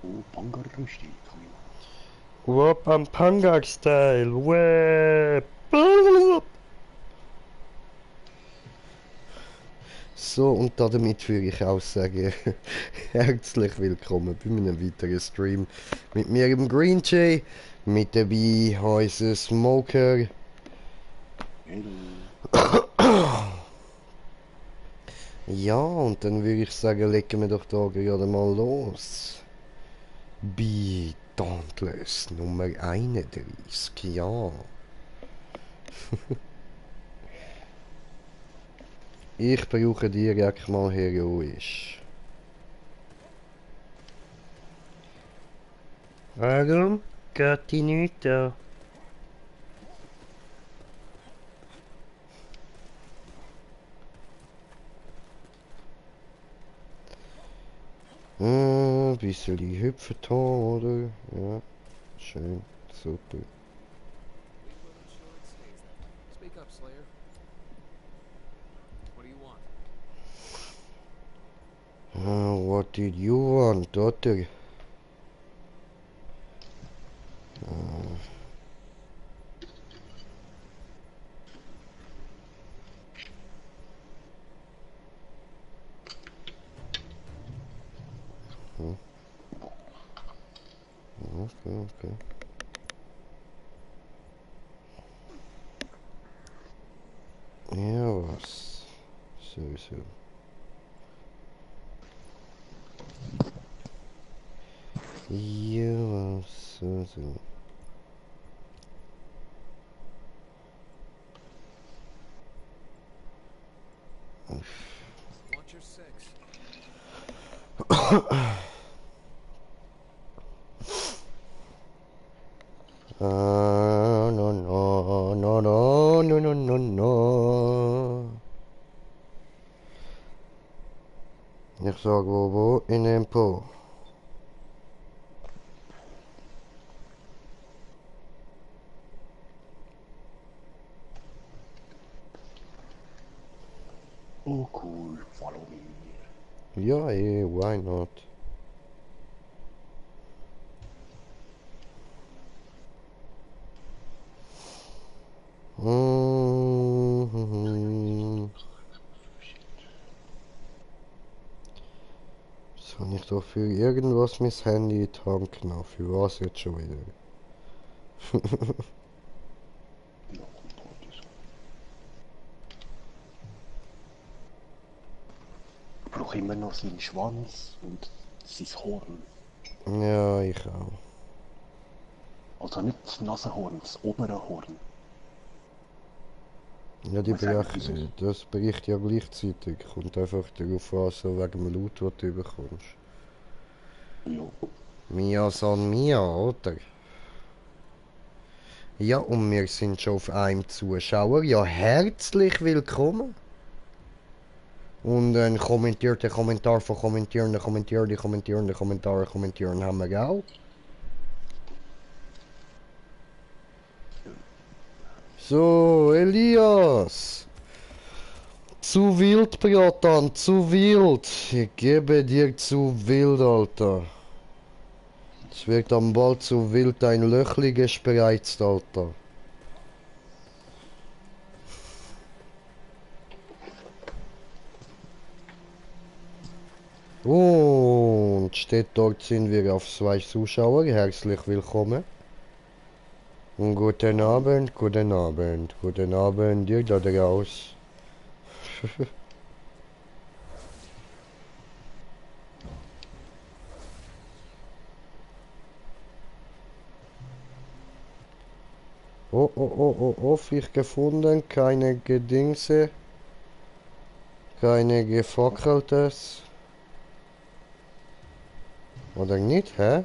Oh, Bangarrüsti. Wapampanga-Style. Web. So, und damit würde ich auch sagen, herzlich willkommen bei einem weiteren Stream mit mir im Green Jay, mit dabei unser Smoker. Hello. Ja, und dann würde ich sagen, legen wir doch da gerade mal los. Bei Dauntless Nummer 31, ja. Ich brauche direkt mal heroisch. Warum geht die nicht da? Ein bisschen hüpfen da, oder? Ja, schön, super. Speak up, Slayer. What do you want? What did you want, daughter? Okay, okay. Ja, was? Sowieso. Ja, was? Sowieso. Want your six. No, no, no, no, no, no, no, no. Ich sag wo? In Empo. Oh, cool. Follow me. Ja, why not? Was habe ich da für irgendwas mein Handy in die Hand genommen? Für was jetzt schon wieder? Ja, kommt heute so. Ich brauche immer noch seinen Schwanz und sein Horn. Ja, ich auch. Also nicht das Nasenhorn, das obere Horn. Ja, Wir sagen, wieso? das bricht ja gleichzeitig. Kommt einfach darauf an, so wegen dem Laut, den du bekommst. Ja. Mia san Mia, oder? Ja, und wir sind schon auf einem Zuschauer. Ja, herzlich willkommen. Und ein kommentierter Kommentar von kommentierenden Kommentare kommentieren haben wir auch. So, Elias. Zu wild, Bratan, zu wild. Ich gebe dir zu wild, Alter. Es wird am bald zu wild, ein Löchli gespreizt, Alter. Und steht dort sind wir auf 2 Zuschauer. Herzlich willkommen. Und guten Abend, guten Abend, guten Abend, ihr da draus. Oh, oh, oh, oh, oh, Fisch gefunden, keine Gedingse, keine gefackeltes. Oder nicht, hä?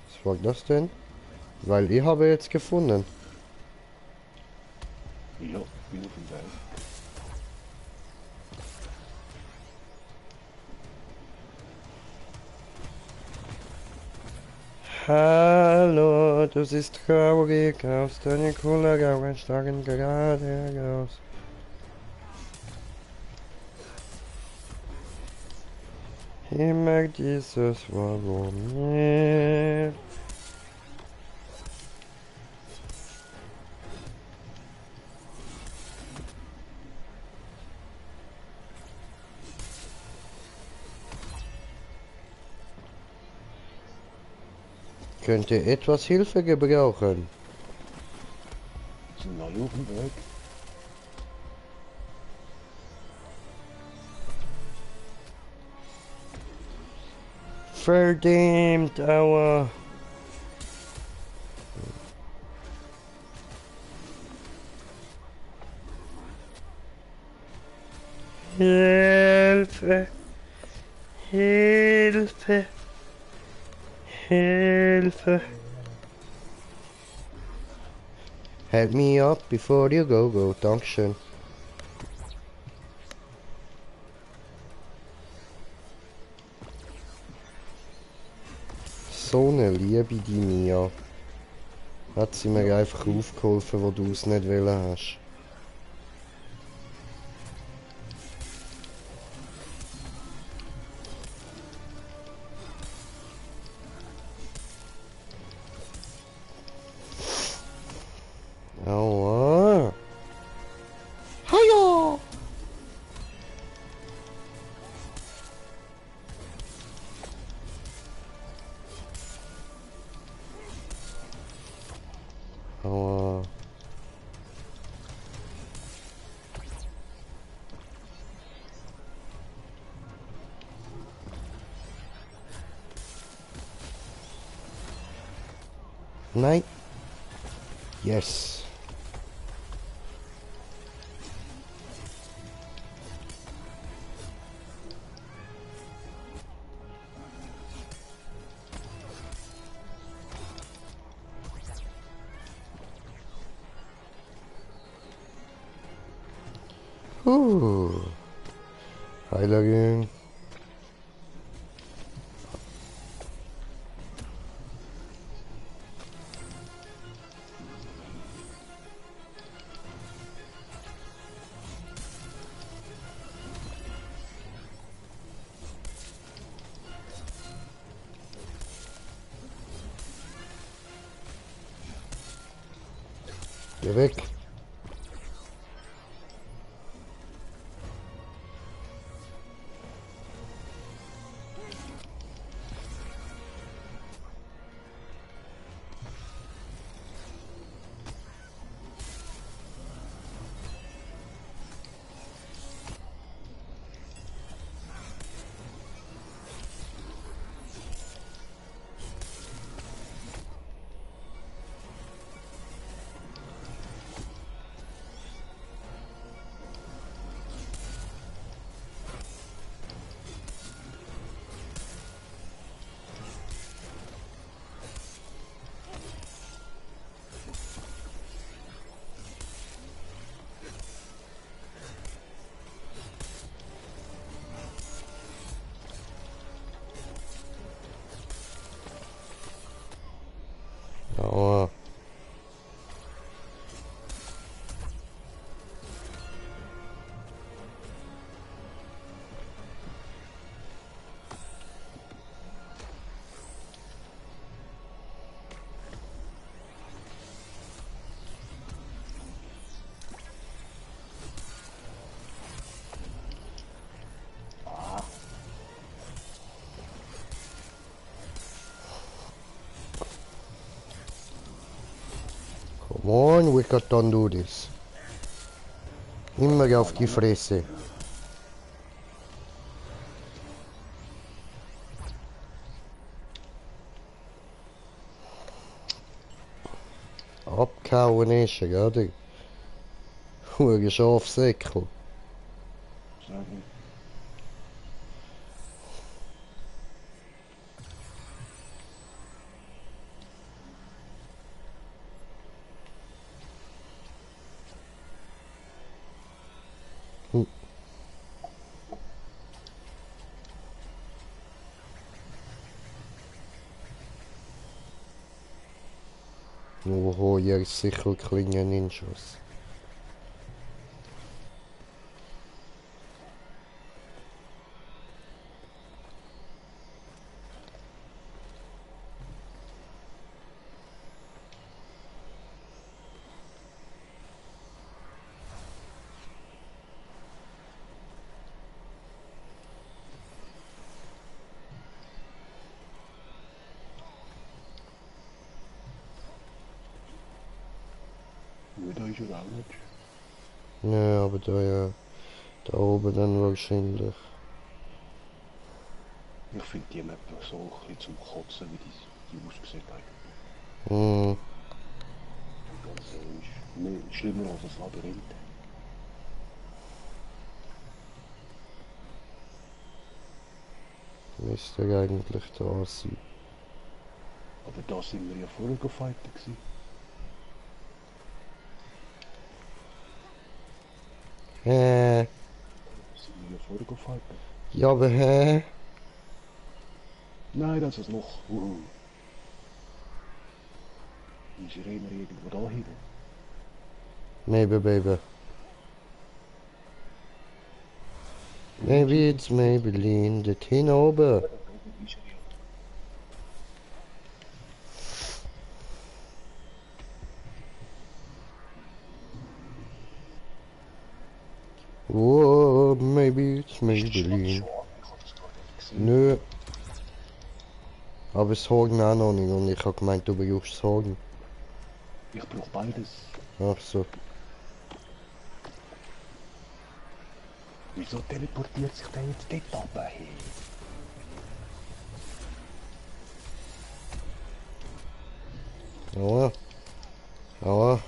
Was war das denn? Weil ich habe jetzt gefunden. Ja, bin auf dem Weg. Hallo, du siehst traurig aus, deine Augen starren gerade raus. Immer dieses Warum. Könnte etwas Hilfe gebrauchen. Sind neu auf dem Weg. Verdammt, aua. Hilfe! Hilfe! Hilfe! Help me up before you go. Dankeschön. So eine Liebe, die Mia. Hat sie mir einfach aufgeholfen, wo du es nicht wollen hast. Aua. Haja! Aua. Nein. Yes. Heilerin. Geh weg. Aua. Come on, we can't do this. Immer auf die Fresse. Abgehauen ist er, oder? Hure Schafsäckel. Sag ich. Oho, hier ist sicher Klingen in Schuss. ist ja auch nicht. Ja, aber da ja. Da oben dann wahrscheinlich. Ich finde die Map so ein bisschen zum Kotzen, wie die aussieht eigentlich. Hm. Ganz ehrlich. Mehr, schlimmer als das Labyrinth. Müsste eigentlich da sein. Aber da sind wir ja vorher gefightet gewesen. Hä? Sind wir ja vorher gefightet. Ja, aber hä? Nein, das ist noch. Die Sirene irgendwo da hin. Maybe, baby. Maybe it's Maybelline, dort hin oben. Oh, maybe it's Maybelline. Nö. Aber das Hagen auch noch nicht und ich hab gemeint, du brauchst das Hagen. Ich brauche beides. Ach so. Wieso teleportiert sich der jetzt dort runter? Hey. Aua. Aua.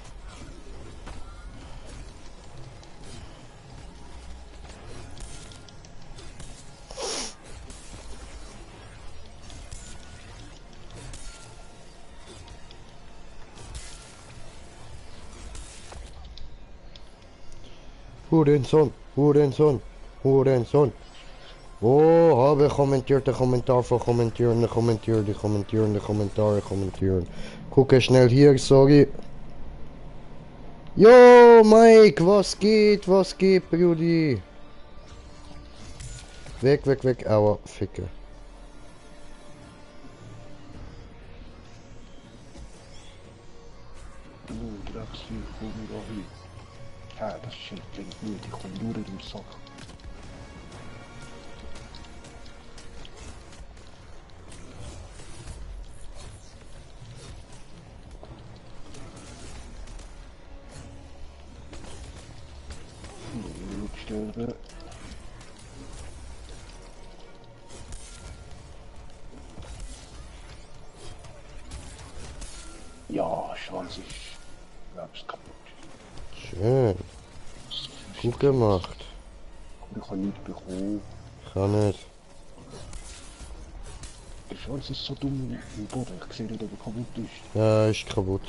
Hurensohn, Hurensohn, Hurensohn. Oh, habe kommentierte Kommentar von kommentierende, kommentierende Kommentare kommentieren. Gucke schnell hier, sorry. Yo, Mike, was geht, Brudi? Weg, weg, weg, aua, Ficke. Drecksvieh, komm da hin. Ja, das Schild bringt nichts, ich komme nur in den Sack. Sterben. Ja, Schwanz ist, glaubst kaputt. Schön. Gut gemacht. Ich habe nichts bekommen. Ich kann nicht. Der Schwanz ist so dumm im Boden, ich sehe nicht, ob er kaputt ist. Ja, ist kaputt.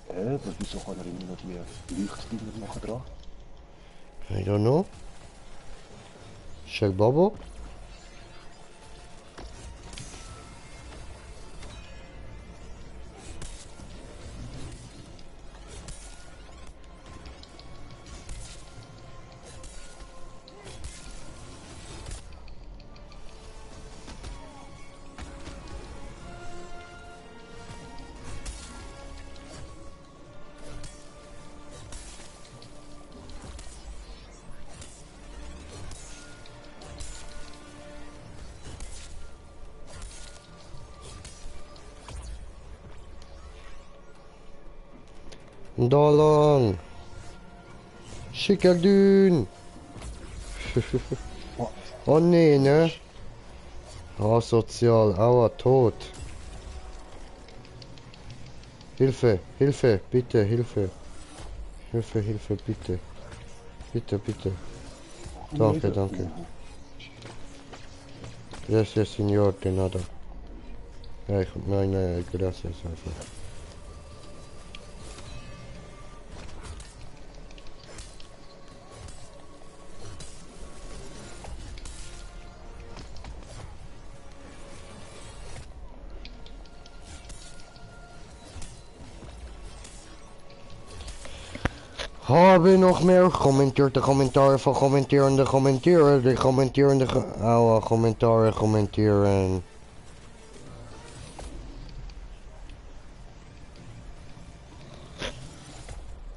Aber wieso kann er immer noch die Leuchtdinger machen dran? I don't know. Check Bobo. Da lang. Schickerdün. Oh nee, ne? Asozial, aua, tot. Hilfe, Hilfe, bitte, Hilfe. Hilfe, Hilfe, bitte. Bitte, bitte. Danke, danke. Gracias, señor, de nada. Ja, nein, gracias einfach. Habe noch mehr kommentierte Kommentare von kommentierende Kommentierer, die kommentierende aua, Kommentare kommentieren.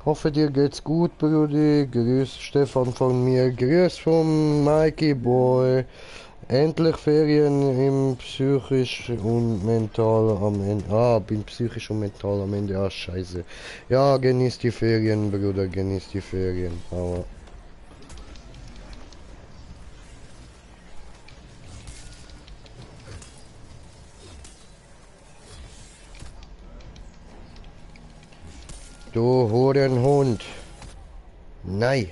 Hoffe dir geht's gut, Brudi. Grüß Stefan von mir, grüß vom Mikey Boy. Endlich Ferien im psychisch und mental am Ende. Ah, bin psychisch und mental am Ende. Ah, scheiße. Ja, genieß die Ferien, Bruder, genieß die Ferien. Aber du Hurenhund. Nein.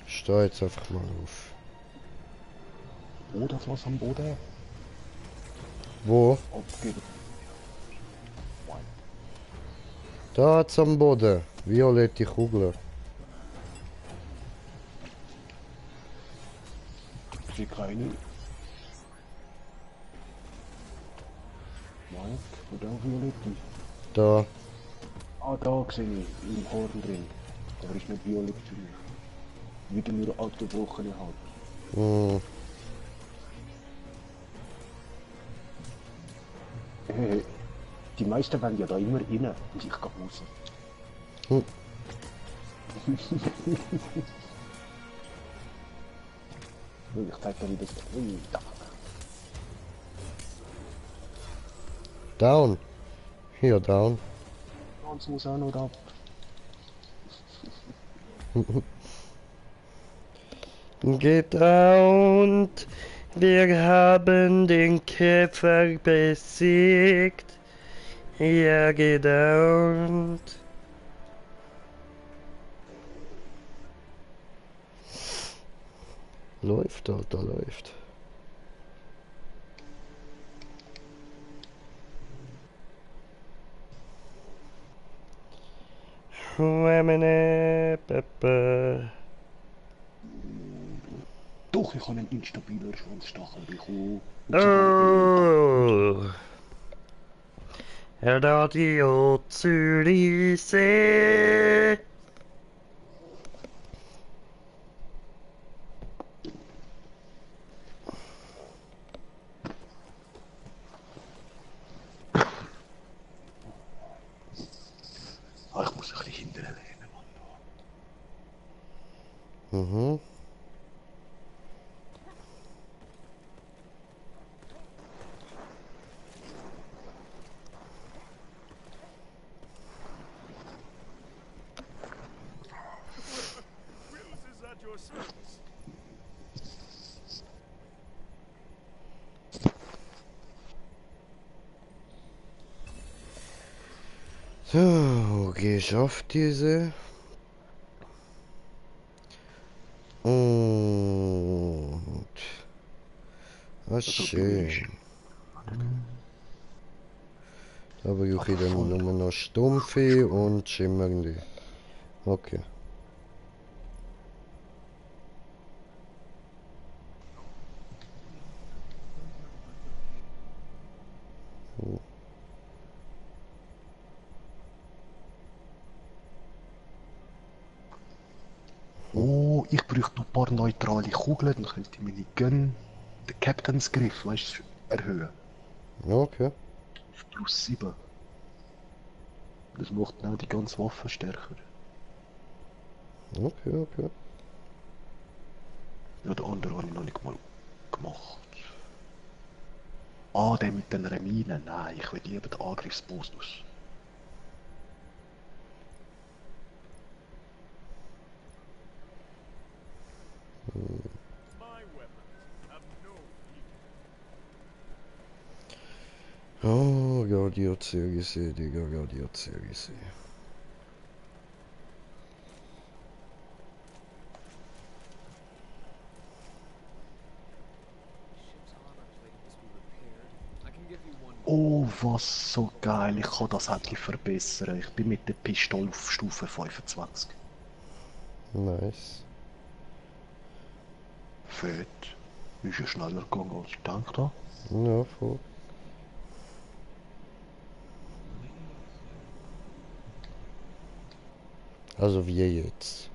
Steh jetzt einfach mal auf. Oh, das was am Boden. Wo? Abgeht. Da hat's am Boden. Violette Kugel. Ich sehe keine. Mike, wo da Violette? Da. Ah, da sehe ich, im Horn drin. Aber ist nicht Violette für mich. Wieder nur abgebrochene Haut. Hm. Die meisten wollen ja da immer rein und ich gehe raus. Hm. Ich zeig dir, wie das... Ui, da. Down. Hier, down. Ganz muss auch noch da. Gedaunt, wir haben den Käfer besiegt. Ja, gedaunt. Läuft, Alter, läuft. Pepe. Doch, ich habe einen instabiler Schwanzstachel bekommen. Oh. Radio Zürichsee. Ah, ich muss ein bisschen hinterher lehnen, Mann. Mhm. Is at your service. So, geschafft diese. Und... Ah, schön. Da brauche ich dann nur noch Stumpfe und Schimmernde. Okay. Oh, ich bräuchte noch ein paar neutrale Kugeln, dann könnte ich meine Gun, den Captain's Griff, weißt du, erhöhen. Okay. Auf plus 7. Das macht dann auch die ganze Waffe stärker. Okay, okay. Ja, den anderen habe ich noch nicht mal gemacht. Ah, der mit den Minen. Nein, ich will lieber den Angriffsbonus. My weapons have no heat. Oh, Radiozirgisse, Digga, Radiozirgisse. Ship's armor plate must be repaired. I can give you one. Oh, was so geil. Ich kann das endlich verbessern. Ich bin mit der Pistole auf Stufe 25. Nice. Fett. Ist ja schneller gegangen als ich gedacht habe. Ja, voll. Also wie jetzt?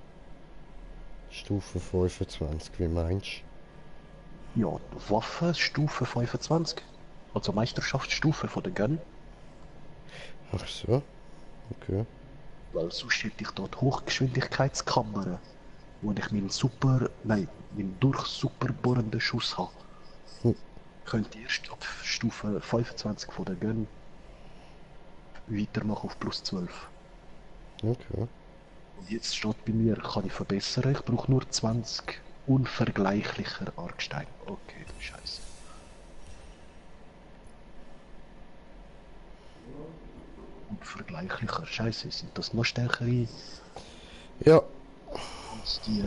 Stufe 25, wie meinst Ja, die Waffe Stufe 25. Also Meisterschaftsstufe von der Gun. du? Ach so. Okay. Weil sonst hätte ich dort Hochgeschwindigkeitskamera wo ich meinen durch super bohrenden Schuss habe, Hm. könnte ich erst ab Stufe 25 von der Gun weitermachen auf plus 12. Okay. Und jetzt steht bei mir, kann ich verbessern, ich brauche nur 20 unvergleichlicher Argsteine. Okay, du Scheiße. Unvergleichlicher Scheiße, sind das noch stärkere Ja, als die,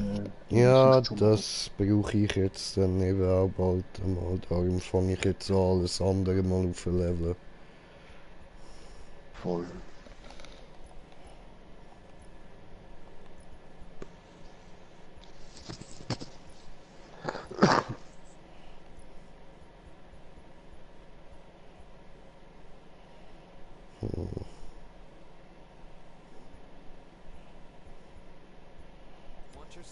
die ich ja, sonst schon mal das brauche ich jetzt dann eben auch bald einmal. Darum fange ich jetzt an, alles andere mal auf ein Level. voll. Want your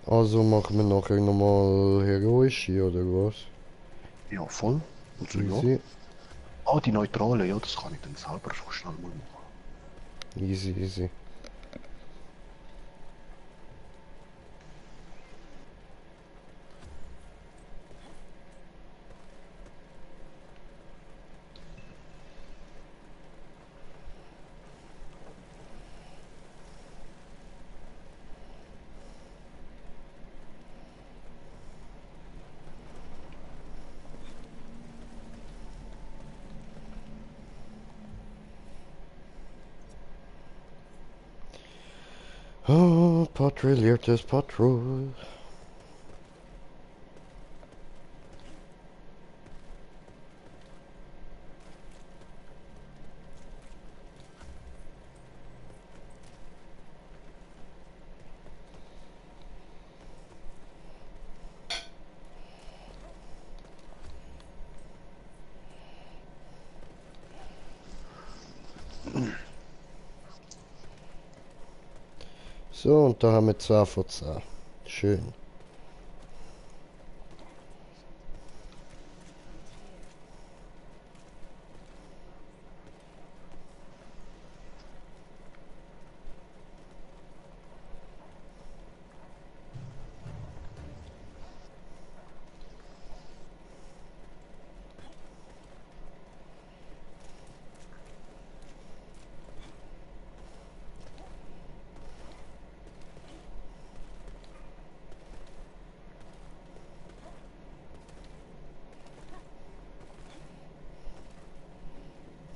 Also machen wir nachher nochmal heroische oder was? Ja, voll. Also ja. Easy, Ah, die Neutrale, ja, das kann ich dann selber so schnell mal machen. easy, easy. Oh, patrouilliertes Patrouille. So, und da haben wir 2 von 10. Schön.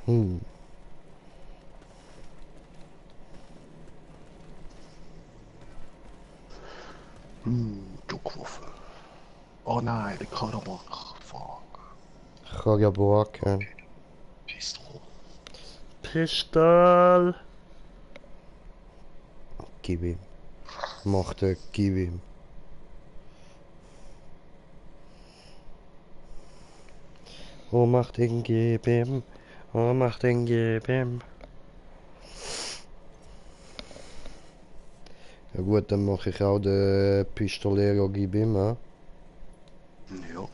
Hm. Juckwaffe. Oh nein, der Karabach. Fuck. Karaboaken. Pistol. Pistol. Gib ihm. Macht er, gib ihm. Oh, macht ihn, gib ihm. Oh, macht ihn, gib ihm. Ja gut, dann mache ich auch den Pistolero, gib ihm, Ja.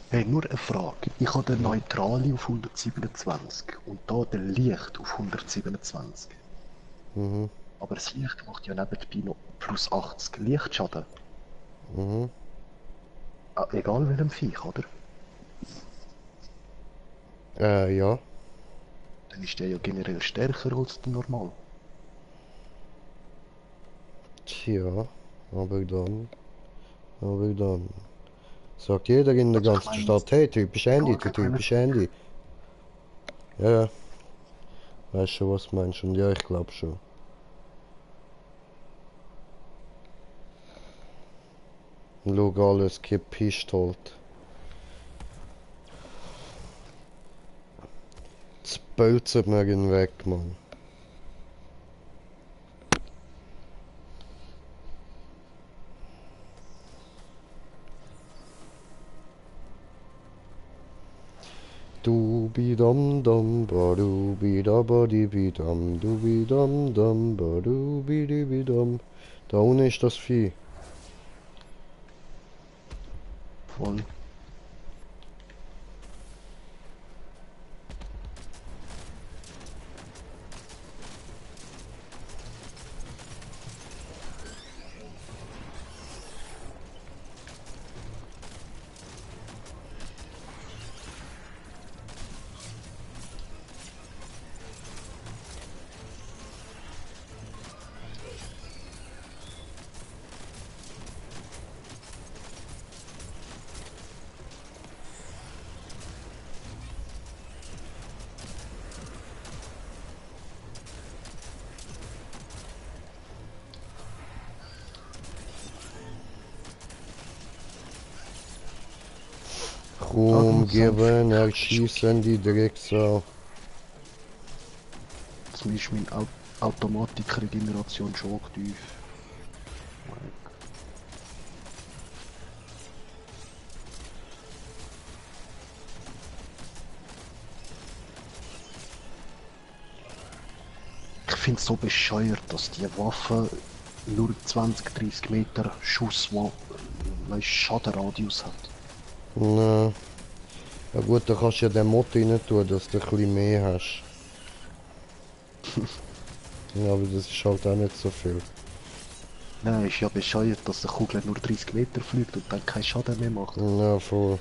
Hey, nur eine Frage. Ich habe den Neutrale auf 127 und da den Licht auf 127. Mhm, Aber das Licht macht ja nebenbei noch plus 80 Lichtschaden. mhm. Ah, egal welchem Viech, oder? Ja. Dann ist der ja generell stärker als der normal. Tja, aber dann, aber dann. Sagt jeder in der Also ich ganzen meine, Stadt, hey, typisch Handy, egal du welcher typisch Handy. Ja, ja, weißt schon, was du meinst. Und ja, ich glaube schon. Schau, alles gepistolt. Jetzt bölzen wir ihn weg, Mann. Du bi dum dum ba du bi da ba di bi dum du bi dum dum ba du bi di bi dum. Da unten ist das Vieh. Voll. Rumgeben, erschießen die Drecksau. Jetzt ist meine Automatikregeneration schon tief. Ich finde es so bescheuert, dass die Waffe nur 20-30 Meter Schadenradius hat. Na. Ja gut, da kannst du ja den Mod rein tun, dass du ein bisschen mehr hast. Ja, aber das ist halt auch nicht so viel. Nein, ist ja bescheuert, dass die Kugel nur 30 Meter fliegt und dann keinen Schaden mehr macht. Ja, voll.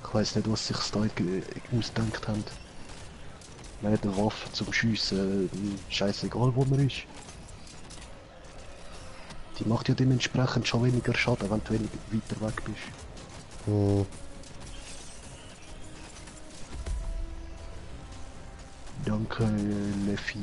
Ich weiß nicht, was sich da ausgedacht haben. Man hat eine Waffe zum Schiessen, scheißegal wo man ist. Die macht ja dementsprechend schon weniger Schaden, wenn du weiter weg bist. Hm. Danke, Leffi.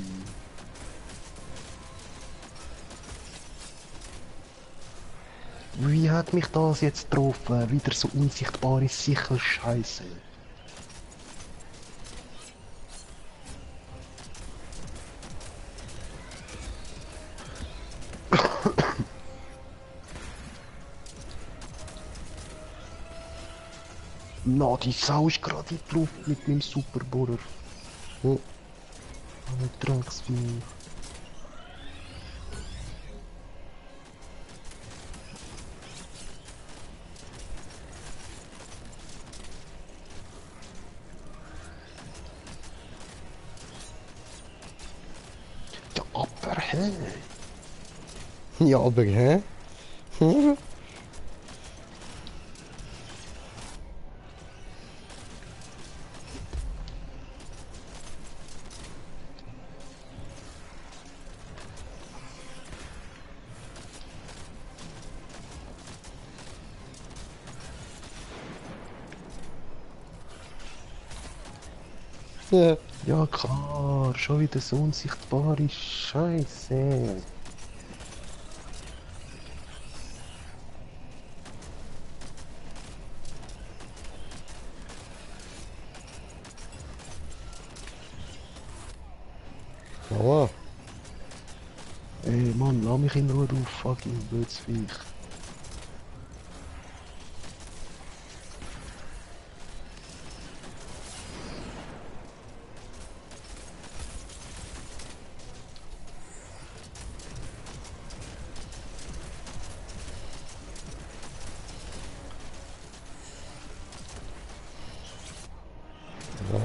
Wie hat mich das jetzt getroffen? Wieder so unsichtbare Sicherscheiße. Na, die Sau ist gerade in die Luft mit meinem Superbohrer. Hm. Eine Drecksvieh. Ja, aber hä? Ja, aber hä? Ja. Ja klar, schon wieder so unsichtbare Scheiße. Aua. Ey Mann, lass mich in Ruhe, du fucking blödes Viech.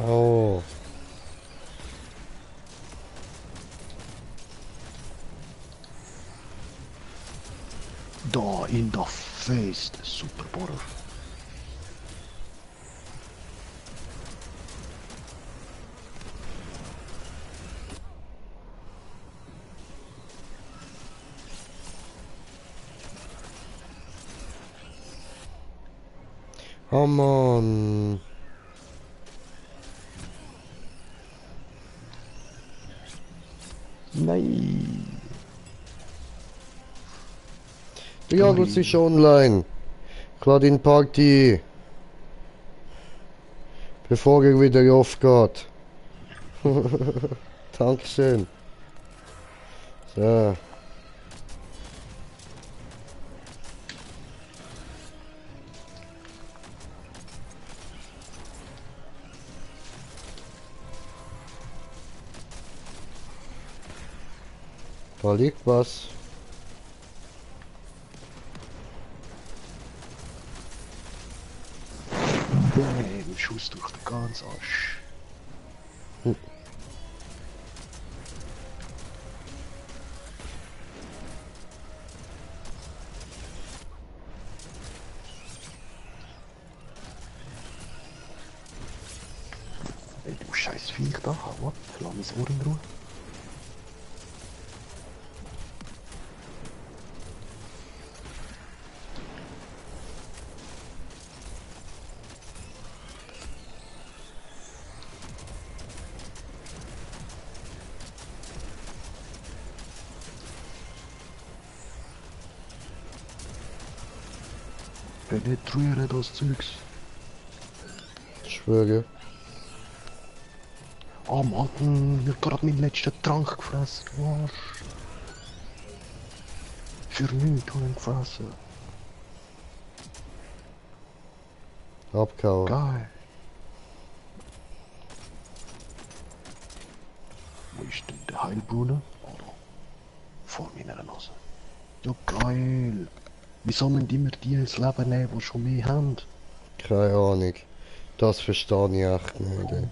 Au. Da in der Face, der Superbohrer. Oh Mann. Nein. Ja, du bist online. Klar in Party. Bevor er wieder aufgeht. Dankeschön. So. Da liegt was. Bäm, Schuss durch den ganzen Arsch. Ey, du scheiß Viech da, what? Lass mich Ohr in Ruhe. Penetriere das Zeugs. Ich schwöre. Ah Mann, ich hab gerade meinen letzten Trank gefressen, du Arsch. Für nichts hab ich ihn gefressen. Abgehauen. Geil. Wo ist denn der Heilbrunnen? Oh, da. Vor meiner Nase. Ja geil. Wieso müssen immer die ins Leben nehmen, die schon mehr haben? Keine Ahnung. Das verstehe ich echt nicht. Ey.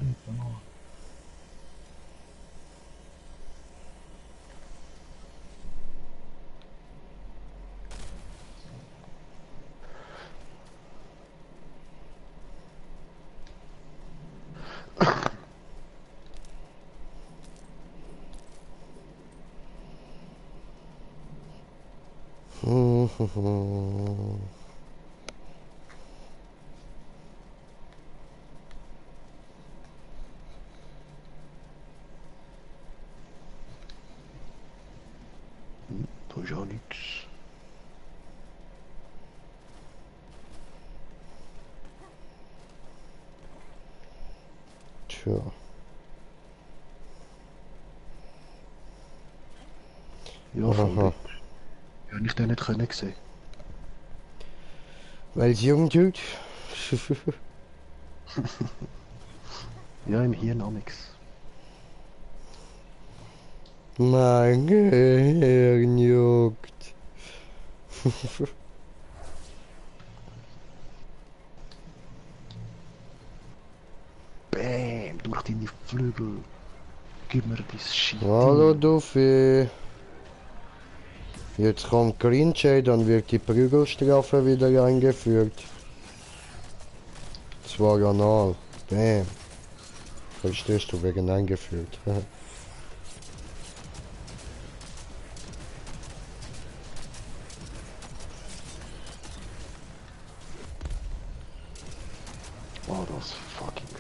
Da ist auch nichts. Tja. Ja, voll Aha. nicht. Ja, ich den nicht können sehen. Weil es jung tut. Ja, im Hirn auch nix. Mein Gehirn juckt. Bäm, durch deine Flügel. Gib mir dein Shit. Hallo Duffy. Jetzt kommt Greenshade, dann wird die Prügelstrafe wieder eingeführt. Zwar anal. Bam. Verstehst du, wegen eingeführt. Oh, das fucking Vieh.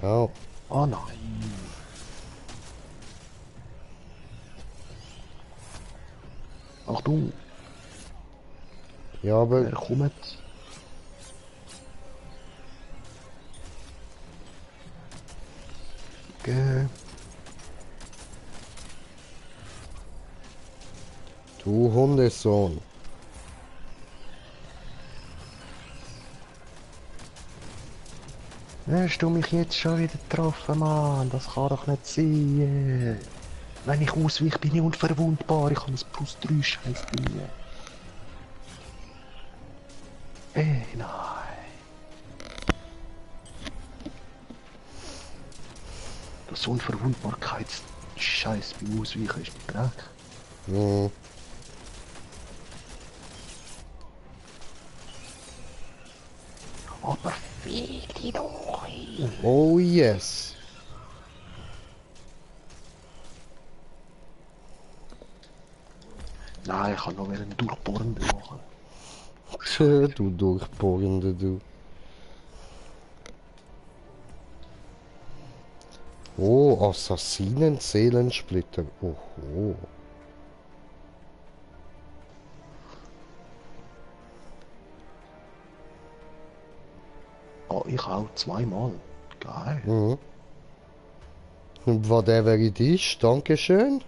Ja. Oh nein. Achtung, Ja, aber er kommt. Okay. du Hundesohn. Hast du mich jetzt schon wieder getroffen, Mann? Das kann doch nicht sein. Wenn ich ausweiche, bin ich unverwundbar. Ich habe ein +3 Scheiß Ding. Nein. Das Unverwundbarkeits-Scheiß beim Ausweichen ist ein Dreck. Hm. Aber fick dich doch. Oh yes. Nein, ich kann noch einen Durchbohrenden machen. Du Durchbohrende, du. Oh, Assassinen-Seelensplitter. Oho. Oh, ich auch zweimal. Geil. Mhm. Und whatever it is, Dankeschön.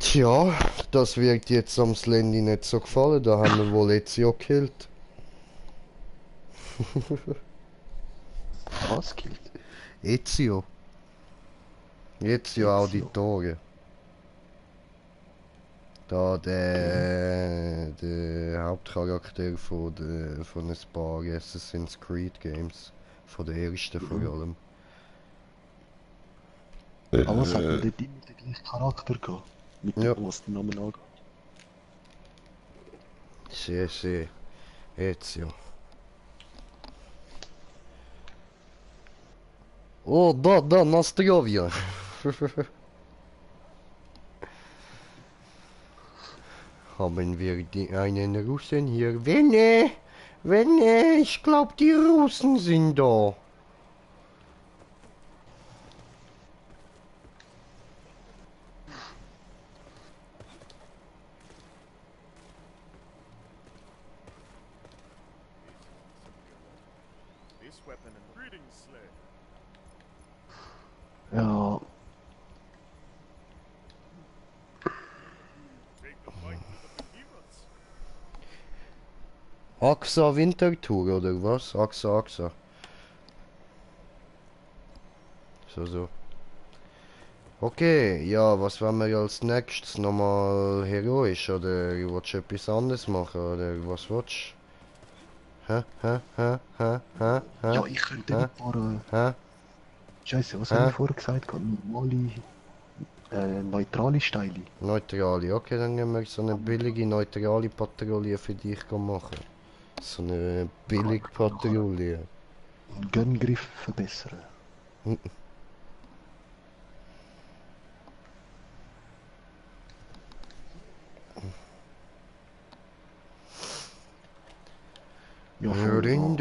Tja, das wird jetzt am Slendy nicht so gefallen, da haben wir wohl Ezio gekillt. Was gilt? Ezio. Ezio Auditore. Da der Hauptcharakter von ein paar Assassin's Creed Games. Von der ersten vor allem. Aber es hat mir dort immer den gleichen Charakter gehabt. Mit Ja. dem, was den Namen angeht. Sì. Ezio. Oh, da, Nastrovia. Haben wir einen Russen hier? Wenn, ich glaube, die Russen sind da. This weapon and breeding sled. Ja, Take the fight to the behemoths. AXA Wintertour oder was? AXA. So. Okay, ja, was wollen wir als nächstes? Nochmal heroisch oder willst du etwas anderes machen oder was willst du? ja, ich könnte ein paar... Hä? Scheiße, was Hä? habe ich vorher gesagt? Normale, neutrale Steile. Neutrale, okay, dann gehen wir so eine billige neutrale Patrouille für dich machen. So eine billige Patrouille. Gunngriff verbessern. Ja, voll wahr.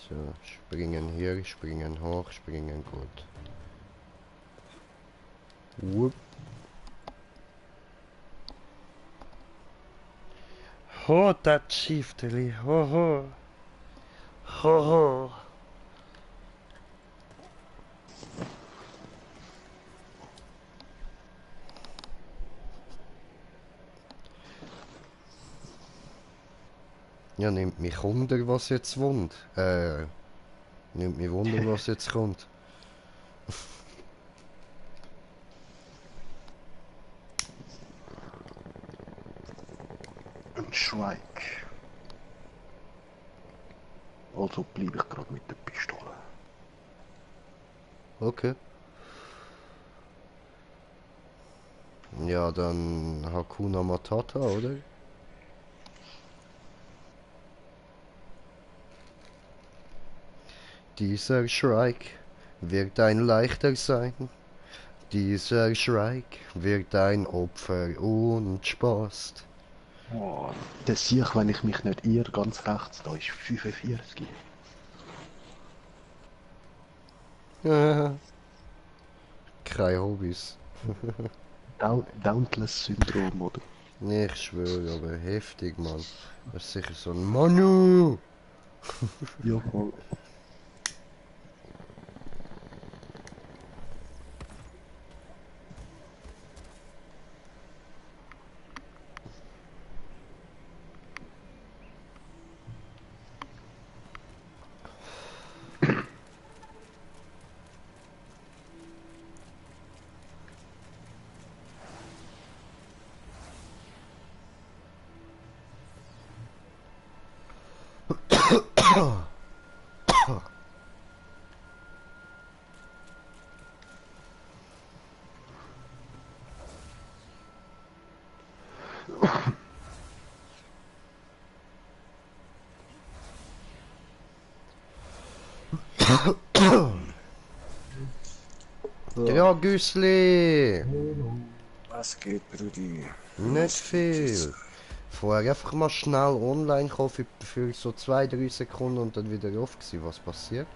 So, springen hier, springen hoch, springen gut. Whoop. Ho, das Schiefteli, ho. Ja, nimmt mich Wunder, was jetzt wohnt. Nimmt mich Wunder, was jetzt kommt. Ein Shrike. Also bleibe ich gerade mit der Pistole. Okay. Ja, dann Hakuna Matata, oder? Dieser Shrike wird ein leichter sein. Dieser Shrike wird ein Opfer und Spaß. Oh, der sehe ich, wenn ich mich nicht irre, ganz rechts, da ist 45. Keine Hobbys. Dauntless-Syndrom, oder? Ich schwöre, aber heftig, Mann. Das ist sicher so ein Manu! Ja, voll. Ja, Güssli! Was geht, Brudi? Nicht viel. Vorher einfach mal schnell online kommen für so 2-3 Sekunden und dann wieder off gewesen. Was passiert?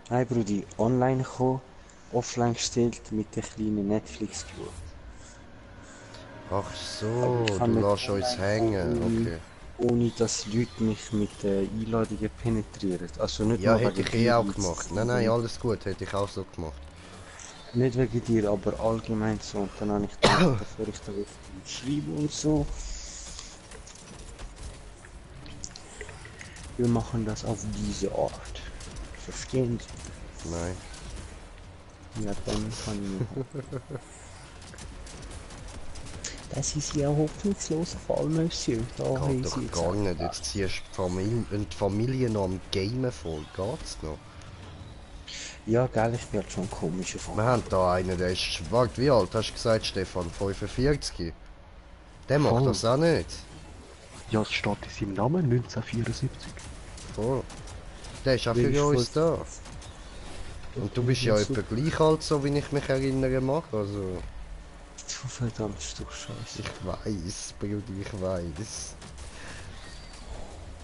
Hi, Brudi. Online gekommen, offline gestellt, mit der kleinen Netflix geschaut. Ach so, Ich kann du nicht lässt uns online hängen, kommen, okay. Ohne dass Leute mich mit Einladungen penetrieren. Also nicht Ja, nur hätte wegen ich eh auch Deals, gemacht. Nein, alles gut, hätte ich auch so gemacht. Nicht wegen dir, aber allgemein so. Und dann habe ich gedacht, bevor ich da schreibe und so, wir machen das auf diese Art. Verstehen Sie? Nein. Ja, dann kann ich noch. Das ist ja ein hoffnungsloser Fall, Monsieur. Da haben Geht doch Sie jetzt gar auch- nicht. Jetzt ziehst du die Familie noch am Gamen voll. Geht's noch? Ja, gell, ich bin halt schon ein komischer Wir Fall. haben da einen, der ist... Warte, wie alt hast du gesagt, Stefan? 45? Der macht Voll. das auch nicht. Ja, es steht in seinem Namen 1974. Voll. Der ist auch Wer für ist uns voll- da. Und du bist ja etwa gleich alt, so wie ich mich erinnern mag. Also... Du verdammt Stück Scheiße. Ich weiß, Brudi, ich weiß.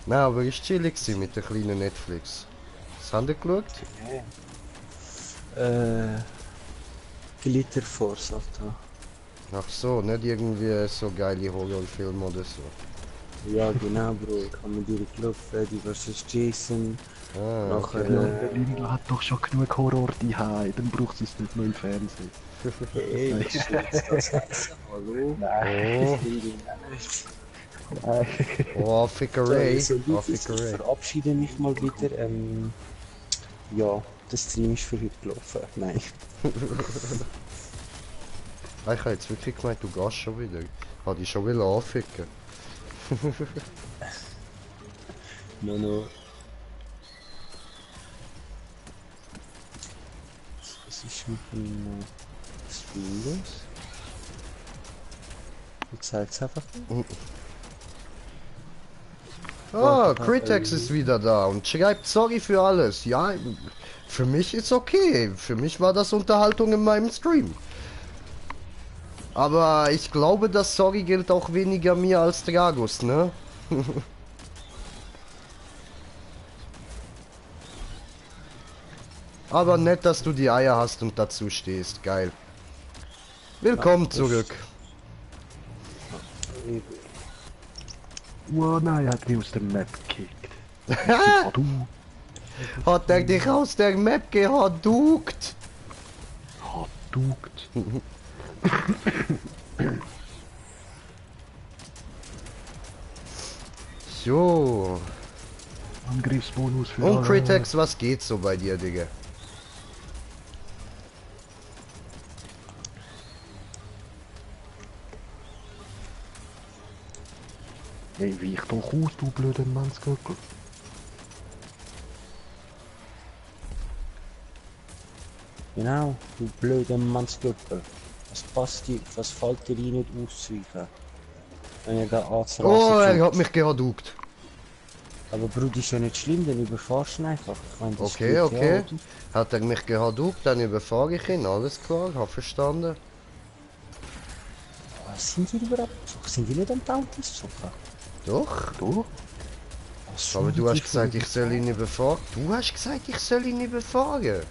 Nein, aber es war chillig gewesen mit der kleinen Netflix. Was haben die geschaut? Glitter Force, Alter. Ach so, nicht irgendwie so geile Horrorfilme oder so. Ja, genau, Bro. Ich habe mir durchgelaufen, Freddy vs. Jason. Ah, Nachher, Der Lindl hat doch schon genug Horror daheim, dann braucht es nicht nur im Fernsehen. Ey, ist jetzt das Hallo? Oh, Nein. oh, Fickeray. So, Oh, ich Fickeray. verabschiede mich mal wieder. Ja, der Stream ist für heute gelaufen. Nein. Ah, ich habe jetzt wirklich gemeint, du gehst schon wieder. Habe ich schon wieder anficken. No. Was ist mit dem Stream los? Ich zeig's einfach. Ah, Critex ist wieder da und schreibt sorry für alles. Ja, für mich ist okay. Für mich war das Unterhaltung in meinem Stream. Aber ich glaube, das Sorry gilt auch weniger mir als Dragus, ne? Aber nett, dass du die Eier hast und dazu stehst. Geil. Willkommen zurück. Oh nein, er hat mich aus der Map gekickt. Ah, du Hat er dich aus der Map gehadukt? duckt. So. Angriffsbonus für Und Critex, was geht so bei dir, Digga? Hey, weich doch aus, du blöder Mannsgöckel. Genau, du blöder Mannsgöppel. Was fällt dir rein nicht auszuweichen? Wenn ihr da Arzt Oh, er hat mich gehadukt. Aber Bruder, ist ja nicht schlimm, dann überfahrst du ihn einfach. Ich meine, das Okay, geht ja, okay. oder? Hat er mich gehadukt, dann überfahre ich ihn. Alles klar, hab verstanden. Was sind die überhaupt? Sind die nicht am Tautis suchen? Doch. Du? Was Aber sind du die hast für gesagt, ich soll ihn überfahren. Du hast gesagt, ich soll ihn überfahren.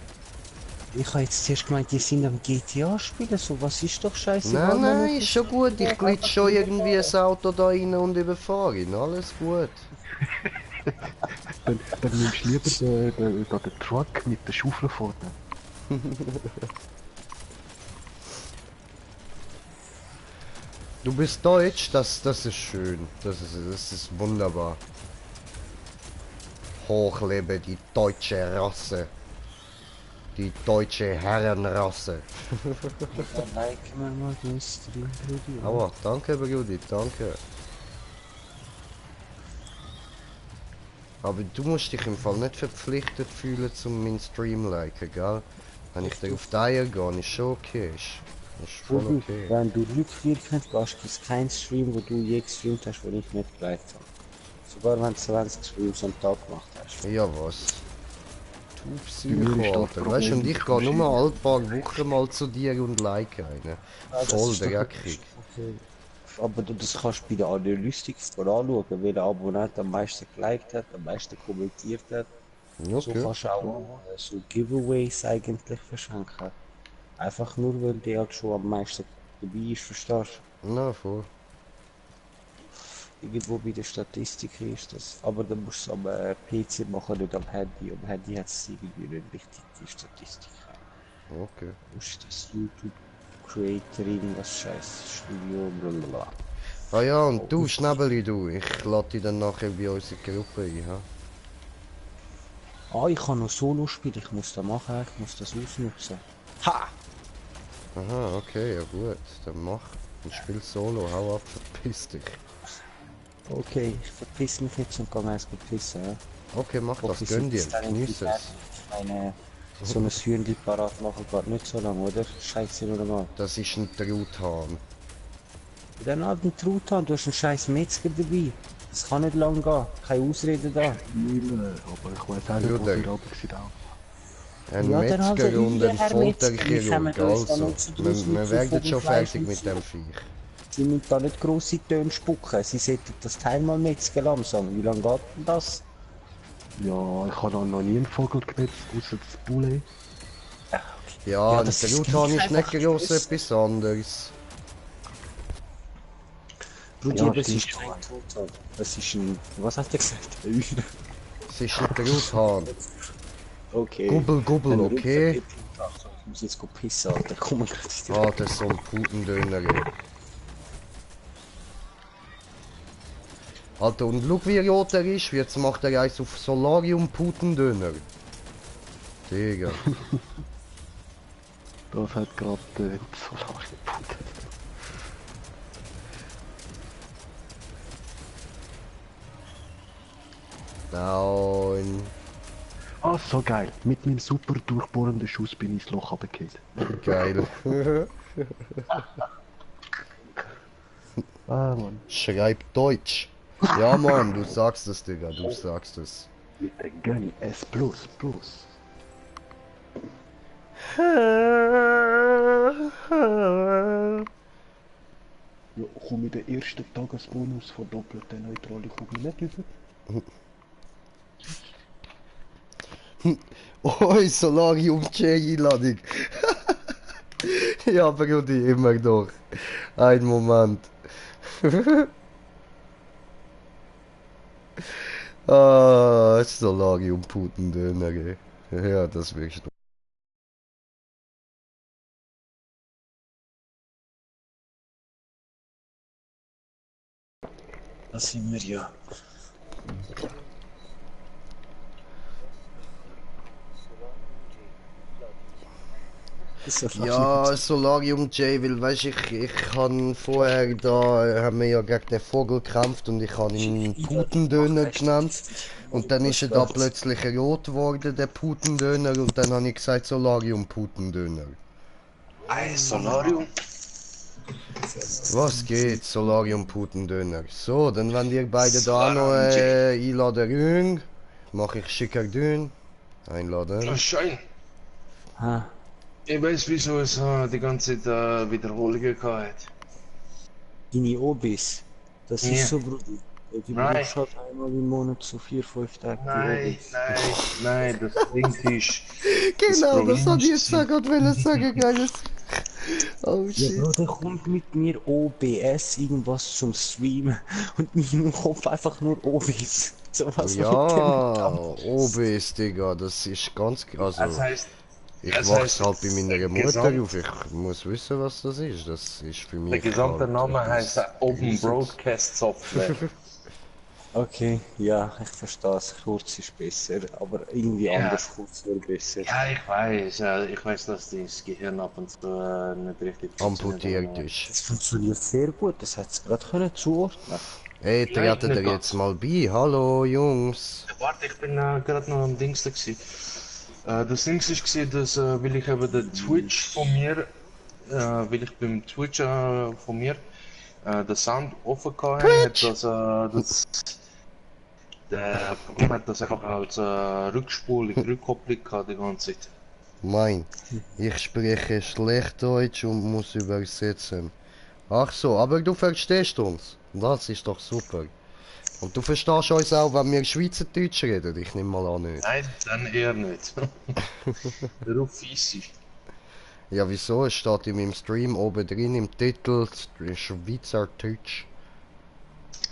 Ich habe jetzt zuerst gemeint, die sind am GTA spielen, so was ist doch scheiße. Nein, nein, ist schon gut. Ich glitsch schon irgendwie ein Auto da rein und überfahre ihn. Alles gut. Dann nimmst du lieber den Truck mit der Schaufel vorne. Du bist deutsch, das ist schön. Das ist wunderbar. Hochlebe die deutsche Rasse. Die deutsche Herrenrasse. Like mir mal den Stream, Bruder. Aua, danke Brudi, danke. Aber du musst dich im Fall nicht verpflichtet fühlen zum meinen Stream liken, gell? Wenn ich dir auf die Eier gehe, ist schon okay. Ist voll Bruder, okay. wenn du rückwirkend gehst, gibt es keinen Stream, wo du je gestreamt hast, wo ich nicht geliked habe. Sogar wenn du 20 Streams am Tag gemacht hast. Ja was? Du mir ist Psycho, das Alter. Weißt du, und ich gehe Problem nur alle paar Wochen mal zu dir und like einen. Voll dreckig. Okay. Aber das kannst du bei der Analytics anschauen, welcher Abonnent am meisten geliked hat, am meisten kommentiert hat. So Okay. kannst du auch so Giveaways eigentlich verschenken. Einfach nur, weil der halt schon am meisten dabei ist, verstehst Na voll. du? Irgendwo bei der Statistik ist das. Aber dann musst du es am PC machen, nicht am Handy. Am Handy hat es irgendwie nicht richtig die Statistik. Okay. Wo ist das YouTube Creator irgendwas Scheiß Studio blablabla. Ah ja, und du, Schnäbeli, du. Ich lade dich dann nachher bei unserer Gruppe ein, ha? Ah, ich kann noch Solo spielen, ich muss das machen, ich muss das ausnutzen. Ha! Aha, okay, ja gut. Dann mach. Und spiel Solo, hau ab, verpiss dich. Okay, ich verpiss mich jetzt und kann erst pissen. Ja? Okay, mach das, Hoffe, gönn dir, bis dahin genieß die es. Meine, so ein Hühnchen parat machen geht nicht so lange, oder? Scheiße, oder mal. Das ist ein Truthahn. Dann halt einen Truthahn, du hast einen scheiß Metzger dabei. Das kann nicht lang gehen, keine Ausrede da. Mühle, aber ich weiß auch nicht, wo Bruder. wir runter sind. Ein Ja, dann halt Metzger und ein Herr Metzger, wir Folterchirurg, kommen uns da also. nicht so draus Wir mit werden schon Vogelfleisch fertig und mit so. dem Viech. Sie müssen da nicht grosse Töne spucken, sie sollten das Teil mal metzgen langsam. Wie lange geht denn das? Ja, ich habe noch nie einen Vogel gemetzt, außer das Poulet. Ja, ein das ist Truthahn gleich ist nicht einfach gross Schuss. etwas anderes. Bruder, Ja, das stimmt ist kein Truthahn. Das ist ein... Was hat er gesagt? Ein Hühner. Es ist ein Truthahn. Okay. Gubbel, gubbel, Dann okay. Ich muss jetzt pissen, Alter. Komm mal gerade in die Ah, das ist so ein Putendöner. Ey. Alter, und schau wie rot er ist. Jetzt macht er eins auf Solarium Putendöner. Digga. Das hat gerade so lange geputzt. Nein. Ah, so geil. Mit meinem super durchbohrenden Schuss bin ich ins Loch runtergefallen. Geil. Ah, Mann. Schreib Deutsch. Ja, Mann, du sagst es, Digga. Du sagst es. Mit der Gunny S++. Ja, komm in den ersten Tagesbonus von doppelter neutrale Kugel nicht über. Oi, Solarium J-Einladung. Ja, Brudi, immer noch. Ein Moment. Ah, Solarium Putendöner, ey. Ja, das wirst du. Da sind wir ja. Ja, Solarium J, weil weißt ich han vorher haben wir ja gegen den Vogel gekämpft und ich habe ihn Putendöner genannt. Und dann ist er da plötzlich rot geworden, der Putendöner, und dann habe ich gesagt Solarium Putendöner. Ein Solarium. Was geht, Solarium Putendöner? So, dann wenn ihr beide da noch einladen, mache ich schicker dünn. Einladen. Oh, schön. Ha. Ich weiß, wieso es die ganze Zeit Wiederholungen gehabt hat. Deine Obis. Das Ja. ist so, Bruder. Du Nein. brauchst halt einmal im Monat so 4-5 Tage die Nein, Obis. nein, das Ding ist. Genau, das Problem hatte ich ist, jetzt gerade wollen sagen, geiles. Oh Ja, shit. Bruder, kommt mit mir OBS irgendwas zum Streamen und in meinem Kopf einfach nur Obis. So was Ja, mit Obis, Digga, das ist ganz krass. Das Also, heißt, ich das wachse heißt, halt bei meiner der Mutter Gesamt- auf. Ich muss wissen, was das ist. Das ist für mich. der gesamte halt Name etwas heißt Open Riesiges. Broadcast Software. Okay, ja, ich verstehe es. Kurz ist besser, aber irgendwie Ja. anders kurz wäre besser. Ja, ich weiß, dass das Gehirn ab und zu nicht richtig Amputiert funktioniert, ist. Das funktioniert sehr gut, das hat es gerade können zuordnen. Hey, treten nicht ihr ganz. jetzt mal bei? Hallo, Jungs. Warte, ich bin gerade noch am Dings da gewesen. Das Dings ist gewesen, dass will ich eben den Twitch von mir, will ich beim Twitch von mir den Sound offen gehabt habe, hat der Programm hat das einfach als Rückkopplung gehabt die ganze Zeit. Mein, ich spreche schlecht Deutsch und muss übersetzen. Ach so, aber du verstehst uns. Das ist doch super. Und du verstehst uns auch, wenn wir Schweizerdeutsch reden? Ich nehme mal an nicht. Nein, dann eher nicht. Der Ruf ist. Ja, wieso? Es steht in meinem Stream oben drin im Titel Schweizerdeutsch.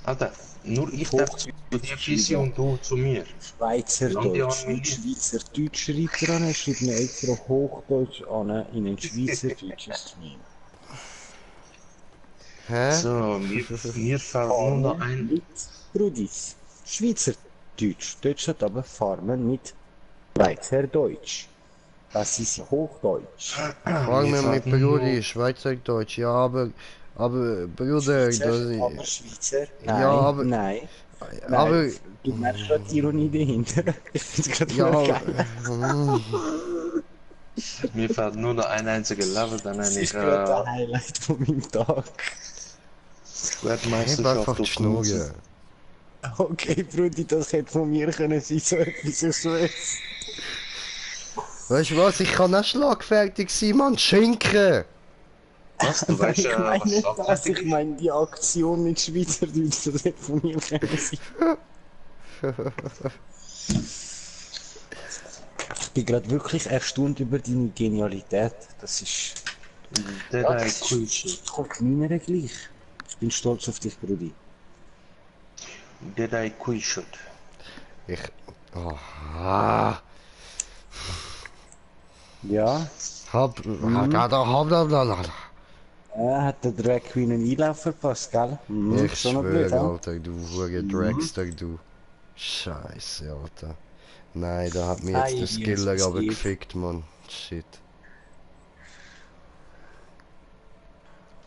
Alter, nur ich darf zu dir schießen und du zu mir. Schweizerdeutsch, nicht Schweizerdeutsch schreibt er an, er schreibt mir extra Hochdeutsch an in ein Schweizerdeutsches Stream. Hä? So, mir fällt nur noch ein. Mit Brudis. Schweizerdeutsch. Dort steht aber Farmen mit Schweizerdeutsch. Das ist Hochdeutsch. Frag mir mit Brudi, Schweizerdeutsch, ja, aber Bruder, das Aber Schweizer? Nein, Ja, aber- nein. aber, Du merkst gerade die Ironie dahinter. Ich find's gerade ja, geil. Mir fällt nur noch ein einziger Level, dann Das eine ist gerade der Highlight von meinem Tag. heb Weltmeisterschaft einfach die auf Schnurren. Okay, Brudi, das hätte von mir können sein, so etwas, ich schwör's. Weißt du was, ich kann auch schlagfertig sein, Mann, Schinken! Was? Du weißt Ich meine was nicht das, schlagfertig ich meine die Aktion mit Schweizerdeutsch, das hätte von mir können sein. Ich bin gerade wirklich erstaunt über deine Genialität. Das ist... Der Ja, da das Kuische. kommt meiner gleich. Ich bin stolz auf dich, Brudi. Der da Kuische. Ich... Oh, ah, Ja, hat der Drag Queen einen Einlauf verpasst, gell? Ich Schon noch blöd, schwöre, hä? Alter, du hure Dragster, du. Scheiße, Alter. Nein, da hat mir jetzt der Skiller Jesus, aber geht. gefickt, Mann. Shit.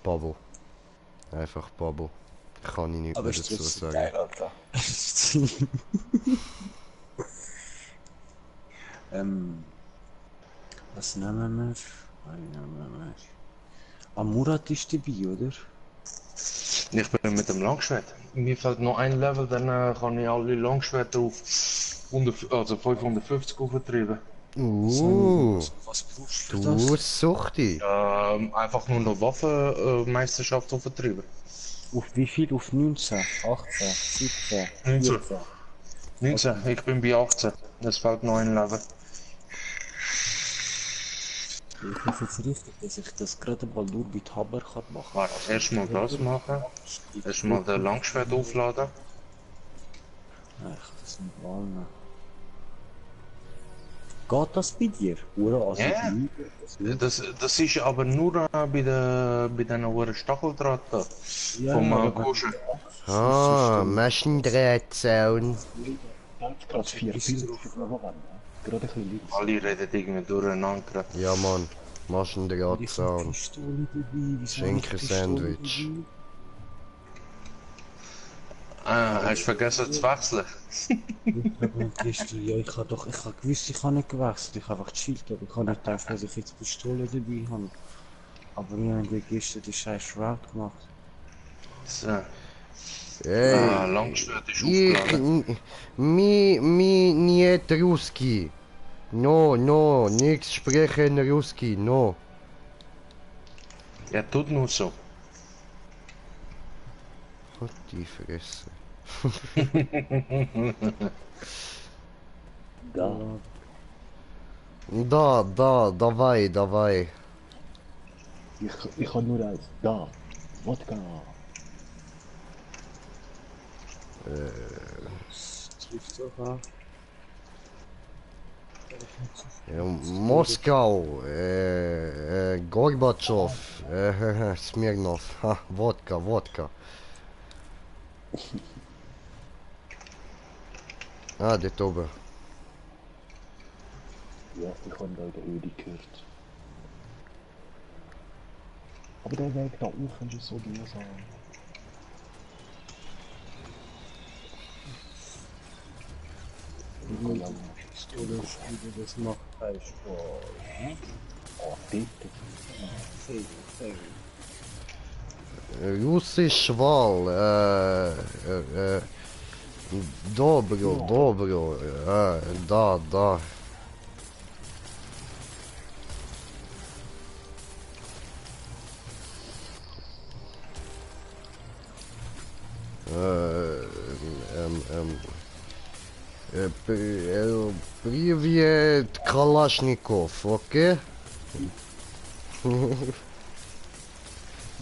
Babo. Einfach Babo. Kann ich nicht Aber mehr ist dazu trotzdem sagen. geil, Alter. Was nehmen wir? Murat ist dabei, oder? Ich bin mit dem Langschwert. Mir fällt noch ein Level, dann kann ich alle Langschwerter auf 550 auftreiben. Was brauchst du für Du das? Suchti. Einfach nur noch Waffenmeisterschaft auftreiben. Auf wie viel? Auf 19, 18, 17, 19. 14? 19, ich bin bei 18. Es fällt noch ein Level. Ich hoffe jetzt richtig, dass ich das gerade mal nur mit Hammer kann machen. Warte, erstmal das machen. Erstmal den Langschwert aufladen. Ja, ich kann das nicht wollen. Geht das bei dir? Oder? Also Ja. Das ist aber nur bei den hohen Stacheldraht da. Vom Kuschen. Ah, Maschendrahtzaun. Gerade 4 Bilder voran. Gerade ein bisschen links. Alle reden irgendwie durcheinander. Ja, Mann. Maschendrahtzaun. Pistole dabei, Schinken-Sandwich. Hast du vergessen zu wechseln? Ja, ich habe gewusst, ich habe nicht gewechselt. Ich habe einfach gechillt, aber ich habe nicht gedacht, dass ich jetzt Pistole dabei habe. Aber wir haben gestern die scheiß Shroud gemacht. So. Ey, Langschwert ist aufgeladen. mi niet Ruski. No, nix sprechen Ruski, no. Ja, tut nur so. Halt die Fresse. Давай. Ich habe nur eins. Da. Wodka. Trifft sogar. Moskau, Gorbatschow, Smirnov, ha, Wodka. Ah, dort oben. Ja, ich habe da in der Höhle gehört. Aber der Weg da oben ist so mühsam. Pistole spielen, das macht keinen Spaß. Oh, bitte. Russisch Wahl, Dobro, da. Привет, Калашников, окей?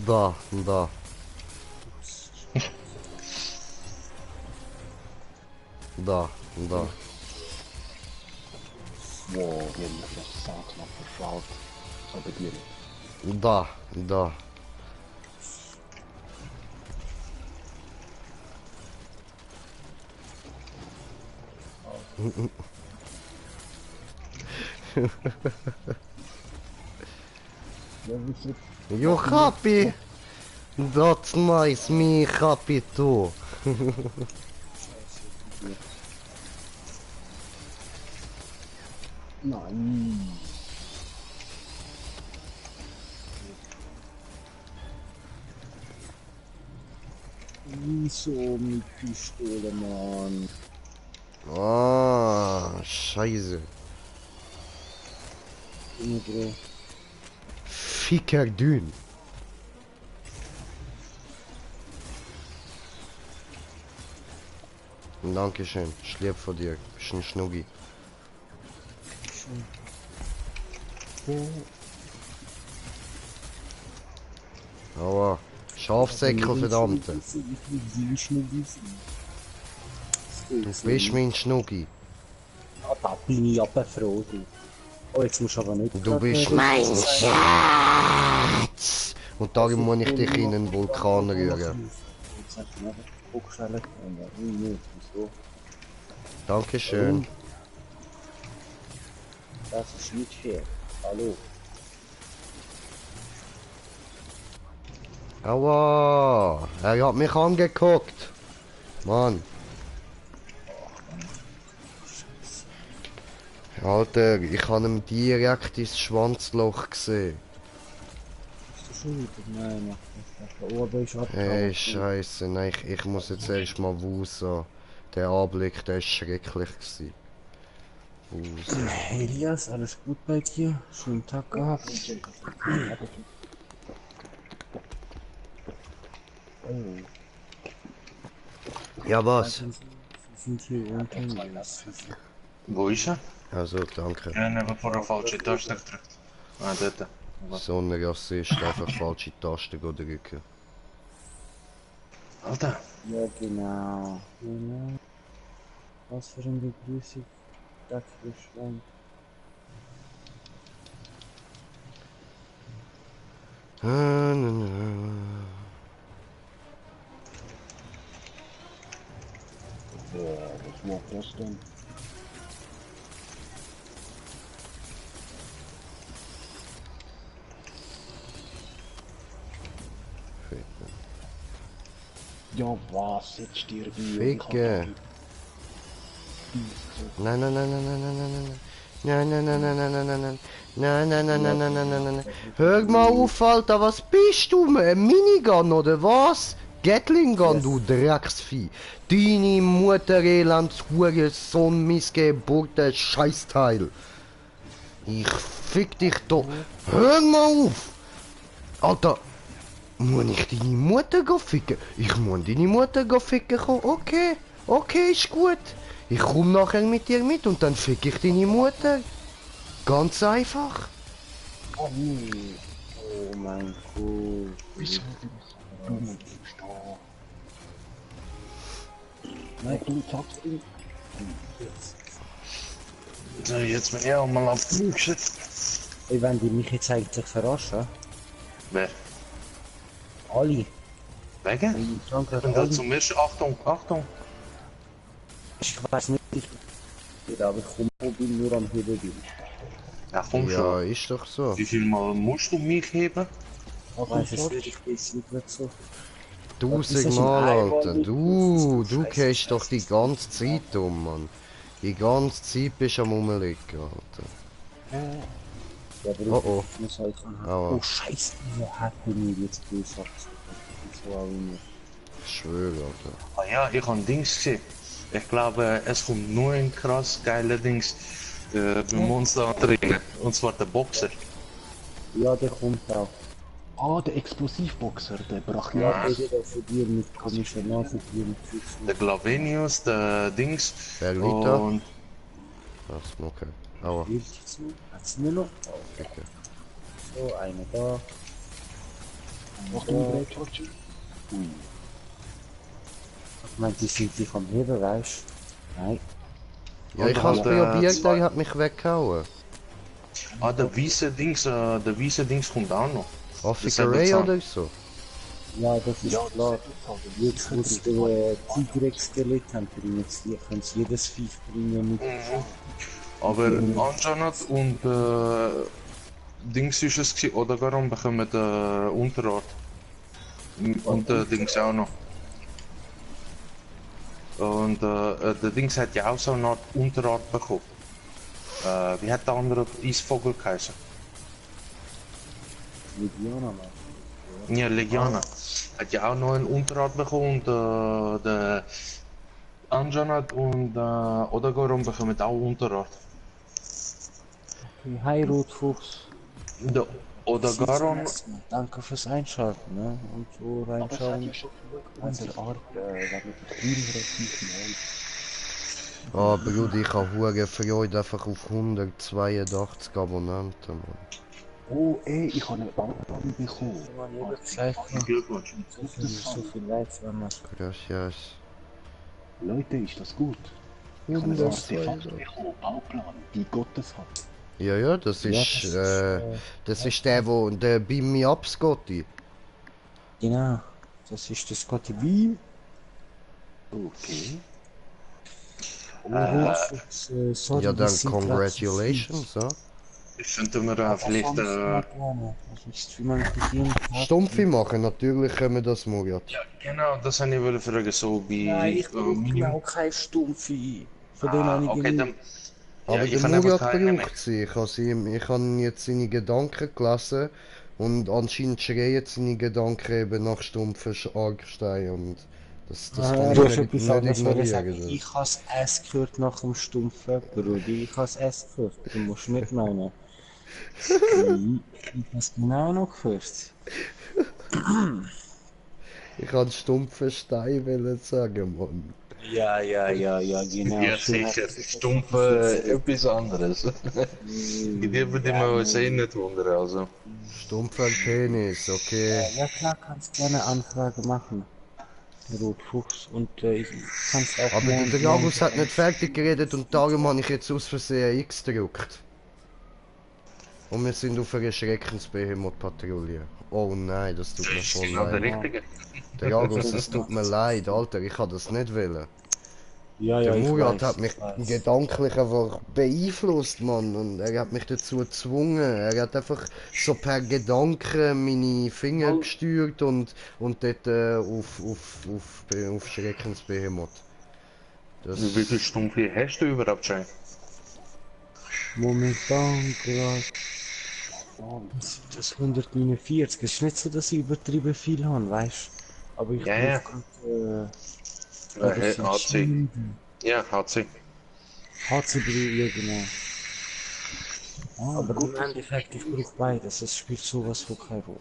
Да. Da, da. Wow, die haben mich das Sacknapp verschaut. Aber die nicht. Da, da. Jo happy. That's nice, me happy too. Nein. Wieso mit Pistole, Mann? Ah, scheiße. Ficker dünn. Dankeschön, ich lieb von dir. Bist ein Schnuggi. Aua. Schafsäckel, verdammte. Du bist mein Schnuggi. Ah, da bin ich aber froh, du. Oh, jetzt musst du aber nicht... Du bist mein Schatz. Und darum muss ich dich in einen Vulkan rühren. Dankeschön. Das ist nicht fair. Hallo. Aua. Er hat mich angeguckt. Mann. Alter, ich habe ihm direkt ins Schwanzloch gesehen. Ist das schon wieder? Nein, mach nicht. Der Ober ist abgehauen. Hey, Scheiße, nein, ich muss jetzt erst mal wusen. Der Anblick, der ist schrecklich gewesen. Wusen. Hey Elias, alles gut bei dir? Schönen Tag gehabt? Ja, was? Sie sind hier unten. Wo ist er? Also, danke. Ja, nehmen vor der falschen Taste gedrückt. Ah, dort. So ein Rassist, einfach falsche Taste drücken. Alter. Ja, genau. Genau. Was für eine Begrüßung. Danke für Schwein. Ja, was war das denn? Ja, was? Jetzt stirb ich. Ficke. Nein, nein, nein, nein, nein, nein, nein, nein. Nein, nein, nein, nein, nein, nein, nein, nein, nein, nein, nein, nein, nein, nein, nein, nein. Hör mal auf, Alter, was bist du? Ein Minigun oder was? Gatling Gun, du Drecksvieh. Deine Mutter, Elend, Hure, Sohn, Missgeburte, Scheißteil. Ich fick dich doch. Hör mal auf! Alter, muss ich deine Mutter go ficken? Ich muss deine Mutter go ficken kommen. Okay, okay, ist gut. Ich komm nachher mit dir mit und dann fick ich deine Mutter. Ganz einfach. Oh mein Gott. Wieso du musst da? Nein, du sagst ihm. So, jetzt bin ich auch mal abgeschüttet. Ey, wenn die mich jetzt eigentlich verarschen, Wer? alle. Wegen? In Frankreich Und dann alle. zum ersten, Achtung, Achtung. Ich weiß nicht, aber ich komme mobil nur am Hebel. Ja, komm Ja, schon. ist doch so. Wie viel Mal musst du mich heben? Ich weiß es nicht, ich weiß nicht so. 1000 Mal, Alter. Du gehst doch die ganze Zeit um, Mann. Die ganze Zeit bist du am Rumliegen, Alter. Ja, aber Oh, ich muss halt sagen, Aua. oh Scheiße, wo hat er mir jetzt gesagt? So auch immer. Ich schwöre, Alter. Ah ja, ich habe Dings gesehen. Ich glaube, es kommt nur ein krass geiler Dings beim Monster drin. Und zwar der Boxer. Ja, der kommt auch. Ah, der Explosivboxer, der brachial. Ja, der geht auch für dir mit komischer Nase, dir mit Füßen. Der Glavenius, der Dings. Wer liegt da? Und Das okay. Aua. Hilft jetzt noch? Hat's nur noch? Oh, Okay. so, eine da. Mach du einen Break, Charger? Ich meine, die sind sich am Hebel, weißt Nein. Ja, ich Und hab's halt, probiert, der hat mich weggehauen. der weiße Dings kommt auch noch. Officer selbe Ray Zahn. oder so. Ja, das ist Ja, klar. das Jetzt, wo sie den Tigrex-Skelett haben, bringen sie, können sie jedes Viech bringen mit. Aber anscheinend und Dings ist es gewesen, oder warum bekommen wir Unterart. Und Dings auch noch. Und der Dings hat ja auch so eine Art Unterart bekommen. Wie hat der andere Eisvogel geheißen? Legioner, Mann. Ja, Legiana. Hat ja auch noch eine Unterart bekommen und der Anjanat und Odagoron bekommen auch Unterart. Okay, hi Rotfuchs. Der Odagoron, Danke fürs Einschalten, ne? Und so Aber es hat reinschauen. ja schon genug Also Gründe. Art, damit die Grün relativ Ah, Bruder, ich hab hure Freude einfach auf 182 Abonnenten, Mann. Oh, ey, ich habe eine Bank bekommen. Glückwunsch. so viel Likes, wenn man. Gracias. Leute, ist das gut? Ich habe ein Artefakt bekommen, Bauplan, die Gotteshand. Ja, ja, das ist der, wo der Beam Me Up, Scotty. Genau. Das ist das Scotty B. Okay. Rotfuchs, sorry, Ja, wir dann sind grad zu congratulations, ja. Könnten wir viel. vielleicht Sonst mal gerne. Das ist, wie man mit jedem Tag- Stumpfe machen, natürlich können wir das, Murat. ja, genau, das habe ich wollen fragen, so wie Nein, ich brauche Minimum. auch kein Stumpfi. Von dem habe ich Okay, genug. dann. Aber Ja, ich der kann einfach Murat keinen braucht sie. Ich habe jetzt seine Gedanken gelesen und anscheinend schreien seine Gedanken eben nach stumpfen Argstein und das kann Du ich hast nicht, etwas nicht anderes wollen sagen. ignorieren. Ich habe es gehört nach dem Stumpfen, Bruder. Ich habe es gehört. Du musst nicht meinen. Ich habe es genau noch gehört. Ich wollte stumpfen Stein wollen sagen, Mann. Ja, genau. Ja, sicher. Stumpfe etwas anderes. Ich würde mich sehen nicht wundern, also. Stumpfer Penis, okay. Ja klar, kannst gerne Anfrage machen. Rotfuchs und ich kann es auch Aber der morgen- Dragos hat nicht fertig geredet und darum habe ich jetzt aus Versehen X gedrückt. Und wir sind auf einer Schreckensbehemoth-Patrouille. Oh nein, das tut mir voll Genau der leid. Richtige. Dragos, es tut mir leid, Alter, ich kann das nicht wollen. Ja, Der ich Murat weiß, hat mich ich weiß. gedanklich einfach beeinflusst, Mann. Und er hat mich dazu gezwungen. Er hat einfach so per Gedanken meine Finger gesteuert und dort auf Schreckensbehemoth. Das, Wie viel Stumpfe hast du überhaupt schon? Momentan gerade. Das 149. Es ist nicht so, dass ich übertrieben viel habe, weißt du? Aber ich Ja, ja. brauche gerade. das sind HC. Schienen. Ja, HC. HC-Brille, ja genau. Aber im Endeffekt, ich brauche beides. Es spielt sowas von keine Rolle.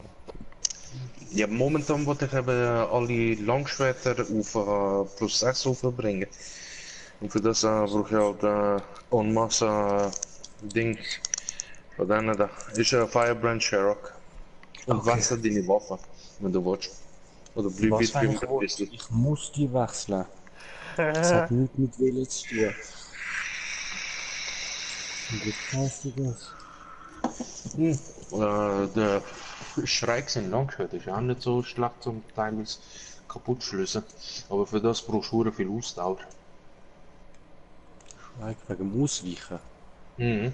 Ja, momentan wollte ich eben alle Langschwerter auf plus 6 aufbringen. Und für das brauche ich halt en masse Ding. Von denen da ist Firebrand Sherrock. Und Okay. wechsel deine Waffe, wenn du willst. Oder bleib Was mit wenn dem ich will? Pistol. Ich muss die wechseln. Das hat nichts mit Willen zu tun. Und jetzt heißt du das? Der Schreck sind Langschwert ist auch nicht so schlecht zum teilweise kaputt schließen. Aber für das brauchst du viel Ausdauer. Wegen Ausweichen. Mhm.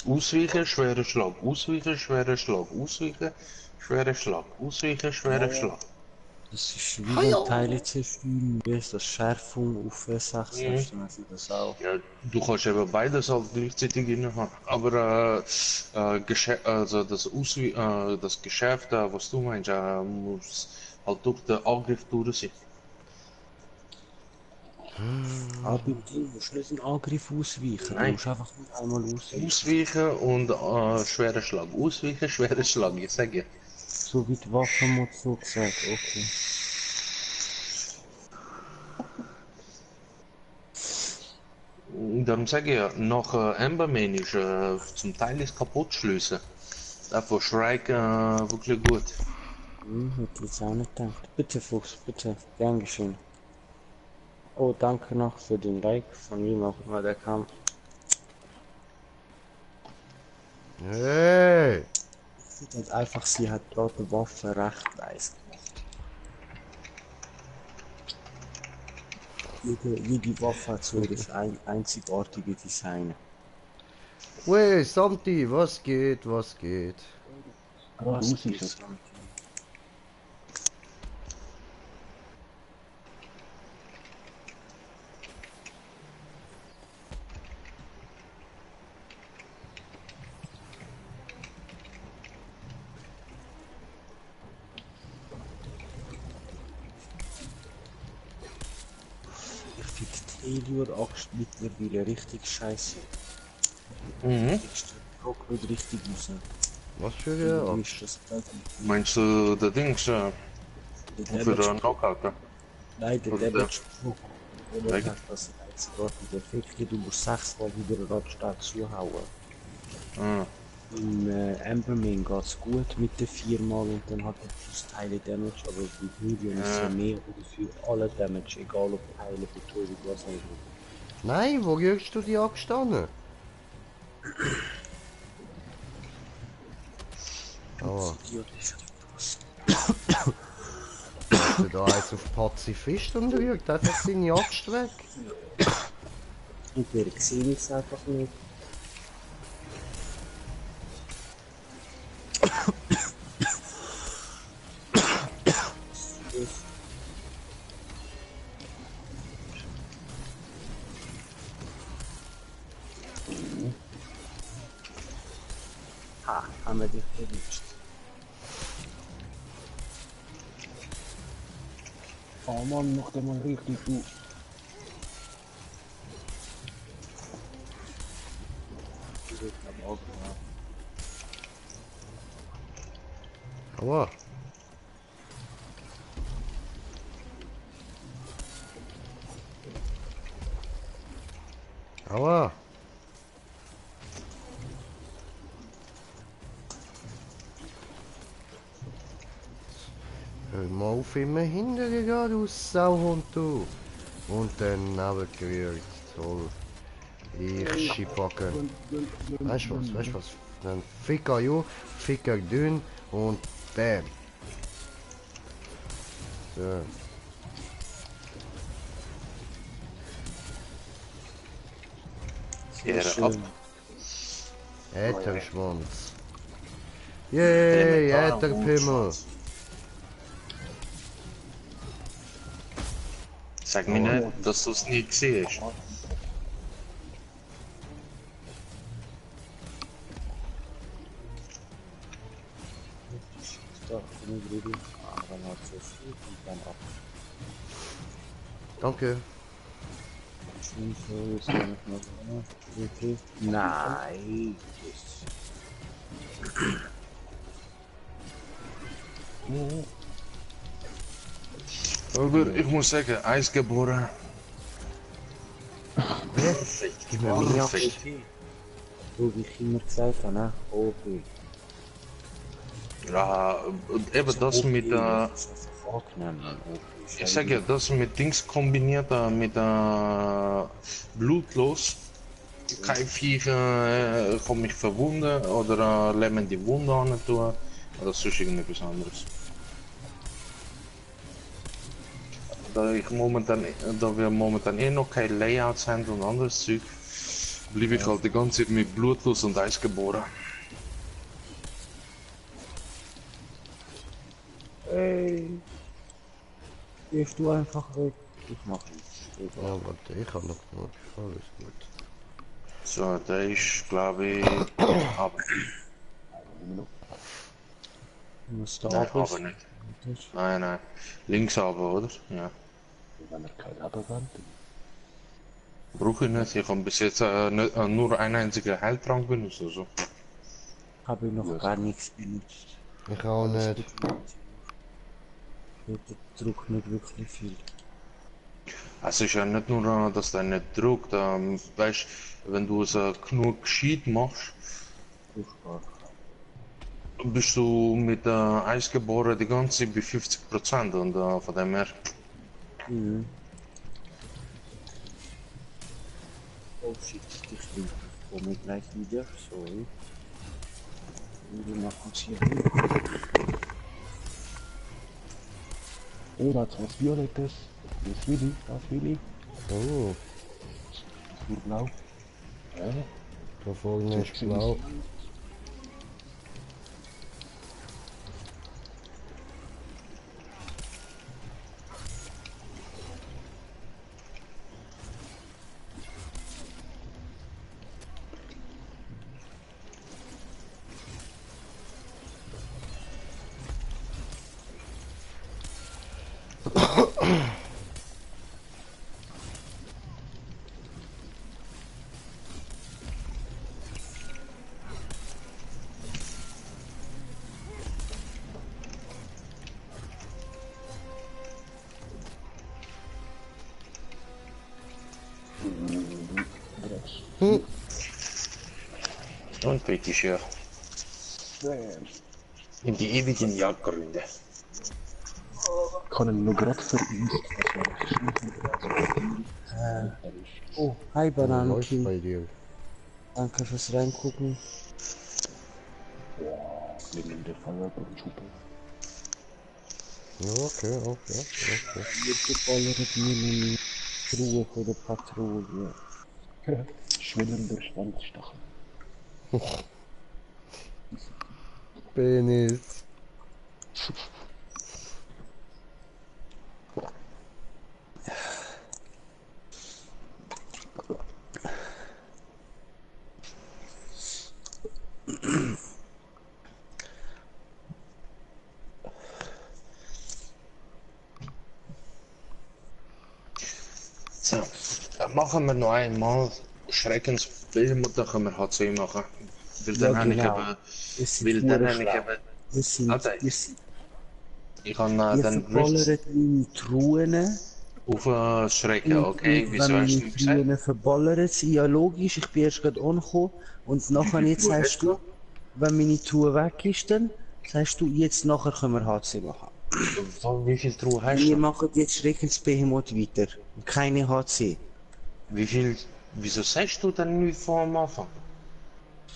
Ausweichen, schwerer Schlag, ausweichen, schwerer Schlag, ausweichen, schwerer Schlag, ausweichen, schwerer Schlag. Das ist wie wenn Teile zerstören, wie ist das Schärfung auf 6 hast, dann hast du das auch. Ja, du kannst eben beides halt gleichzeitig inne haben. Aber also das Geschäft, was du meinst, muss halt durch den Angriff durch sein. Aber du musst nicht einen Angriff ausweichen, Nein. du musst einfach nur einmal ausweichen. Ausweichen und schwerer Schlag. Ausweichen, schwerer Schlag, ich sage ja. So wie die Waffenmod so gesagt, okay. Darum sage ich ja, nach Emberman ist zum Teil ist kaputt schließen. Davon Shrike wirklich gut. Hätte ich jetzt auch nicht gedacht. Bitte Fuchs, bitte, gern geschehen. Oh, danke noch für den Like, von wem auch immer der kam. Hey! Ich finde halt einfach, sie hat dort die Waffe recht nice gemacht. Jede Waffe hat so das einzigartige Design. Wey, Santi, was geht, was geht? Geradeaus ist geht es. so? Ich finde Taylor-Axt mittlerweile richtig scheiße. Mhm. Ich guck nicht richtig raus. Was für Irgendwie ein ist das Teil Meinst du der Dings der für Damage den Knockout? Nein, der Oder Damage Druck. Oder Welcher? hat das einzigartige Effekte, du musst 6-mal hintereinander stark zuhauen. Ah, Im Amberman geht es gut mit den 4-mal und dann hat er plus Teile Damage, aber bei Medium ist ja mehr oder für alle Damage, egal ob Teile, Betäubung, was auch immer. Nein, wo rührst du die Axt an? Aber Idiotisch groß. du da eins auf Pazifist und rührt einfach seine Axt weg. Entweder sehe ich es einfach nicht. Ha, haben wir dich erwischt. Oh Mann, mach den mal richtig gut. Ich will aber auch gemacht. Aua. Aua. Hör mal auf, immer hinterher gehen, du Sauhund, du. Und dann runtergerührt. Toll. Ich Schipacken. Weißt du was, weißt du was? Dann Ficker ju, Ficker dünn und bam. So. Ehre Sehr ab. schön. Ätherschwanz. Yay, Ätherpimmel. Sag mir nicht, dass du es nie gesehen hast. Doch, bin ich ready. Aber dann hat so viel und dann ab. Danke. Schön so, ist ja nicht mehr so. Okay. Nein. Aber ich muss sagen, Eisgeboren. Gib mir meine Axt. Perfekt. So wie ich immer gesagt habe, ne? OP. Ja, und eben das mit Das ist einfach angenehm, OP. ich sag ja, das mit Dings kombiniert mit blutlos. Kein Vieh kann mich verwunden oder lämmen die Wunde an tun oder sonst irgendetwas anderes. Da wir momentan eh noch keine Layouts haben und anderes Zeug, blieb ich halt die ganze Zeit mit blutlos und Eisgeboren. Ey. Gehst du einfach weg. Ich mach nicht. Ja, warte, ich habe noch genug. Alles gut. So, der ist glaube ich ab. Du musst da Nein, runter. aber nicht. Nein, nein. Links aber, oder? Ja. Wenn er kein Leben Brauche ich nicht. Ich habe bis jetzt nur einen einzigen Heiltrank benutzt. Also. Habe ich noch gar nichts benutzt. Ich auch nicht. Der Druck nicht wirklich viel. Es ist ja nicht nur, dass der nicht druckt. Weißt, wenn du es genug gescheit machst, Furchtbar. bist du mit Eisgeboren die ganze Zeit bei 50% und von dem her. Mhm. Oh shit, die Schlinge. Komme gleich wieder, sorry. Wir machen uns hier hin. Oh, da ist was Violettes. Das ist Willi, das ist Willi. Oh, Das ist nur blau. Ja. da vorne ist blau. Und bitteschön. In die ewigen Jagdgründe. Ich kann ihn nur gerade vermisst. Oh, hi Was Bananen läuft King. bei dir? Danke fürs Reingucken. Flimmende Feuerballenschuppe. Ja, okay, okay. Jetzt geballert mir eine Truhe für die Patrouille. Schwellender Schwanzstachel. Penis. So, dann machen wir noch einmal Schreckensbehemoth, dann können wir HC machen. Weil dann Ja, habe ich genau. eben... Es sind Weil dann hure habe ich schlau. eben... Wir sind, Alter, wir sind, ich habe ihr dann Rifts verballert meine Truhen. aufschrecken, okay? Und Wieso wenn hast du meine mir gesagt? Truhen verballert sind, ja logisch, ich bin erst gerade angekommen. Und nachher jetzt Truhen sagst hast du, wenn meine Truhe weg ist, dann sagst du, jetzt nachher können wir HC machen. Wie viel Truhe hast Wir du? machen jetzt Schreckensbehemoth weiter. Keine HC. Wie viel... Wieso sagst du dann nicht vom Anfang?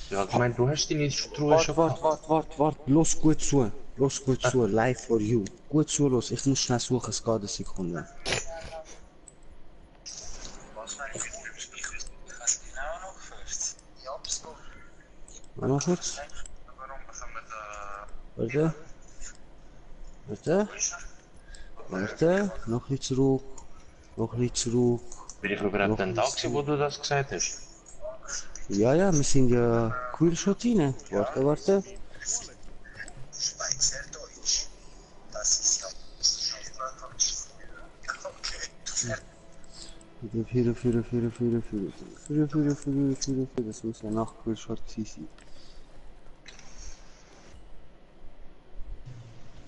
Ja, ich meine, du hast deine Truhe schon Wart. Los gut zu. Los gut zu. Live for you. Gut zu, los. Ich muss schnell suchen, es geht eine Sekunde. Warte mal kurz. Warte. Warte. Noch ein bisschen zurück. Noch ein bisschen zurück. Bin ich überhaupt ein Tag gewesen, wo du das gesagt hast? Ja, wir sind ja Quillshot rein. Warte. Das muss ja nach Quillshot sein.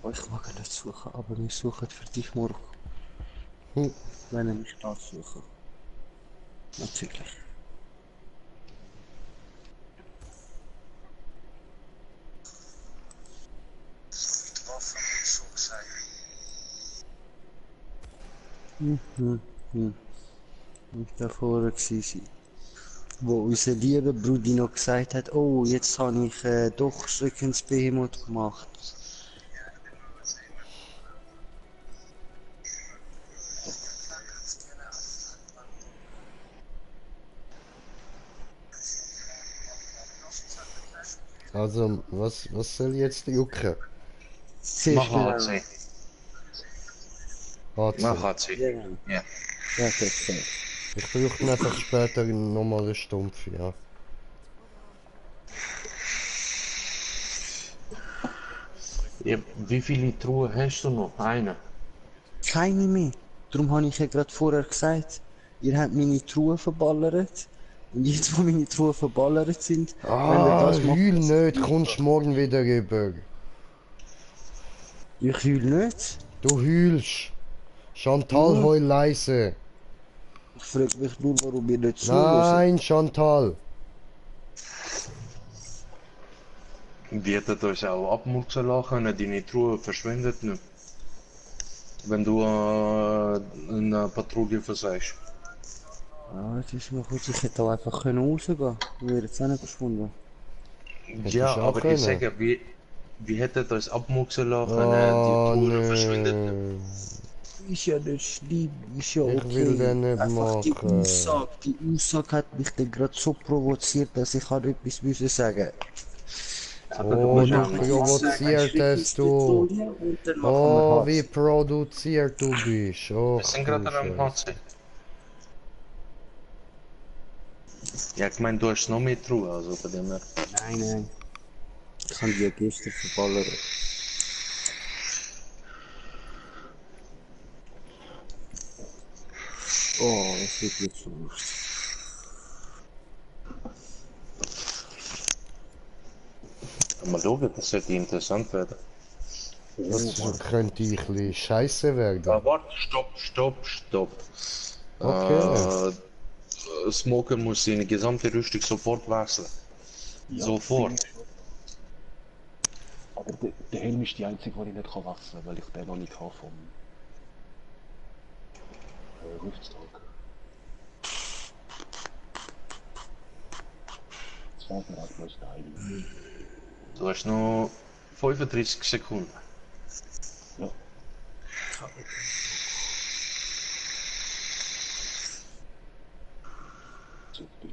Oh, ich mag nicht suchen, aber wir suchen für dich morgen. Wenn ich mich da suchen. Natürlich. Ich davor gewesen, wo unser lieber Brudi noch gesagt hat, oh, jetzt habe ich doch Schreckensbehemoth gemacht. Also, was soll jetzt jucken? Sehr Mach schnell. HC. HC. Mach HC. Ja, Ja. perfekt. Ich brauche einfach später nochmal eine Stumpf, ja. Ja, wie viele Truhen hast du noch? Eine. Keine mehr. Darum habe ich ja gerade vorher gesagt, ihr habt meine Truhe verballert. Und jetzt, wo meine Truhe verballert sind, wenn ihr das macht, Heul nicht, kommst morgen wieder rüber. ich heul nicht. Du heulst. Chantal, heul leise. Ich frage mich nur, warum ihr nicht zuhört. Nein, Chantal. Die hätten uns auch abmurksen lassen, deine Truhe verschwindet nicht. Wenn du eine Patrouille versagst. Ah, jetzt ist mir kurz, ich hätte auch einfach rausgehen können. Wäre jetzt auch nicht verschwunden. Ja, ich auch aber können. ich sage, wie hätte das abmuxen lassen, die Oh, Touren verschwindet. nee. Ist ja nicht schlimm, ist ja Ich will okay. den nicht Einfach machen. Die Aussage hat mich dann gerade so provoziert, dass ich halt etwas müssen sagen. Oh, musst du auch nicht. provoziertest du. Und dann machen Oh, wir wie Hass. produziert du bist. Wir Och, sind du gerade am Scheiße. HC. Ja, ich meine, du hast noch mehr Truhe, also von dem her. Nein. Ich habe die ja gestern verballert. Oh, das wird jetzt so lustig. Mal schauen, das sollte interessant werden. Das könnte ein bisschen scheiße werden. Warte, stopp. Okay. Smoker muss seine gesamte Rüstung sofort wechseln. Sofort. Aber der Helm ist die einzige, die ich nicht wechseln kann, weil ich den noch nicht habe vom Rüsttag. Das fällt mir halt bloß Teil. Du hast noch 35 Sekunden. Ja. Super.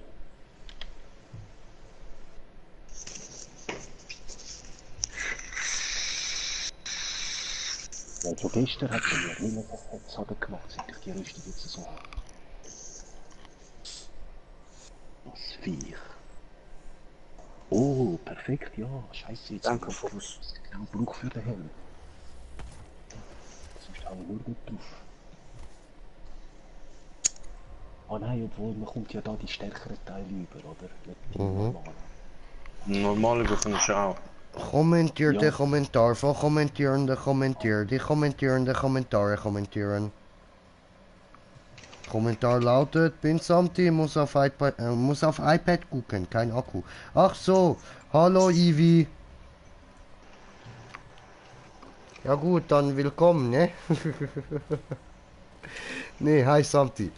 Weil von gestern hat er mir immer das hat er gemacht, seit ich die Rüstung jetzt so habe. Das Viech. Oh, perfekt, ja. Scheiße, jetzt Danke, was Fuchs. ich genau brauche für den Helm. Sonst habe ich nur gut drauf. Ah nein, obwohl man kommt ja da die stärkeren Teile über, oder? Nicht die normalen. Normaal bekommst du auch. Commenteer Ja. de commentaar van commenterende commenteer. Die commenterende commentaren commenteren. Kommentar lautet, bin Samti, muss auf iPad gucken, kein Akku. Ach so, hallo Ivi. Ja gut, dann willkommen, ne? Nee, hi Samti.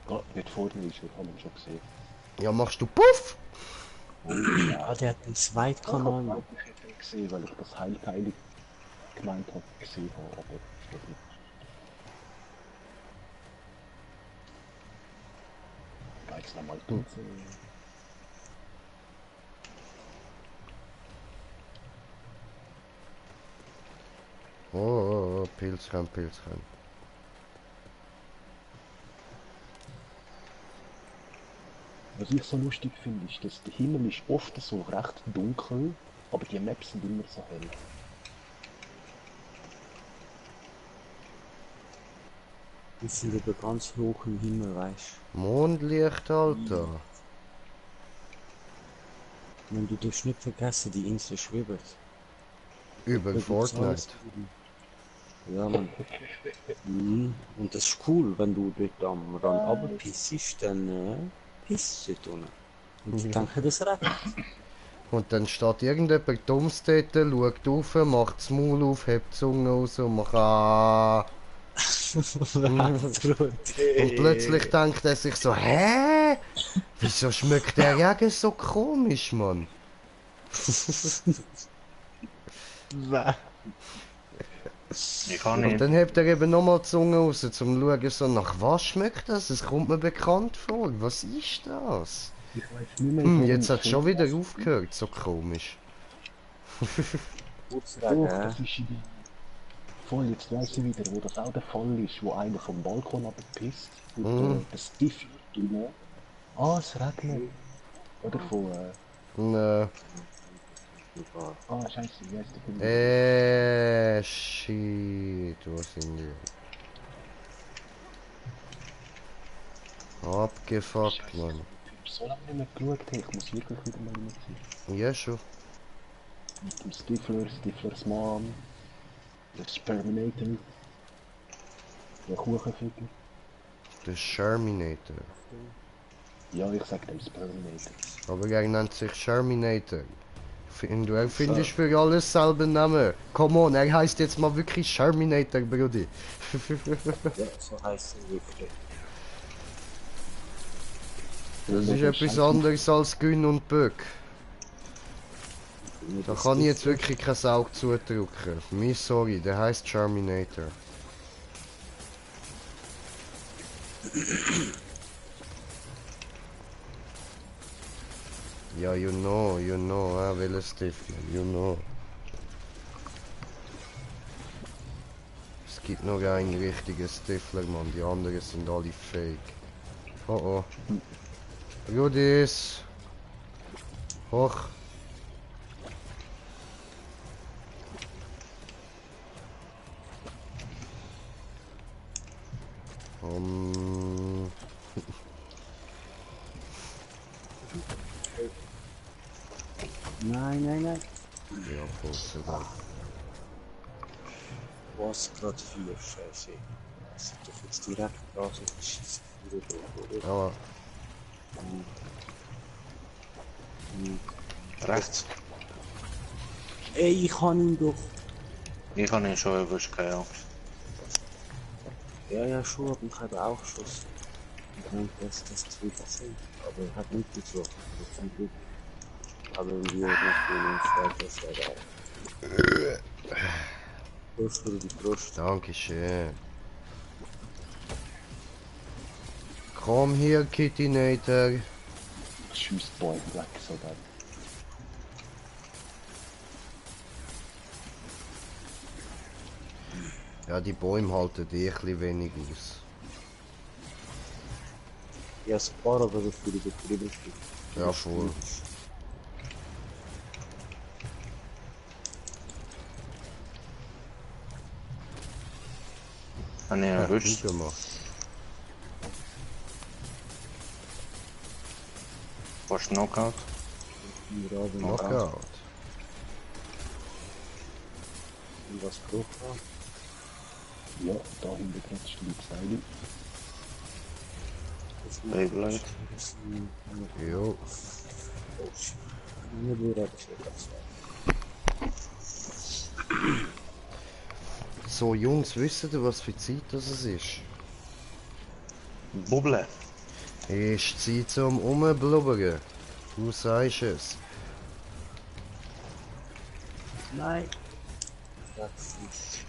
Ja, nicht vor mir ist, wir haben ihn schon gesehen. Ja, machst du Puff? Ja, der hat einen Zweitkanal. Ich habe ihn gesehen, weil ich das Heilteil gemeint habe, gesehen habe, aber steht nicht. Geht's nochmal durch. Oh, Pilzchen. Was ich so lustig finde, ist, dass der Himmel ist oft so recht dunkel, aber die Maps sind immer so hell. Wir sind über ganz hoch im Himmel, weißt Mondlicht, Alter. du. Wenn du darfst nicht vergessen, die Insel schwimmt. Über Da gibt's Fortnite. alles drin. Ja, man. Und das ist cool, wenn du dort am Rand runterpissst, dann pisst es dort unten. Und ich denke, das regnet. Und dann steht irgendjemand Dummes dort, schaut rauf, macht das Maul auf, hebt die Zunge raus und macht Und plötzlich denkt er sich so, hä? Wieso schmeckt der Jäger so komisch, Mann? Ich kann Und nicht. dann hebt er eben nochmal die Zunge raus, zum zu schauen, so, nach was schmeckt das? Es kommt mir bekannt vor. Was ist das? Ich weiß nicht mehr. Jetzt hat es schon wieder aufgehört, so komisch. Doch, das ist in voll, jetzt weiss ich wieder, wo das auch der Fall ist, wo einer vom Balkon abgepisst und das Stifler drin. Ah, es regnet. Oder von, Ne. scheiße, wie heißt der Film? Shit, wo sind die? Abgefuckt, Mann. Ich habe so lange nicht mehr geschaut, hey, ich muss wirklich wieder mal mitziehen. Ja, schon. Mit dem Stiflers Mom, der Sperminator, der Kuchenfigur. Der Sherminator. Ja, ich sag dem Sperminator. Aber er nennt sich Sherminator. Du erfindest für alles selber Namen. Come on, er heißt jetzt mal wirklich Sherminator, Brudi. Ja, so heisst er wirklich. Das ist etwas anderes als Gün und Böck. Da kann ich jetzt wirklich kein Auge zudrücken. Mir sorry, der heißt Terminator. Ja, you know, welches Stift, you know. Es gibt noch einen richtigen Stifler, Mann, die anderen sind alle fake. Oh oh. Rudis! Hoch! Nein. Ja, voll sogar. Was gerade 4, Scheiße. Das sieht doch jetzt direkt aus, als die Scheiße 4 oder? Aber Rechts. Ey, ich kann ihn doch. Ich habe ihn schon erwischt, keine Angst. Ja, schon, aber ich habe auch Schuss. Ich denke, dass das 2 sind. Aber er hat nicht getroffen. Zum Glück. Aber wir noch den Zweifels dabei. Prost für die Brust. Dankeschön. Komm hier, Kittinator. Schießt Bäume weg, so geil. Ja, die Bäume halten eh ein bisschen wenig aus. Ja, ein paar, aber das würde ich betrieben. Ja, voll. Habe ich Ja, erwischt. gut gemacht. Fast Knockout. Knockout. Und was braucht er? Ja, da hinten gerade steht Steine. Beyblade. Jo. Nicht wieder abgeschickt. So, Jungs, wisst ihr, was für Zeit das ist? Bubble. Ist Zeit zum Umblubbern. Du sagst es. Nein.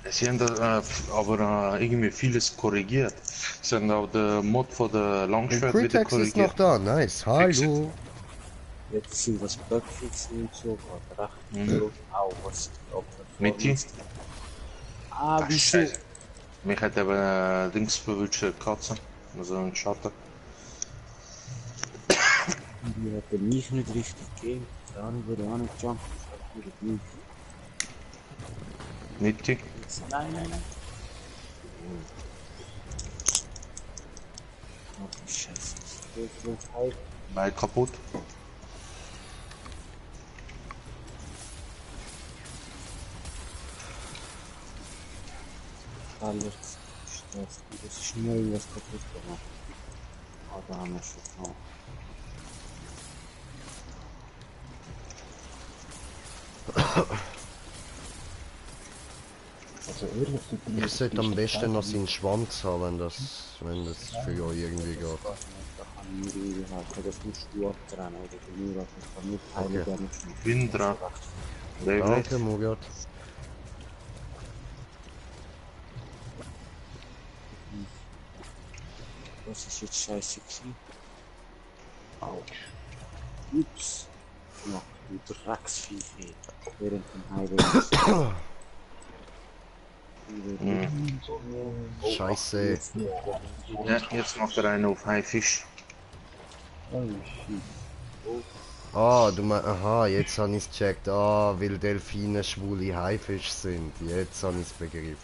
Sie haben da aber irgendwie vieles korrigiert. Sie haben auch den Mod von der Und Langschwert wieder Critex ist noch korrigiert. da, nice. Hallo. Jetzt sind was Bugfixen und so, aber recht auch was Mitte? Ah, Ach, wieso? Scheiße. Mich hat eben Dings verwünscht, Katze. Also ein Schatten. Die hat mich nicht richtig gegeben. Da würde ich auch nicht jumpen. Ich hab nicht. Mitte? Nein. Oh, Scheiße. Nein, kaputt. Alles. Das ist schnell was kaputt gemacht. Aber haben wir schon noch. Also ehrlich, Ich sollte am besten noch seinen Schwanz haben, wenn das für euch irgendwie geht. Da kann ich irgendwie halt, das musst du abtrennen oder nur, ich kann nicht Teile Okay. gerne schon. Bin dran. Beyblade. Danke, Mugat. Was ist jetzt scheiße gewesen? Autsch. Ups. Ja, du Drecksvieh, ey. Während dem Highway. Scheiße. Ja, jetzt macht er einen auf Haifisch. Oh shit. Ah, du meinst, aha, jetzt habe ich es gecheckt. Ah, weil Delfine schwule Haifisch sind. Jetzt habe ich es begriffen.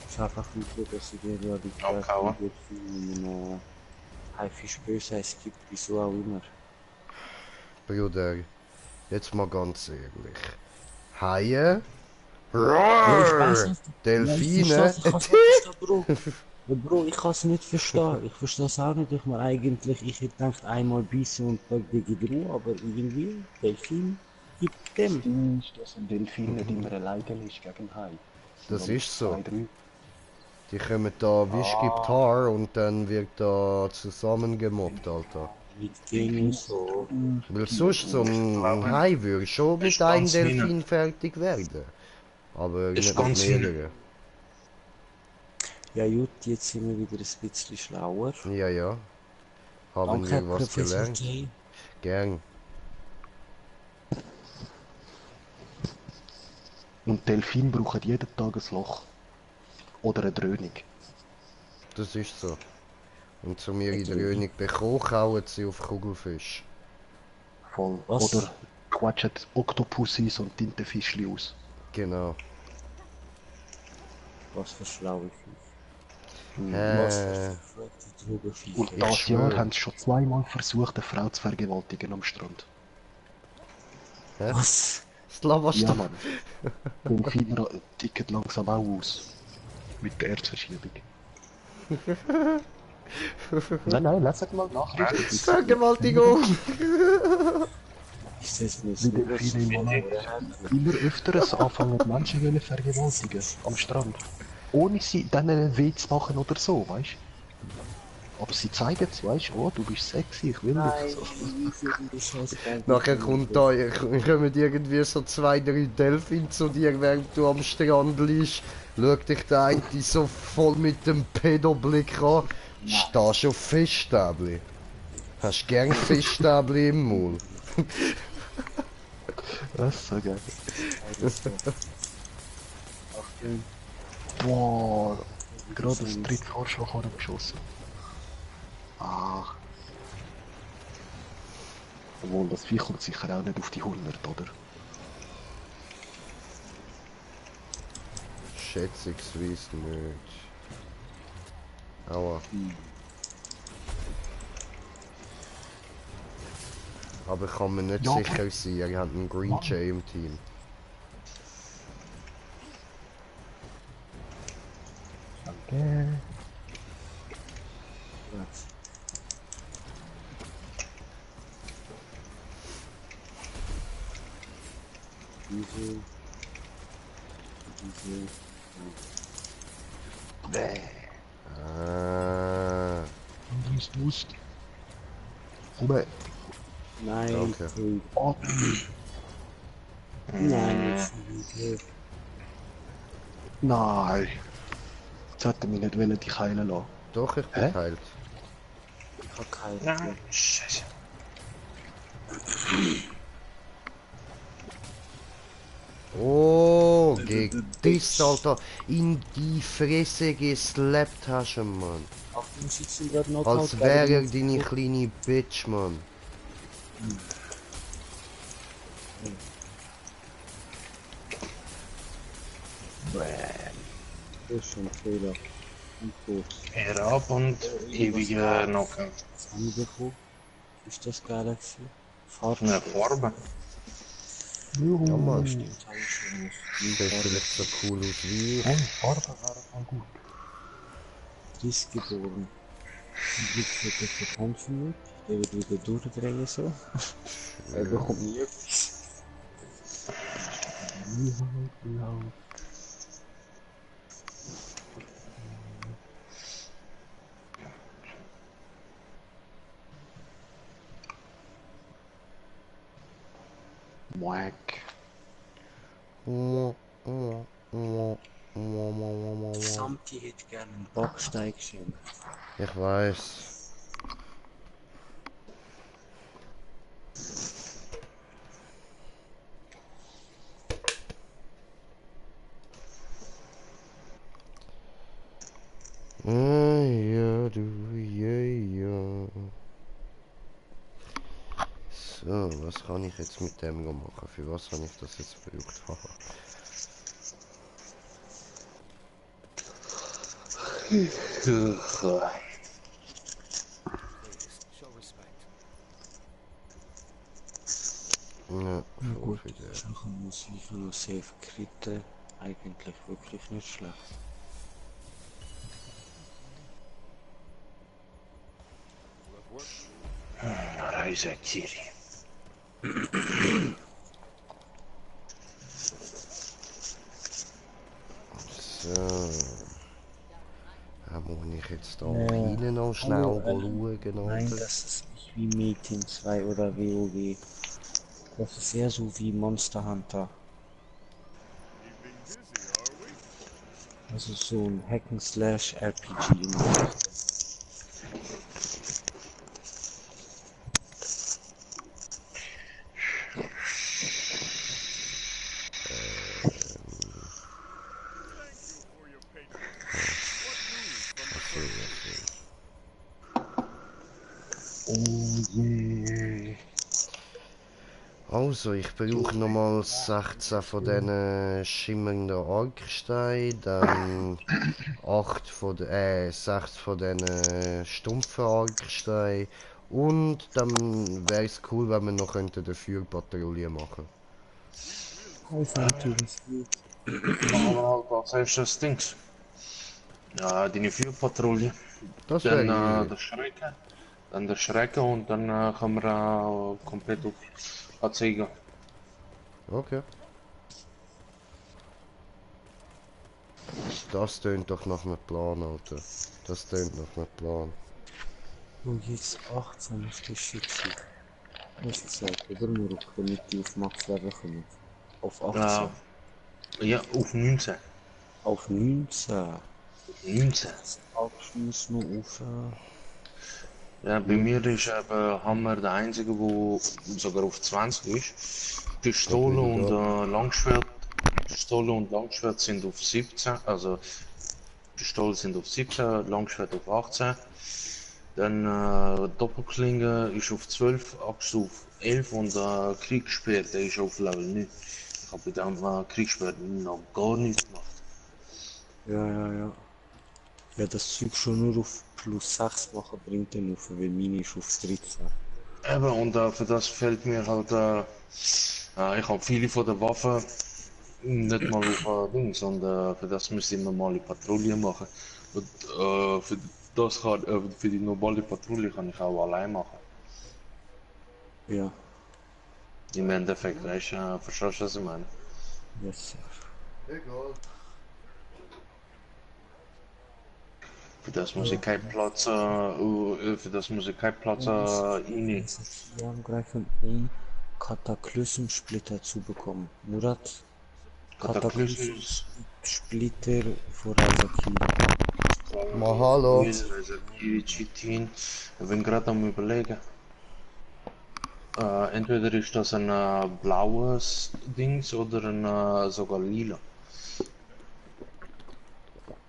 Ich habe einfach nicht so, dass ich dir ja die Abkauen. Delfinen Haifisch böse es gibt, wieso auch immer. Bruder, jetzt mal ganz ehrlich. Haie? Roar! Delfine? Ja, Bro, ich kann es nicht verstehen. Ich verstehe es auch nicht. Ich meine, eigentlich, ich hätte gedacht, einmal bissen und dann gegen Ruhe, aber irgendwie, Delfin gibt Das dem. Ding ist, dass ein Delfin nicht immer alleine ist gegen Hai. Das Sondern ist so. 2, 3. Die kommen da wie Gitar und dann wird da zusammengemobbt, Alter. Mit Genie so. Weil sonst so ein Hai würde schon mit Ist einem ganz hinten. Delfin fertig werden. Aber Ist nicht mit ganz hinten. mehreren. Ja gut, jetzt sind wir wieder ein bisschen schlauer. Ja, ja. Haben Danke, wir was Professor gelernt? J. Gern. Und Delfine brauchen jeden Tag ein Loch. Oder eine Dröhnung. Das ist so. Und zu mir in der Dröhnung bekommen, kauen sie auf Kugelfisch. Voll. Was? Oder quatschen Oktopussis und Tintenfischli aus. Genau. Was für schlaue Viech. Was Äh, für verfluchte Drogenviecher. Und Ich das schwör. Jahr haben sie schon zweimal versucht, eine Frau zu vergewaltigen am Strand. Was? Slavasch Ja, Mann. Delfine ticken langsam auch aus. Mit der Erzverschiebung. Nein, lass mal Nachrichten. Vergewaltigung! Ist das nicht Wie so? Delfine im Moment immer öfteres anfangen, Menschen wollen vergewaltigen. Am Strand. Ohne sie denen weh zu machen oder so, weißt du? Aber sie zeigen es, weißt du, oh, du bist sexy, ich will dich so. Nachher kommen irgendwie so 2, 3 Delfine zu dir, während du am Strand liegst. Schaut dich der eine so voll mit dem Pedoblick an. Stehst du auf Fischstäbli? Hast gern Fischstäbli im Maul? Das ist so geil. Achtung, Boah, gerade das dritte Vorschlag hat er geschossen. Ach. Obwohl, das Vieh kommt sicher auch nicht auf die 100, oder? Schätzungsweise nicht. Aua. Aber ich kann mir nicht Ja, sicher sein, er hat einen Green Jay im Team. Danke. was? Diese. Bäh. Ah, Anderes Wust. Komm, Nein, Danke. hey. oh, Nein, nicht wieder. nein. Jetzt hat er mich nicht wollen, dich heilen lassen. doch, ich bin Hä? geheilt. Ich hab keine. Nein, scheiße. Oh, gegen das, Alter, in die Fresse geslappt hast du, Mann. Achtung, sitzen gerade noch. Als wäre er deine kleine Bitch, Mann. Das ist schon ein Fehler. Und kurz. Er ab und ewige Knocken. Was haben wir bekommen? Ist das geil gewesen? Farbe. Eine Farbe. Ja, Mann. Stimmt, habe ich schon nicht. Sieht vielleicht so cool aus wie ich. Hey, Farbe wäre voll gut. Frisch geboren. Und jetzt wird er verkonfirmiert. Der wird wieder durchdrehen so. Er bekommt nie etwas. Mwack. Samti hätte gerne einen Backstein geschenkt. Ich weiß. Ja, du, ja. So, was kann ich jetzt mit dem machen? Für was habe ich das jetzt gebraucht? Haha. Show respect. Ja, Na gut, für den. Sachen muss ich noch safe kritten. Eigentlich wirklich nicht schlecht. Kaisakiri. So. Da muss ich jetzt da Ja. rein noch schnell Hallo, schauen, Nein, Alter. das ist nicht wie Metin 2 oder WoW. Das ist eher so wie Monster Hunter. Keeping busy, are we? Also so ein Hack-and-Slash-RPG in der Richtung. Thank you for your patience. What news from the So, front? so. Also, ich brauche nochmal 16 von diesen schimmernden Orksteinen, dann 6 von diesen stumpfen Orksteinen und dann wäre es cool, wenn wir noch eine Feuerpatrouille machen. Alter, was geht? Machen wir halt als erstes Dings. Ja, die Feuerpatrouille. Das Dann wäre easy. der Schrecken. Dann der Schrecken und dann können wir komplett auf AC gehen. Okay. Das tönt doch nach einem Plan, Alter. Das tönt nach einem Plan. Und jetzt 18 auf die Schütze. Nicht gesagt, oder nur damit die auf Max Level kommen. Auf 18. Ja, auf 19. Auf 19. 19. Abschluss noch auf. Ja, bei mir ist eben Hammer der einzige, wo sogar auf 20 ist. Pistole und Langschwert. Pistole und Langschwert sind auf 17, also Pistole sind auf 17, Langschwert auf 18. Dann Doppelklinge ist auf 12, Axt auf 11 und Kriegsspeer, der ist auf Level 9. Ich habe mit dem Kriegsspeer noch gar nichts gemacht. Ja. Ja, das Zeug schon nur auf plus 6 machen bringt den auf, weil meine ist auf 13. Eben, und für das fällt mir halt, ich habe viele von den Waffen nicht mal auf Dings, und für das müsste ich normale Patrouille machen. Und für das für die normale Patrouille kann ich auch allein machen. Ja, Im Endeffekt, weißt du, verstehst du, was ich meine? yes, sir. Egal. Für das muss ich keinen Platz, für das muss ich keinen Platz rein. Wir haben greifen einen Kataklysm-Splitter zu bekommen. Murat, Kataklysmus. Splitter vor Rasaki. Mahalo. Chitin. Ich bin gerade am überlegen. Entweder ist das ein blaues Dings oder ein sogar lila.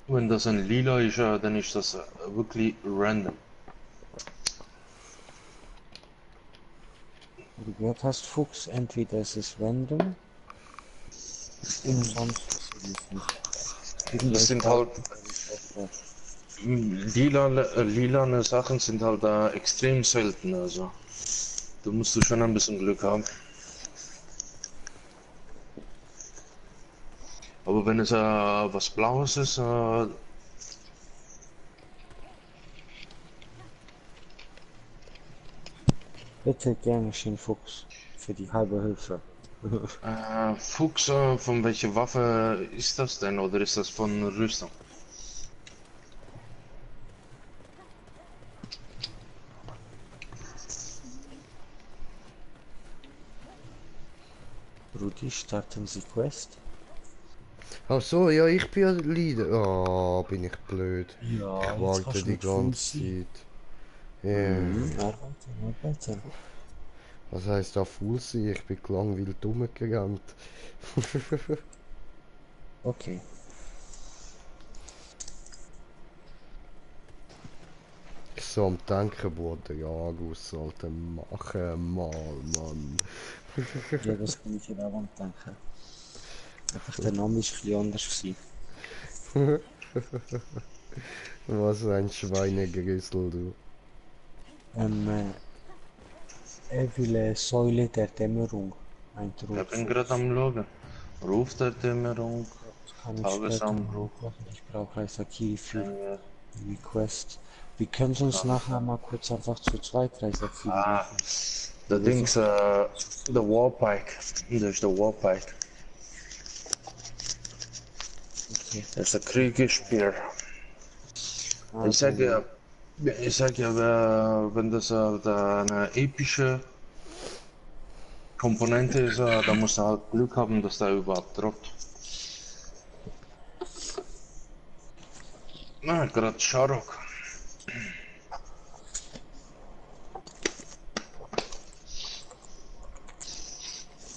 Wenn das ein lila ist, dann ist das wirklich random. Wie du gehört hast, Fuchs, entweder es ist random, umsonst ist es nicht. Das sind halt lilane Sachen sind halt extrem selten, also da musst du schon ein bisschen Glück haben. Aber wenn es was Blaues ist, Bitte gerne schön Fuchs für die halbe Hilfe. Fuchs, von welcher Waffe ist das denn, oder ist das von Rüstung? Rudi, starten Sie Quest? Ach so, ja, ich bin ja Leader. Oh, bin ich blöd. Ja, Ich warte die ganze Zeit. Ja. Arbeiten. Was heisst da Full sein? Ich bin gelangweilt rumgerannt. Okay. So am Denken, Bruder. Ja, Gus, Alter, machen mal, Mann. Ja, das bin ich ja auch am Denken. Einfach der Name ist ein bisschen anders gewesen. Was ein Schweinegrüssel, du. Er will eine Säule der Dämmerung. Ein Ich bin Rotfuchs. gerade am Schauen. Ruf der Dämmerung, Das kann ich später Tagesanbruch. machen. Ich brauche Sakiri für. Request. Wir können uns nachher mal kurz einfach zu zweit vielleicht auf Video Ah, machen. the thing's the Warpike. There's the Warpike. Okay. There's a Kriegsspear. Ah, Ich sag ja, wenn das eine epische Komponente ist, dann musst du halt Glück haben, dass der überhaupt droppt. Na, gerade Sharok.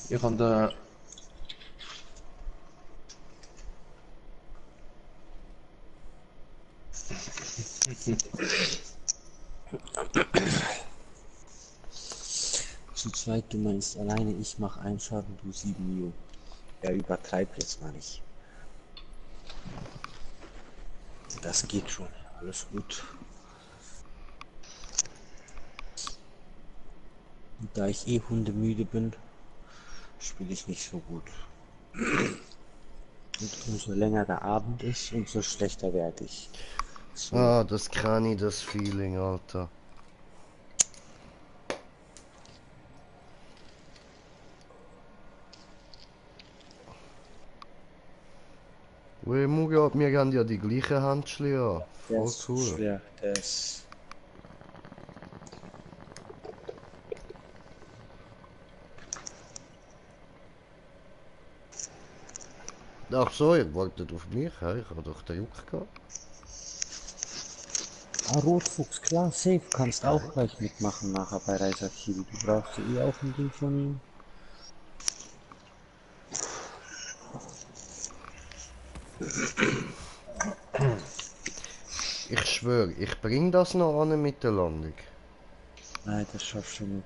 Ich habe da. zu zweit, du meinst alleine, ich mach einen Schaden, du 7 Mio. Ja, übertreib jetzt mal nicht. Das geht schon, alles gut. Und da ich eh hundemüde bin, spiele ich nicht so gut. Und umso länger der Abend ist, umso schlechter werde ich. So, Ah, das kann ich, das Feeling, Alter. Ui, Mugat, wir haben ja die gleichen Handschuhe an. der Voll ist cool. schwer, der ist... Ach so, ihr wolltet auf mich, ja, ich habe doch den Juck gehabt. Ah, Rotfuchs, klar, safe, kannst auch gleich mitmachen nachher bei Reisakiri. Du brauchst ja eh auch ein Ding von ihm. Ich schwöre, ich bring das noch an mit der Landung. Nein, das schaffst du nicht.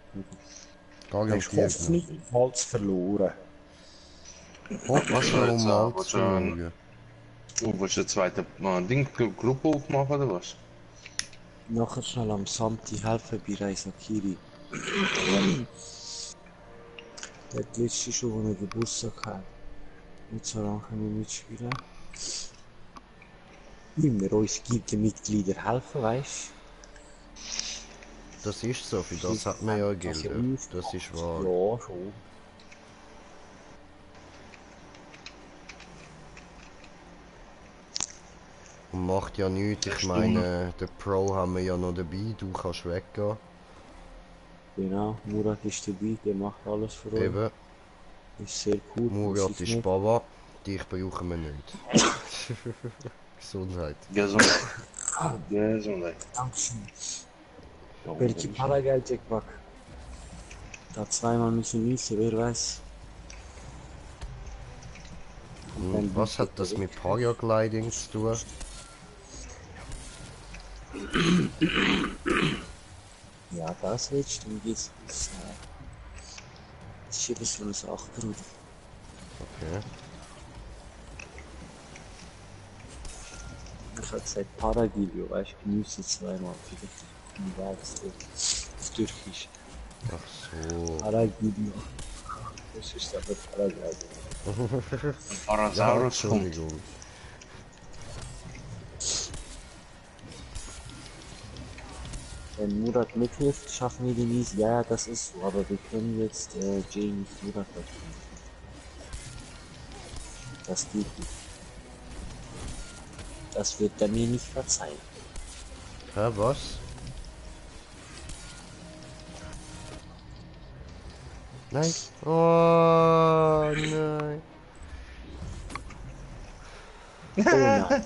Ich Garantiert hoffe nicht. nicht, falls verloren. Oh, was für ein was Malzvermögen. Willst du eine zweite Ding, Gruppe aufmachen oder was? Nachher schnell am Samti helfen bei Reisakiri. Der hat letzte schon, wo er Geburtstag hat. Nicht so lange können wir mitspielen. Wie wir uns guten Mitglieder helfen, weißt Das ist so, für das hat man ja Geld. Das ist du? wahr. Ja, schon. Und macht ja nichts, ich meine, den Pro haben wir ja noch dabei, du kannst weggehen. Genau, Murat ist dabei, der macht alles für uns. Eben, Ist sehr cool. Murat muss ich ist nicht. Baba, dich brauchen wir nicht. Gesundheit. Gesundheit. Gesundheit. Dankeschön. Welche Parageld, Jack Buck? Da zweimal müssen wissen, wer weiß. Und was hat das mit Paragliding zu tun? Ja, das wird stimmt. Das ist ein bisschen eine Sache, Bruder. Okay. Ich habe gesagt Paragilio, weißt du, genieße zweimal. Vielleicht auf Türkisch. Ach so. Paragilio. Das ist aber Paragliding. Parasaurus kommt. Entschuldigung. Wenn Murat mithilft, schaffen wir die Wiese. Ja, das ist so, aber wir können jetzt Jay nicht Murat verstehen. Das geht nicht. Das wird er mir nicht verzeihen. Hä, was? Nein. Oh, nein. Oh nein.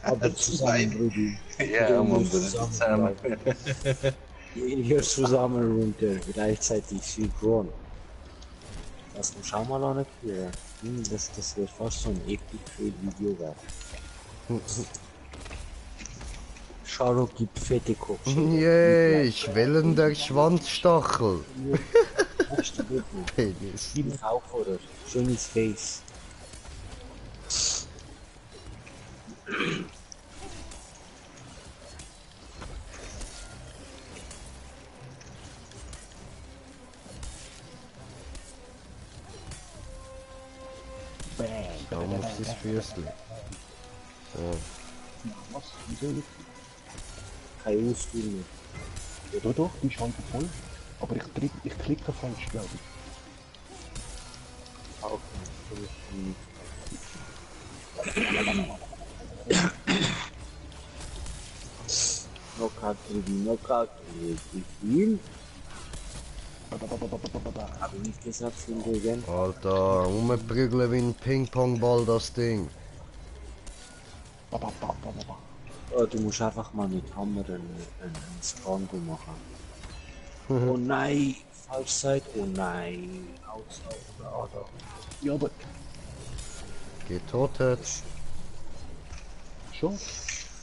Aber zusammen, Brudi. Ja, man, das ist Zusammen. Hier zusammen runter, gleichzeitig synchron. Das schau mal an hier. Das wird fast so ein Epic Fail Video werden. Charo gibt fette Kopfschläge. Yay, schwellender Schwanzstachel. Penis. Gib mich auch vor, schönes Face. Schau mal auf das Füßchen. So. Was? Wieso nicht? Kein Ausdauer mehr. Ja, doch, die ist halb voll. Aber ich klicke falsch, glaube ich. Ah, okay. Das ist Knockout Review, Knockout Review. Aber nicht gesagt, sind wir again. Alter, rumprügeln wie ein Ping-Pong-Ball, das Ding. Oh, du musst einfach mal mit Hammer einen Spango machen. Oh nein, Falschzeit, oh nein. Outside, da. Ja, aber Getötet. schon.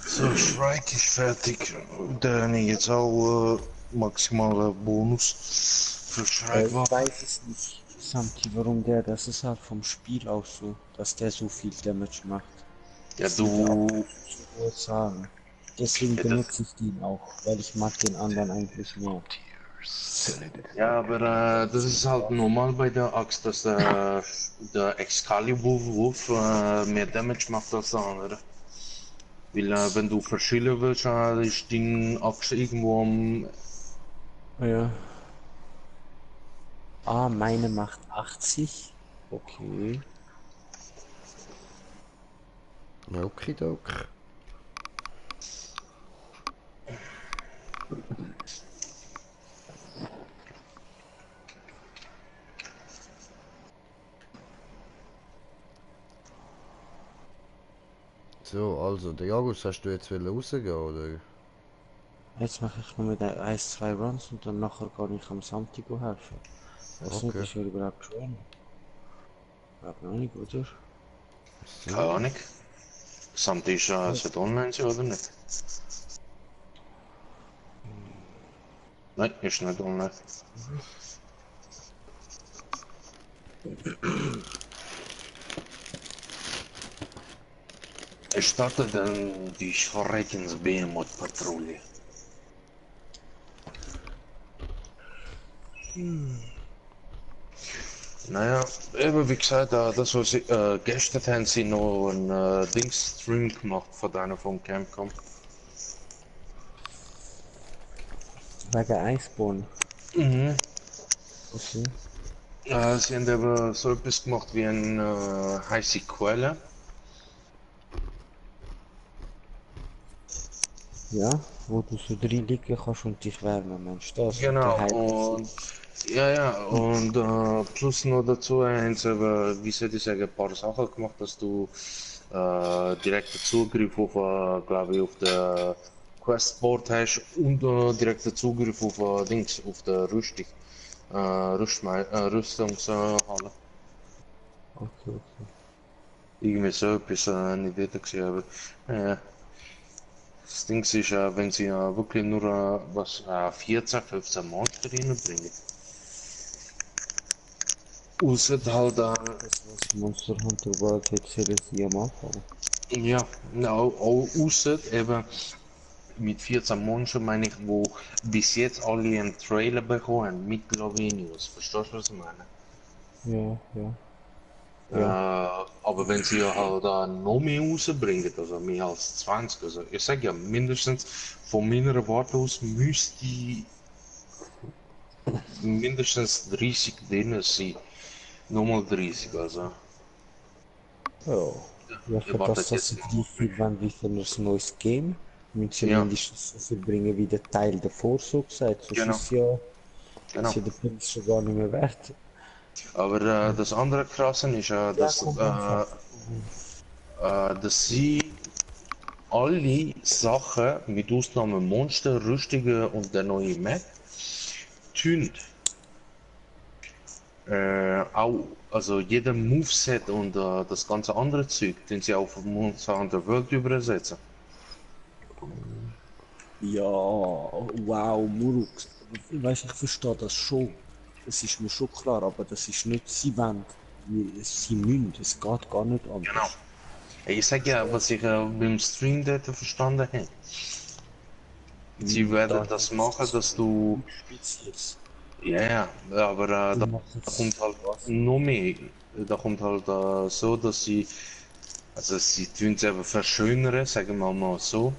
So, Shrike ist fertig. Dann habe ich jetzt auch maximalen Bonus für Shrike Ich war. weiß es nicht, Samti, warum der, das ist halt vom Spiel auch so, dass der so viel Damage macht. Ja, du. Ich würde sagen. Deswegen Ja, benutze ich den auch, weil ich mag den anderen eigentlich mehr. Ja, aber das ist halt normal bei der Axt, dass der Excalibur-Wurf mehr Damage macht als der andere. Weil wenn du verschillen willst, ist die Axt irgendwo am... Ja. Ah, meine macht 80. Okay. Okidok. So, also, der Jagus, hast du jetzt rausgehen, oder? Jetzt mache ich nur mit 1, 2 Runs und dann nachher kann ich am Samti helfen. Was nicht, Okay. ist er überhaupt schon? Glaub noch nicht, oder? Keine Ahnung. Samt ist es online sein, oder nicht? Nein, ist nicht online. Ich starte dann die Schreckens Behemoth-Patrouille. Naja, eben wie gesagt, das was sie, gestern haben sie noch ein Dings-Stream gemacht von denen vom Campcom. Wegen Eisborn. Mhm. Okay. Sie haben eben so etwas gemacht wie eine heiße Quelle. Ja, wo du so drin liegen kannst und dich wärmen, meinst du das? Genau, Der und ja, und plus noch dazu haben sie eben, wie soll ich sagen, ein paar Sachen gemacht, dass du direkten Zugriff auf, glaube ich, auf der Questboard hast und direkten Zugriff auf Dings, auf der Rüstung, Rüstungshalle. Okay, okay. Irgendwie so etwas nicht wieder gesehen, aber das Ding ist, wenn sie wirklich nur 14, 15 Monster reinbringen. Außer halt Das was Monster Hunter World hat Series am Anfang. ja, auch außer eben mit 14 Monstern meine ich, wo bis jetzt alle einen Trailer bekommen mit Glavenius. Verstehst du, was ich meine? Ja. Ja. Aber wenn sie halt da noch mehr rausbringen, also mehr als 20, also ich sag ja mindestens von meiner Warte aus müsste mindestens 30 drin sein. Nochmal 30, also. Ja. Ja, Ihr für das, wartet dass sie jetzt die viel wollen wie für ein neues Game, müssen sie Ja. mindestens so viel bringen wie der Teil davor so gesagt. Sonst Genau. ist ja, Genau. ist ja der Preis schon gar nicht mehr wert. Aber das andere Krasse ist dass sie alle Sachen, mit Ausnahme Monster, Rüstige und der neue Map, tun. Auch, also jeder Moveset und das ganze andere Zeug, den sie auf Monster Hunter World übersetzen. Ja, wow, Muruk. Weißt, ich verstehe das schon. Das ist mir schon klar, aber das ist nicht sie wollen. Sie müssen, es geht gar nicht anders. Genau. Ich sag ja, was ich beim Stream dort verstanden habe. Sie werden das machen, dass du. Spezies. Ja, aber da machen es kommt halt was? noch mehr. Da kommt halt so, dass sie Also sie tun es aber verschönern, sagen wir mal so,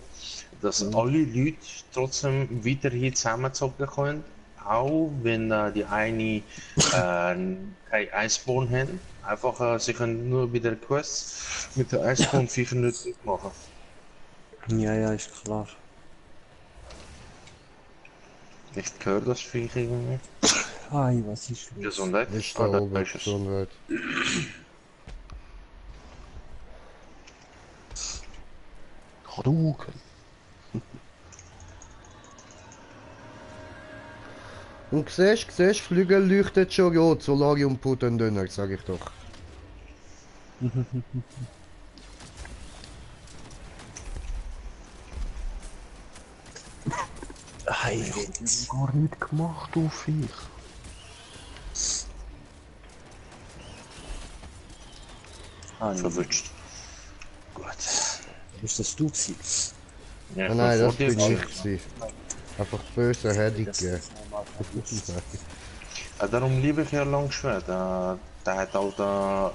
dass alle Leute trotzdem weiterhin zusammenzocken können, auch wenn die eine kein Iceborne haben. Einfach, sie können nur wieder Quests mit der Iceborne-Viecher nicht machen. Ja, ja, ist klar. Nicht gehört das Viech irgendwie? Hi, was ist los? Gesundheit? Ist da Da oben, ist es. Gesundheit. Hadouken. Und siehst, Flügel leuchtet schon rot, Solarium Putten Döner, sag ich doch. Hi, Ich hab gar nicht gemacht, du Viech. Verwünscht. Gut. Bist das du gewesen? Ja, Ah, nein, das vor dir bin ich gewesen. gewesen. Einfach böse Heading Das gegeben. ist normal verwünscht. Darum liebe ich ja Langschwert. Der hat halt man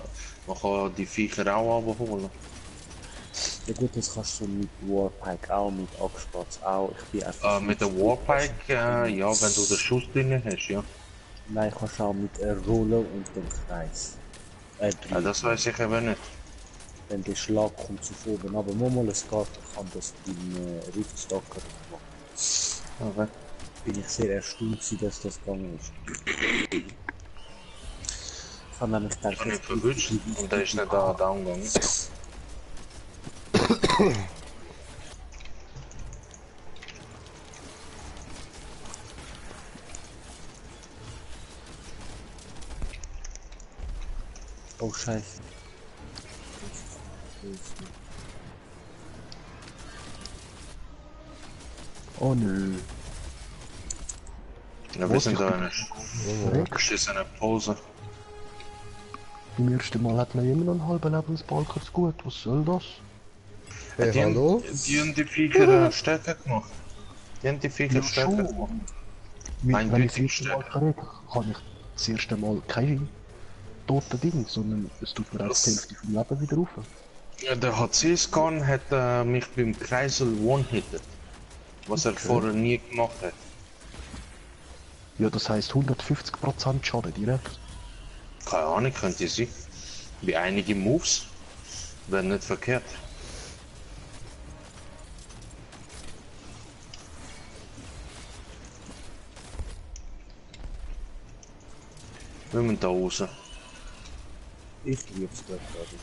kann die Viecher auch abholen. Ja gut, das kannst du mit Warpike auch, mit Axtspatz auch. Ich bin einfach... Mit der Warpike, ja, wenn du den Schuss drin hast, ja. Nein, kannst du auch mit Rollen und dem Kreis. Ja, das weiß ich eben nicht. Wenn der Schlag kommt zu oben. Aber manchmal es geht, kann das beim Riftstacker machen. Okay. Bin ich sehr erstaunt gewesen, dass das gegangen ist. Ich habe nämlich gedacht, Ich habe ihn verwünscht und der ist nicht da down gegangen. oh Scheiße. Oh nö. Ja, wir sind da eine Weg. beschissene Pause. Beim ersten Mal hat man immer noch einen halben Lebensbalken zu gut. Was soll das? Hey, Die hallo? haben die Viecher stärker gemacht. Die haben die Viecher Ja, stärker schon. gemacht. Wenn ich Eindeutig das erste Mal stärker. rede, habe ich das erste Mal kein toten Ding, sondern es tut mir auch die Hälfte vom Leben wieder auf. Ja, der HC-Scan hat mich beim Kreisel one-hitted. Was er vorher nie gemacht hat. Ja, das heisst 150% Schaden direkt. Keine Ahnung, könnte sein. Wie einige Moves werden nicht verkehrt. Wir müssen da raus. Ich liebe es dort gerade.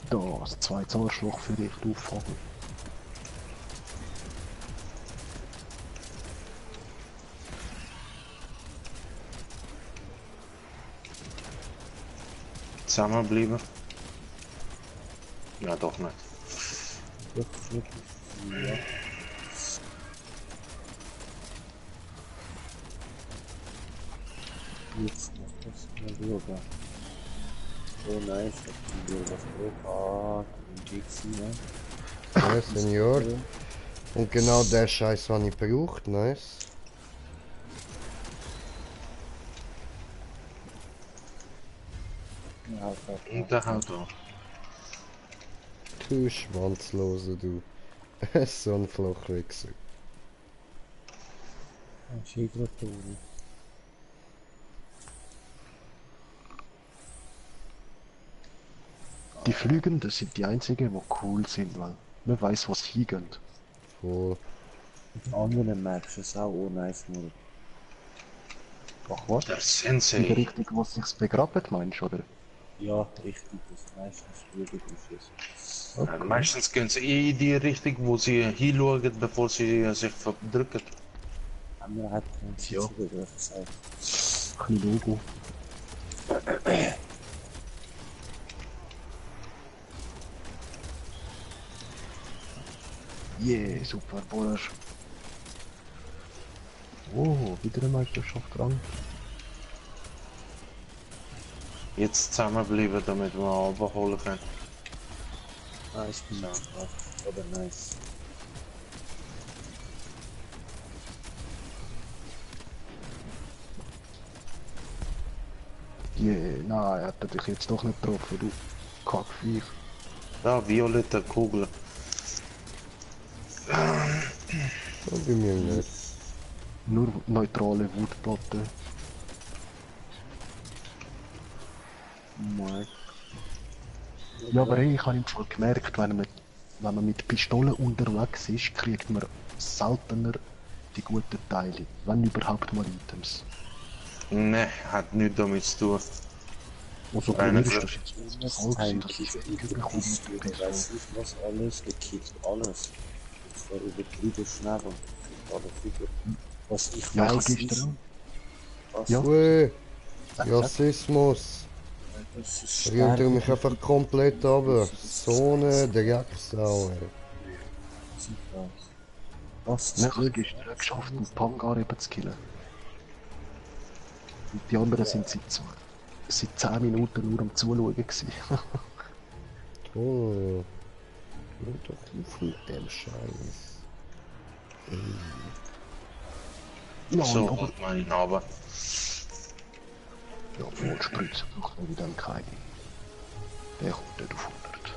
Das zweite Arschloch für dich, du Vogel. Zusammenbleiben. Ja, doch nicht. Wirklich nicht. Ja. Jetzt noch das mal rüber. Oh nice, ich hab die was drauf. Den Jixi, ne? Ja, Senior. Und genau der Scheiß habe ich gebraucht, nice. Ja, Und der haut auch. Du Schwanzlose, du. So ein Flochwichser. Schägeratoren. Die Flügenden sind die einzigen, die cool sind, weil man weiß, was hingeht. Voll. Mit anderen merkst du es auch, oh nice, nur. Ach was? Der In der Sensei. Richtung, was sich's begraben, meinst du, oder? Ja, richtig, das meistens wirklich ist es. Meistens gehen sie in die Richtung, wo sie hinschauen, bevor sie sich verdrücken. Andere hat keinen Ja. Sitzbegriff gesagt. Ein bisschen Logo. Yeah, super, Boris. Oh, wieder eine Meisterschaft dran. jetzt zusammenbleiben, damit wir ihn überholen können. Ah, ich bin drauf. Aber nice. Nein, er hat dich jetzt doch nicht getroffen, du Kackviech. Da, violette Kugel. Oh, bei mir nicht. Nur neutrale Wutplatte. Mark. Ja, aber hey, ich habe im Fall gemerkt, wenn man mit Pistolen unterwegs ist, kriegt man seltener die guten Teile, wenn überhaupt mal Items. Ne, hat nichts damit zu tun. Also bei Nein, mir das ist das jetzt so Fall gewesen, dass ich weniger bekomme mit der Pistole. Weiß nicht, was alles gekillt. Alles. Das war übertrieben schnell und kriegt alles über. Was ich Ja, ich weiß habe ist, gestern was Ja. Ui, Sag. Rassismus. das ist Rührt stark. mich einfach komplett runter. So eine Drecksau, ey. Was Ich habe es gestern geschafft, einen Pangar eben zu killen. Und die anderen sind seit 10 Minuten nur am Zuschauen gewesen. Oh. Hör doch auf mit dem Scheiß. Ja, So, aber holt man ihn aber. ja, Vollspritze braucht man dann keine. Der kommt nicht auf 100.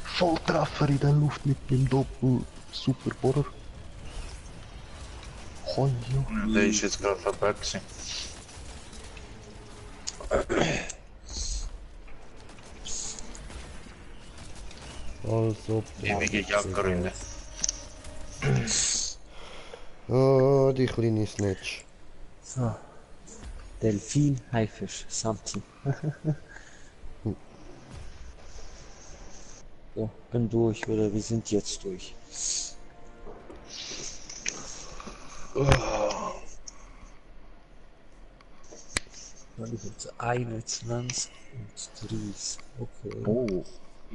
Volltreffer in der Luft mit dem Doppel-Superbohrer. Konjo. Der ist jetzt gerade vorbei gewesen. Also, Ewige Jagdgründe. oh, die kleine Snitch. So. Delfin, Haifisch, something. So, bin durch, oder wir sind jetzt durch. Weil ich jetzt 21 und 30. Okay. Oh,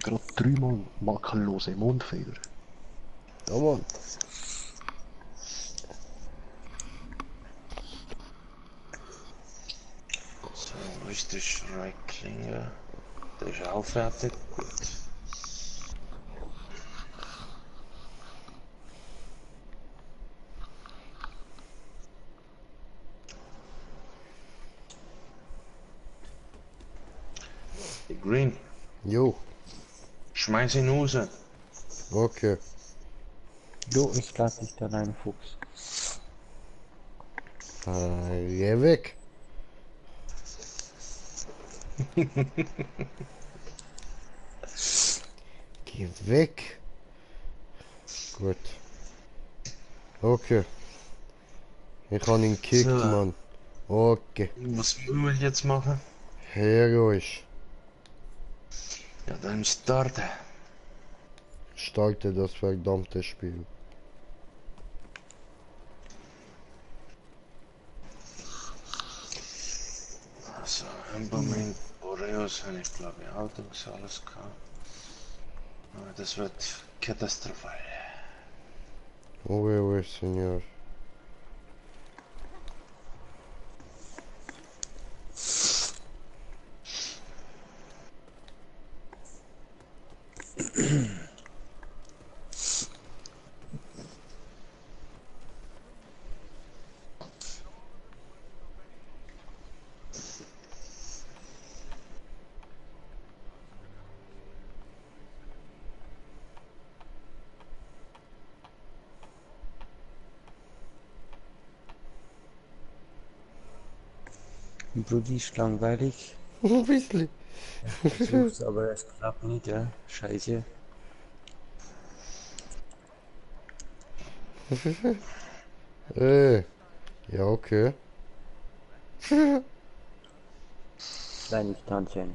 gerade 3-mal makellose Mundfeder. Ja, Mann. So, wo ist der Schreiklinge? Der ist auch fertig. Gut. Der Green, Jo, schmeiß ihn raus. okay. Jo, ich lasse dich dann einen Fuchs. Geh weg. Geh weg. Gut. Okay. Ich habe ihn gekickt, So. Mann. Okay. Was wollen wir jetzt machen? Heroisch. Ja, dann starten. Starte das verdammte Spiel. Also, Emperment, Boreos habe ich glaube ich auch das alles gehabt. Aber das wird katastrophal. Oui, oui, Senor. Brudi ist langweilig. Ein bisschen. Versuch's, aber es klappt nicht, ja. Scheiße. Ja, okay. Kleines Tantchen.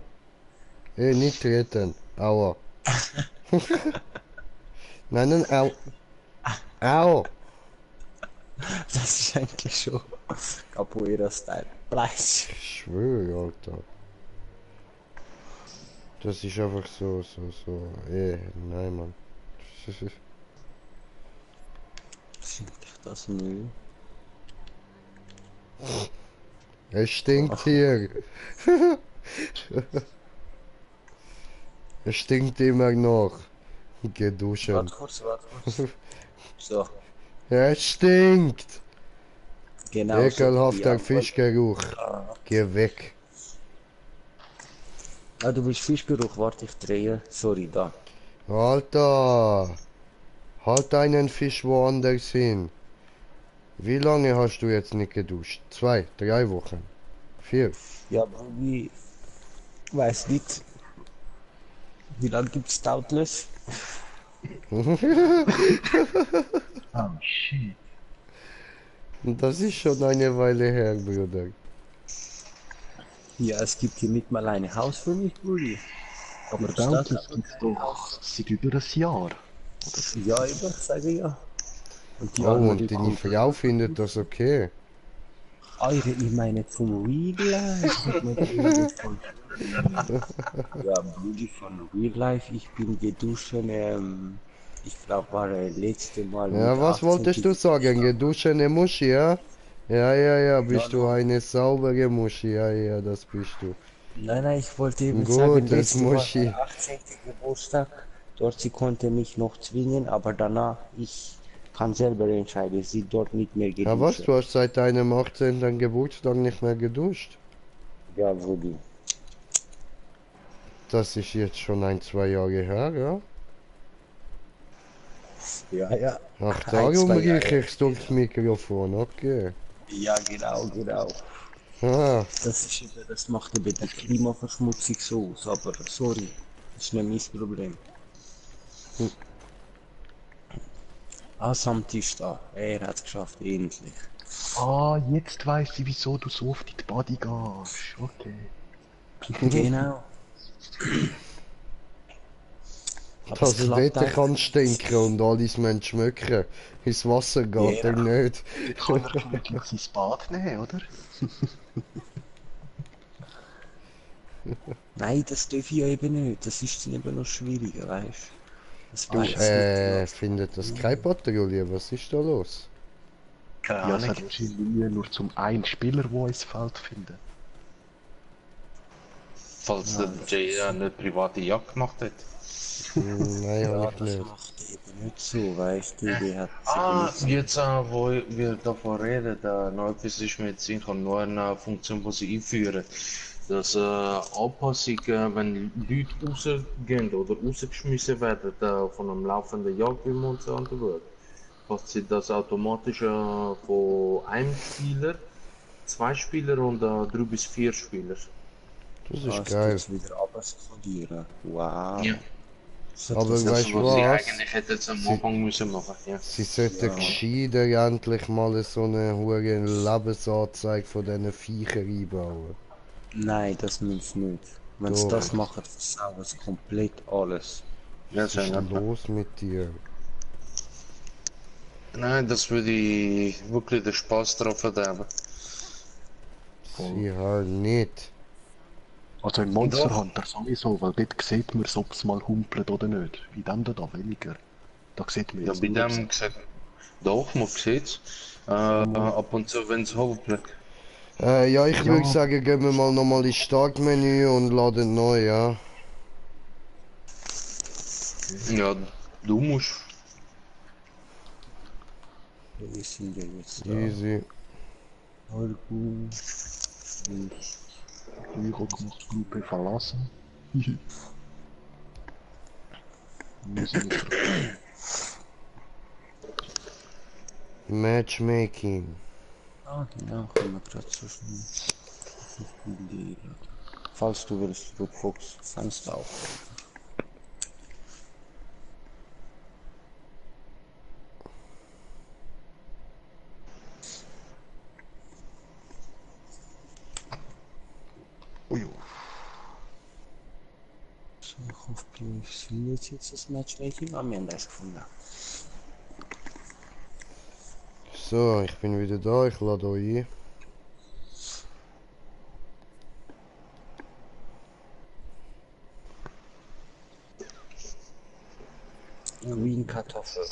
Nicht treten. Aua. Nein, nein, au. Au. Das ist eigentlich schon Capoeira-Style. Preis. Ich schwöre, Alter. Das ist einfach so. Nein, Mann. Das nö. Es stinkt hier. Es stinkt immer noch. Geh duschen. Warte kurz. So, Es stinkt. genau so. Ekelhafter Ja, Fischgeruch. Geh weg. ah, du willst Fischgeruch, warte, ich drehe. Sorry, da. Alter. Halt deinen Fisch woanders hin. Wie lange hast du jetzt nicht geduscht? 2, 3 Wochen? 4? Ja, Brudi, weiß nicht. Wie lange gibt's Doubtless? Oh shit. Das ist schon eine Weile her, Bruder. Ja, es gibt hier nicht mal ein Haus für mich, Brudi. Aber Gibt's das? Doubtless gibt's doch seit über ein Jahr. Ja, ich sage ja. Und die Oh, andere und deine kommt. Frau findet das okay. Eure, ich meine vom Real Life. Ich meine, ich rede von ja, Brudi von Real Life. Ich bin geduschen. Ich glaube, war das letzte Mal. Ja, mit was 18 wolltest du sagen? Geduschene Muschi, ja? Ja, bist Ja, du eine saubere Muschi? Ja, das bist du. Nein, ich wollte eben Gut, sagen, das letzte Mal Muschi. war 18. Geburtstag. Dort sie konnte mich noch zwingen, aber danach, ich kann selber entscheiden. Sie dort nicht mehr Ja, was? geduscht. Du hast seit deinem 18. Geburtstag nicht mehr geduscht? Ja, Brudi. Das ist jetzt schon 2 Jahre her, ja? Ja. Ach, Ein, darum zwei Jahre. rieche ich durchs Mikrofon, okay. Ja, genau. Ah, Das ist eben, das macht eben die Klimaverschmutzung so aus, aber sorry, das ist nicht mein Problem. Samt ist da, er hat es geschafft, endlich. Ah, jetzt weiß ich, wieso du so oft in die Body gehst. Okay. Genau. Aber das es klappt Wetter kann einfach. stinken und alles müssen schmecken. Ins Wasser geht Ja. er nicht. Kann er gemütlich sein Bad nehmen, oder? Nein, das darf ich ja eben nicht, das ist dann eben noch schwieriger, weißt du. Das weiß Findet das keine Patrouille? Was ist da los? Ja, es hat wahrscheinlich nur zum einen Spieler, der ins Feld finden. Falls der Jay eine private Jagd gemacht hat. Nein, Ja, hab ich das nicht. macht eben nicht so, weißt du, die hat Jetzt, wo wir davon reden, noch etwas ist mir jetzt ich habe nur eine Funktion, die sie einführen. Dass Anpassungen, wenn Leute rausgehen oder rausgeschmissen werden von einem laufenden Jagd, wie man uns anschaut, passiert das automatisch von einem Spieler, 2 Spieler und 3 bis 4 Spieler. Das ist geil. wieder abskalieren. Wow. Ja. Aber Das weißt ist, du was sie was? eigentlich hätten am Anfang müssen machen. Ja. Sie sollten gescheiter endlich mal so eine hohe Lebensanzeige von diesen Viechern einbauen. Nein, das muss nicht. Wenn sie Doch. das machen, versauen sie komplett alles. Ja, Was ist denn los mit dir? Nein, das würde ich wirklich den Spaß drauf verderben. Sie halt nicht. Also im Monster Doch. Hunter sowieso, weil dort sieht man, ob es mal humpelt oder nicht. In dem da weniger. Da sieht man Ja, jetzt bei nur, dem gesagt, doch, man sieht's. Ab und zu, wenn es hochblickt. Ja, ich würde sagen, gehen wir mal nochmal ins Startmenü und laden neu, ja. Ja, du musst. Wir sind ja jetzt da. Easy. Orgu. Gyroknostgruppe verlassen. Müssen wir Matchmaking. Genau, können wir gerade so schnell. Falls du willst, du guckst, fängst auf. So, ich hoffe, ich finde jetzt das Matchmaking. Wir haben das gefunden. So, ich bin wieder da, ich lade euch ein. Wie ein Kartoffel.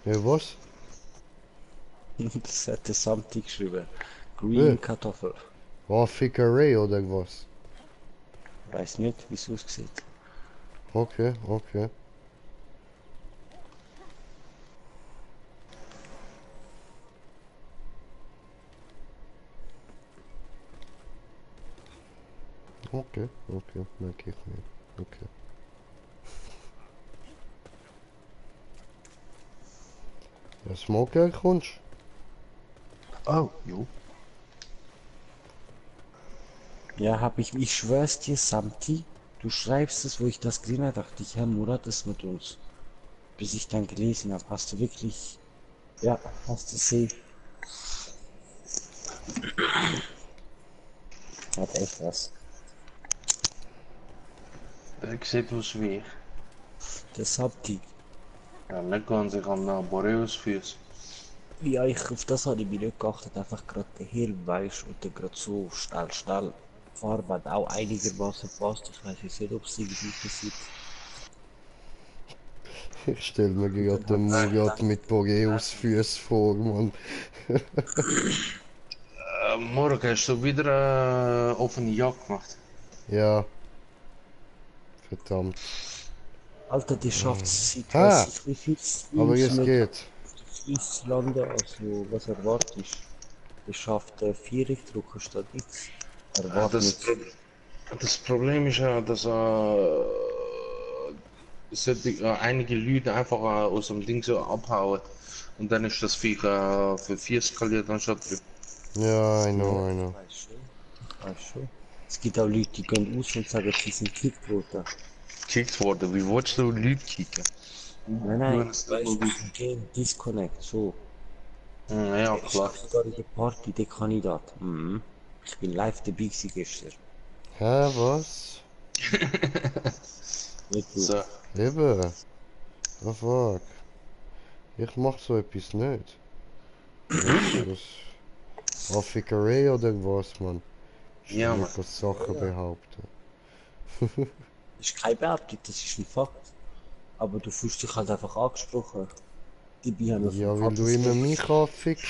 Ja, was? Das hat der Samti geschrieben. Green Kartoffel. Oh, Fickerei oder was? Weiß nicht, wie es aussieht. Okay, okay. Okay, okay, merke ich mir. Okay. Ja, Smoker kommst? Oh, jo. Ja, hab ich. Ich schwör's dir, Samti. Du schreibst es, wo ich das gesehen habe, dachte ich, Herr Murat ist mit uns. Bis ich dann gelesen habe, hast du wirklich. Ja, hast du sie. Hat echt was. Ik zit hoe weer. Der Samti. Ja, lekker aan zich aan Boreus Füß. Ja, auf das habe ich mich nicht geachtet. Einfach gerade der Helm, weißt und dann gerade so schnell. Die Farbe hat auch einigermaßen gepasst. Ich weiß jetzt nicht, ob es irgendwie passiert. Ich stell mir gerade den Murat mit Boreus Füß vor, Mann. Morgen hast du wieder offene Jagd gemacht. Ja. Verdammt. Alter, die schafft es seit Ha! weiß ich wie viel Aber Streams es nicht geht. Streams zu landen. Also, was erwartest du? Die schafft 4 drücken statt X. Erwart Das, nicht. das Problem ist ja, dass einige Leute einfach aus dem Ding so abhauen. Und dann ist das Viech für 4 skaliert anstatt für. Ja, I know. Weißt schon. Es gibt auch Leute, die gehen aus und sagen, sie sind gekickt worden. Gekickt worden. Wie willst du Leute kicken? Nein, weißt du, Game Disconnect, so. Ja, Ich klar. war sogar in der Party, der Kandidat. Mhm. Ich bin live dabei gewesen gestern. Hä, was? Nicht du. So. Eben. Oh fuck. Ich mach so etwas nicht. Weißt du das? Oh, Fickerei oder was, Mann? Ja, Mann. Das Sachen behaupten. Das ist keine Behauptung, das ist ein Fakt. Aber du fühlst dich halt einfach angesprochen. Die haben wir Ja, vom weil du Vater immer gesagt. mich anfickst.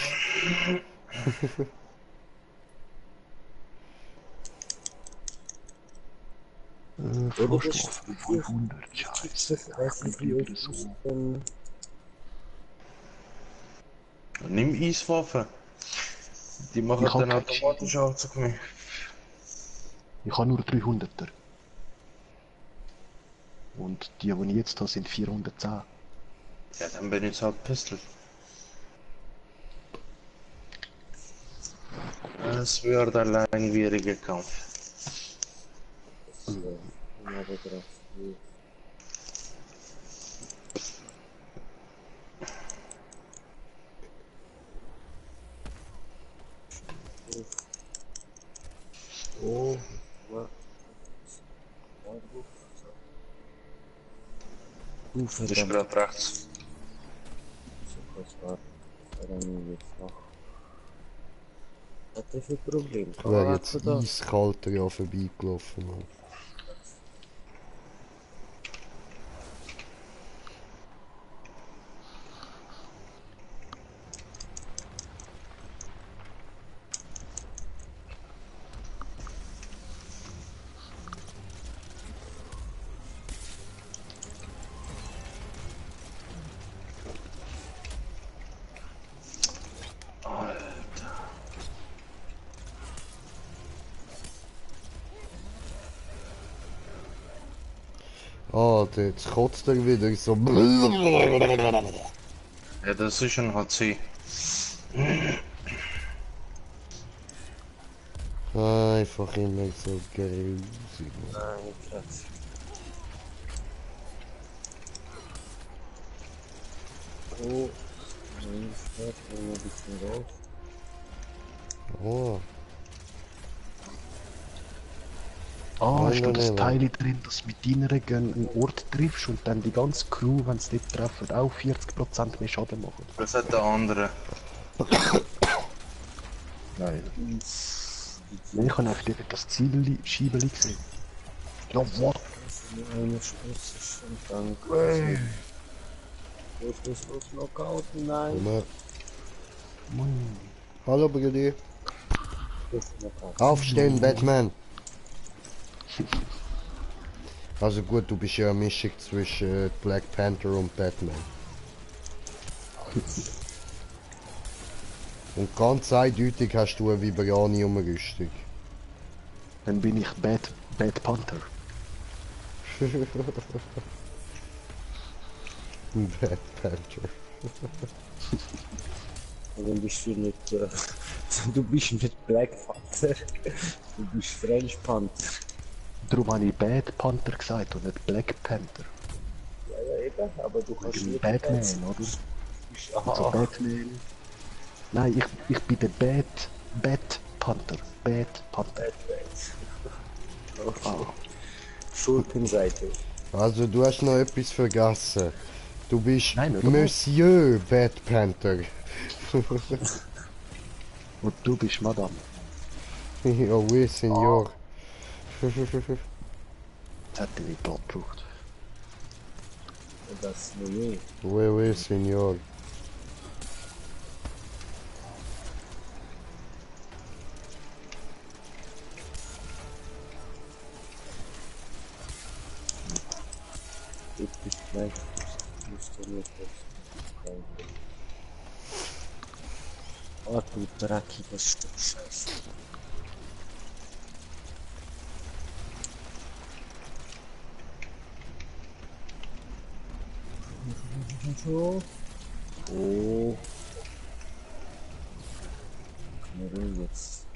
Oder das Frostwaffe 500, scheiße. weiß ich wie oft so. ist denn... Nimm Eiswaffen. Die machen Ich hab dann kein automatisch Aufzug mehr. Ich habe nur 300er. Und die ich jetzt habe, sind 410. Ja, dann benutzt halt Pistol. Es wird ein langwieriger Kampf. Ja, drauf. Oh, was? Du Das ist verdammt. gerade rechts. So kurz warten. Dann jetzt noch. Was hat der für ein Problem? Ich wäre jetzt eiskalt ja vorbeigelaufen, Mann. Ah, jetzt kotzt er wieder so. Ja, das ist ein HC. Einfach immer so grusig. Nein, krass. Oh, ich werde ein bisschen raus. Oh, Ah, ist da Nein, das nein, Teil drin, dass du mit deiner einen Ort triffst und dann die ganze Crew, wenn sie nicht treffen, auch 40% mehr Schaden machen? Das hat der andere. Nein. Ich habe auf das Zielschiebeli gesehen. Ja, what? Eine Schuss ist schon dank. Los, Knockout, nein. Mann. Hallo, Brudi. Los, Knockout. Aufstehen, Batman. Also gut, du bist ja eine Mischung zwischen Black Panther und Batman. Und ganz eindeutig hast du eine Vibranium-Rüstung. Dann bin ich Bad Panther. Bad Panther. Und dann bist du nicht, du bist nicht Black Panther, du bist French Panther. Darum habe ich Bad Panther gesagt und nicht Black Panther. Ja, eben, aber du kannst Wegen nicht Batman, bad- oder? du bist- Also Aha, Batman. Nein, ich bin der Bad Panther. Bad Panther. okay. Schurkenseite. Also du hast noch etwas vergessen. Du bist Nein, oder was? Monsieur Bad Panther. Und du bist Madame. Ja, oui, Senor. Das hätte ich nicht gerade gebraucht. Und das nur mehr. Oui, oui, Senor. Ich bin gleich, musst du nicht das. Oh, du dreckiges Stück Scheiße. So. Oh. Knurre jetzt.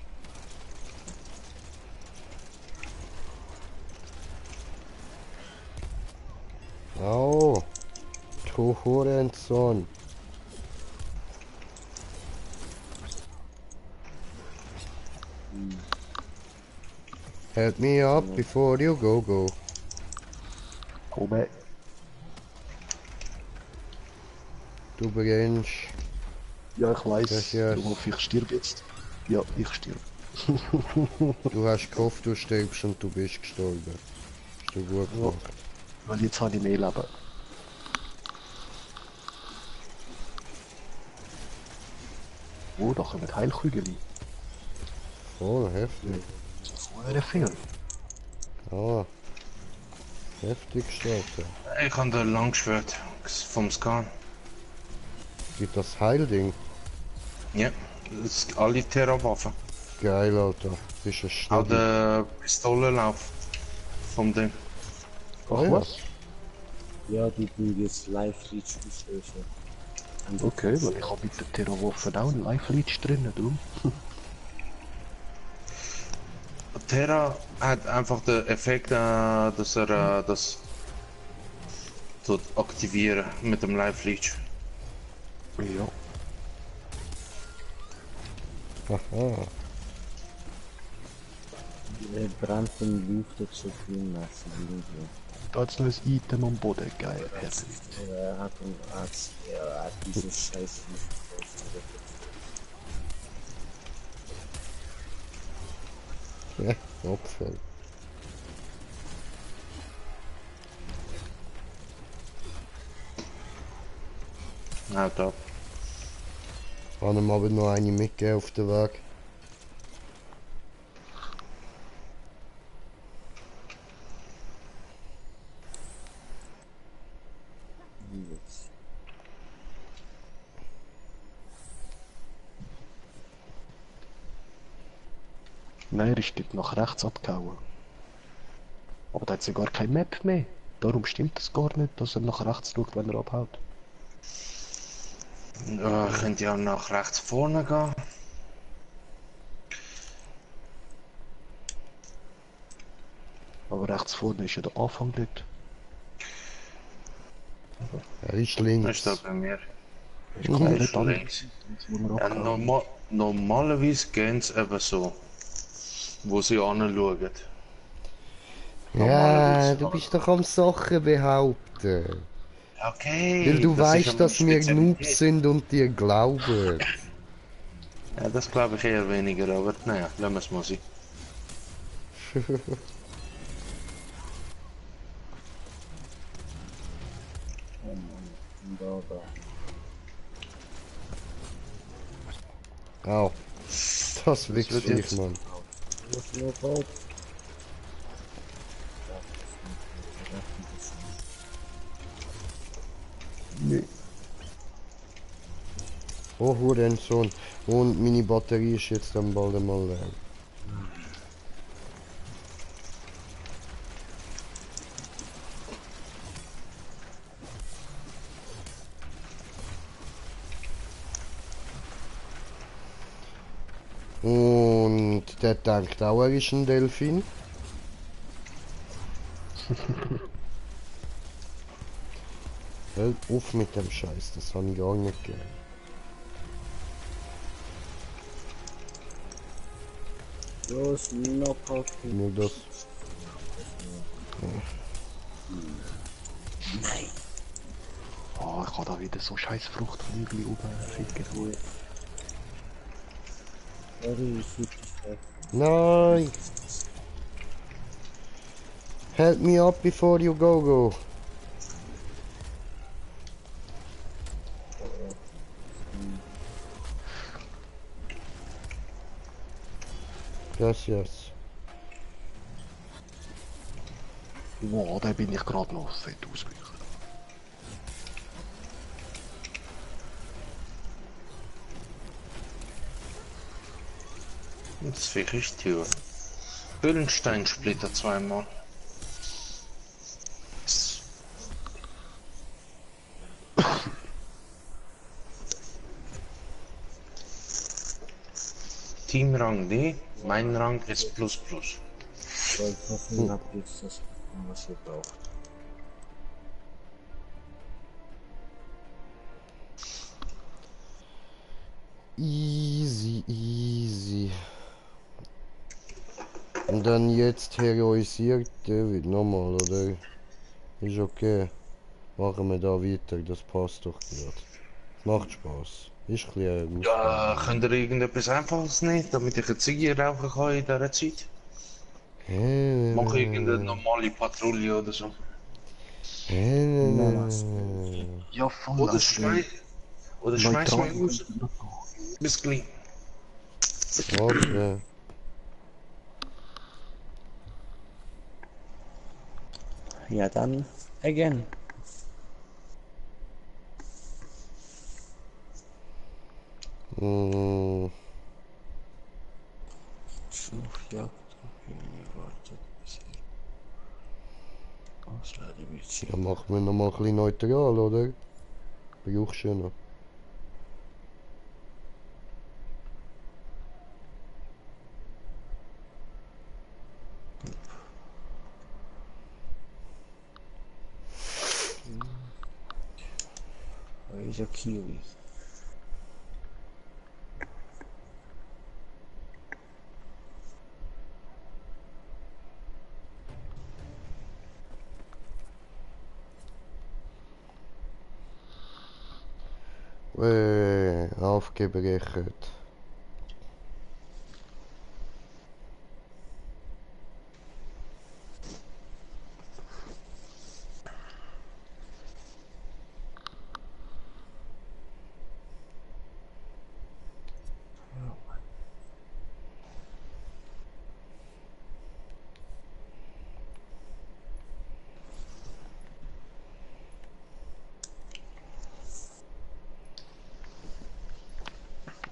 Oh, du Hurensohn. Help me up before you go. Komm, Du brennst. ja, ich weiß. Yes, yes. Du hoffe, ich stirb jetzt. Ja, ich stirb. Du hast gehofft, du stirbst und du bist gestorben. Hast du gut gemacht. Weil jetzt habe ich mehr Leben. Oh, da kommen Heilkügel. Voll heftig. Vorher viel. Ah. Heftig gestartet. Ich habe den Langschwert vom Scan. Gibt das Heilding? Ja, das ist alle Terra-Waffen. Geil, Alter. Bist ein Auch Schnurri. der Pistolenlauf vom Ding. Oh, ja. Was? Ja, die tun jetzt Live-Leech auslösen. Okay, weil ich habe mit der Terrorwaffe auch einen Life-Leech drin, du. Terra hat einfach den Effekt, dass er das tut aktivieren mit dem Live Leech. Ja. Aha. Er brennt und luftet so viel mäßig irgendwie. Da hat's noch ein Item am Boden, geil. Herzlich. Er hat diese Scheiße nicht gekauft. Ja, Opfer. Haut ab. Kann ihm aber noch eine mitgeben auf den Weg. Jetzt. Nein, er ist dort nach rechts abgehauen. Aber da hat ja gar keine Map mehr. Darum stimmt es gar nicht, dass er nach rechts schaut, wenn er abhaut. Könnt ihr auch nach rechts vorne gehen? Aber rechts vorne ist ja der Anfang dort. Er ist Das ist links. da bei mir. Ist komplett ist anders, links. als wo wir Ja, abgehauen. normalerweise gehen sie eben so, wo sie anschauen. Ja, Normalerweise. du bist doch am Sachen behaupten. Okay. Weil du das ist weißt, eine dass wir Spezialität. Noobs sind und dir glauben. Ja, das glaube ich eher weniger, aber naja, lassen wir es mal sein. Und da Au. Das wächst wird nicht, jetzt- Mann. Was nur baut. Oh, Hurensohn. Und meine Batterie ist jetzt dann bald einmal leer. Und der denkt auch, er ist ein Delfin. Hört auf mit dem Scheiß, das habe ich gar nicht gern. Los, Knockout. Nur das. Oh, ich habe da wieder so scheiß Fruchtflügel rumficken. Sorry, ich hieb dich weg. Nein! Help me up before you go. Gracias. Wow, da bin ich gerade noch fett ausweichen. Das wäre richtig höher. Höhlensteinsplitter zweimal. Teamrang D, mein Rang ist plus plus. Weil ich hoffen hab jetzt das bekommen, was ihr braucht. Easy. Und dann jetzt heroisiert David nochmal, oder? Ist okay. Machen wir da weiter, das passt doch gerade. Macht Spaß. Ist ein bisschen Ja, könnt ihr irgendetwas Einfaches nehmen, damit ich eine Ziege rauchen kann in dieser Zeit? Mach irgendeine normale Patrouille oder so. Ja, voll. Oder also, schmeiß, oder schmeiß mich raus. Bis gleich. Okay. Ja, dann again. Suchjagd. Okay, wartet bis hier. Ausladebildschirm. Ja, machen wir nochmal ein bisschen neutral, oder? Brauchst du ja noch. Razor Kiwi. Aufgebrechen.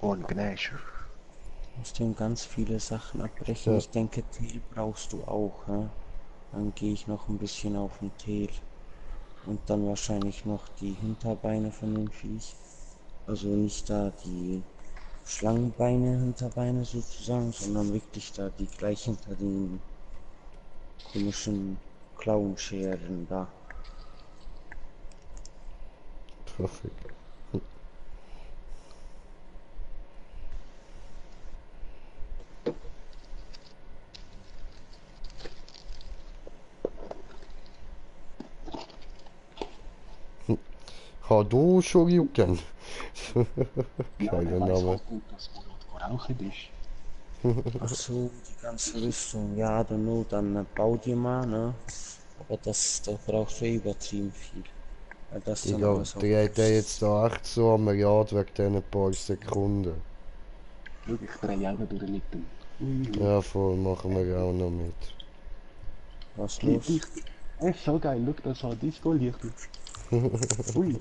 Und Gnäscher. Musst dem ganz viele Sachen abbrechen. Ja. Ich denke, Tail brauchst du auch. Ja? Dann gehe ich noch ein bisschen auf den Tail. Und dann wahrscheinlich noch die Hinterbeine von dem Viech. Also nicht da die Schlangenbeine, Hinterbeine sozusagen, sondern wirklich da die gleich hinter den komischen Klauenscheren da. Perfekt. Hallo, Shoryuken. Geiler Name. Gut, dass du dort rauchen bist. Ach so, die ganze Rüstung. Ja, dann bau dir mal, ne? Aber da brauchst du übertrieben viel. Ja, das Ich dann glaube, alles dreht der jetzt da echt so am Rad wegen diesen paar Sekunden. Schau, ich drehe auch noch durch mit dem. Ui, Ja, voll, machen wir auch noch mit. Was los? Licht. Ist so geil, schau, das hat Disco-Licht. Ui.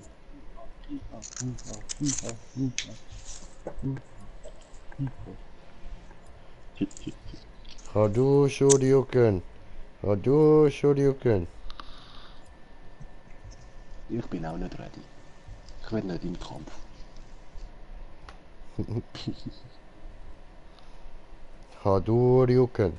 Hadouken! Hadouken! Ich bin auch nicht ready. Ich will nicht im Kampf. Hadouken!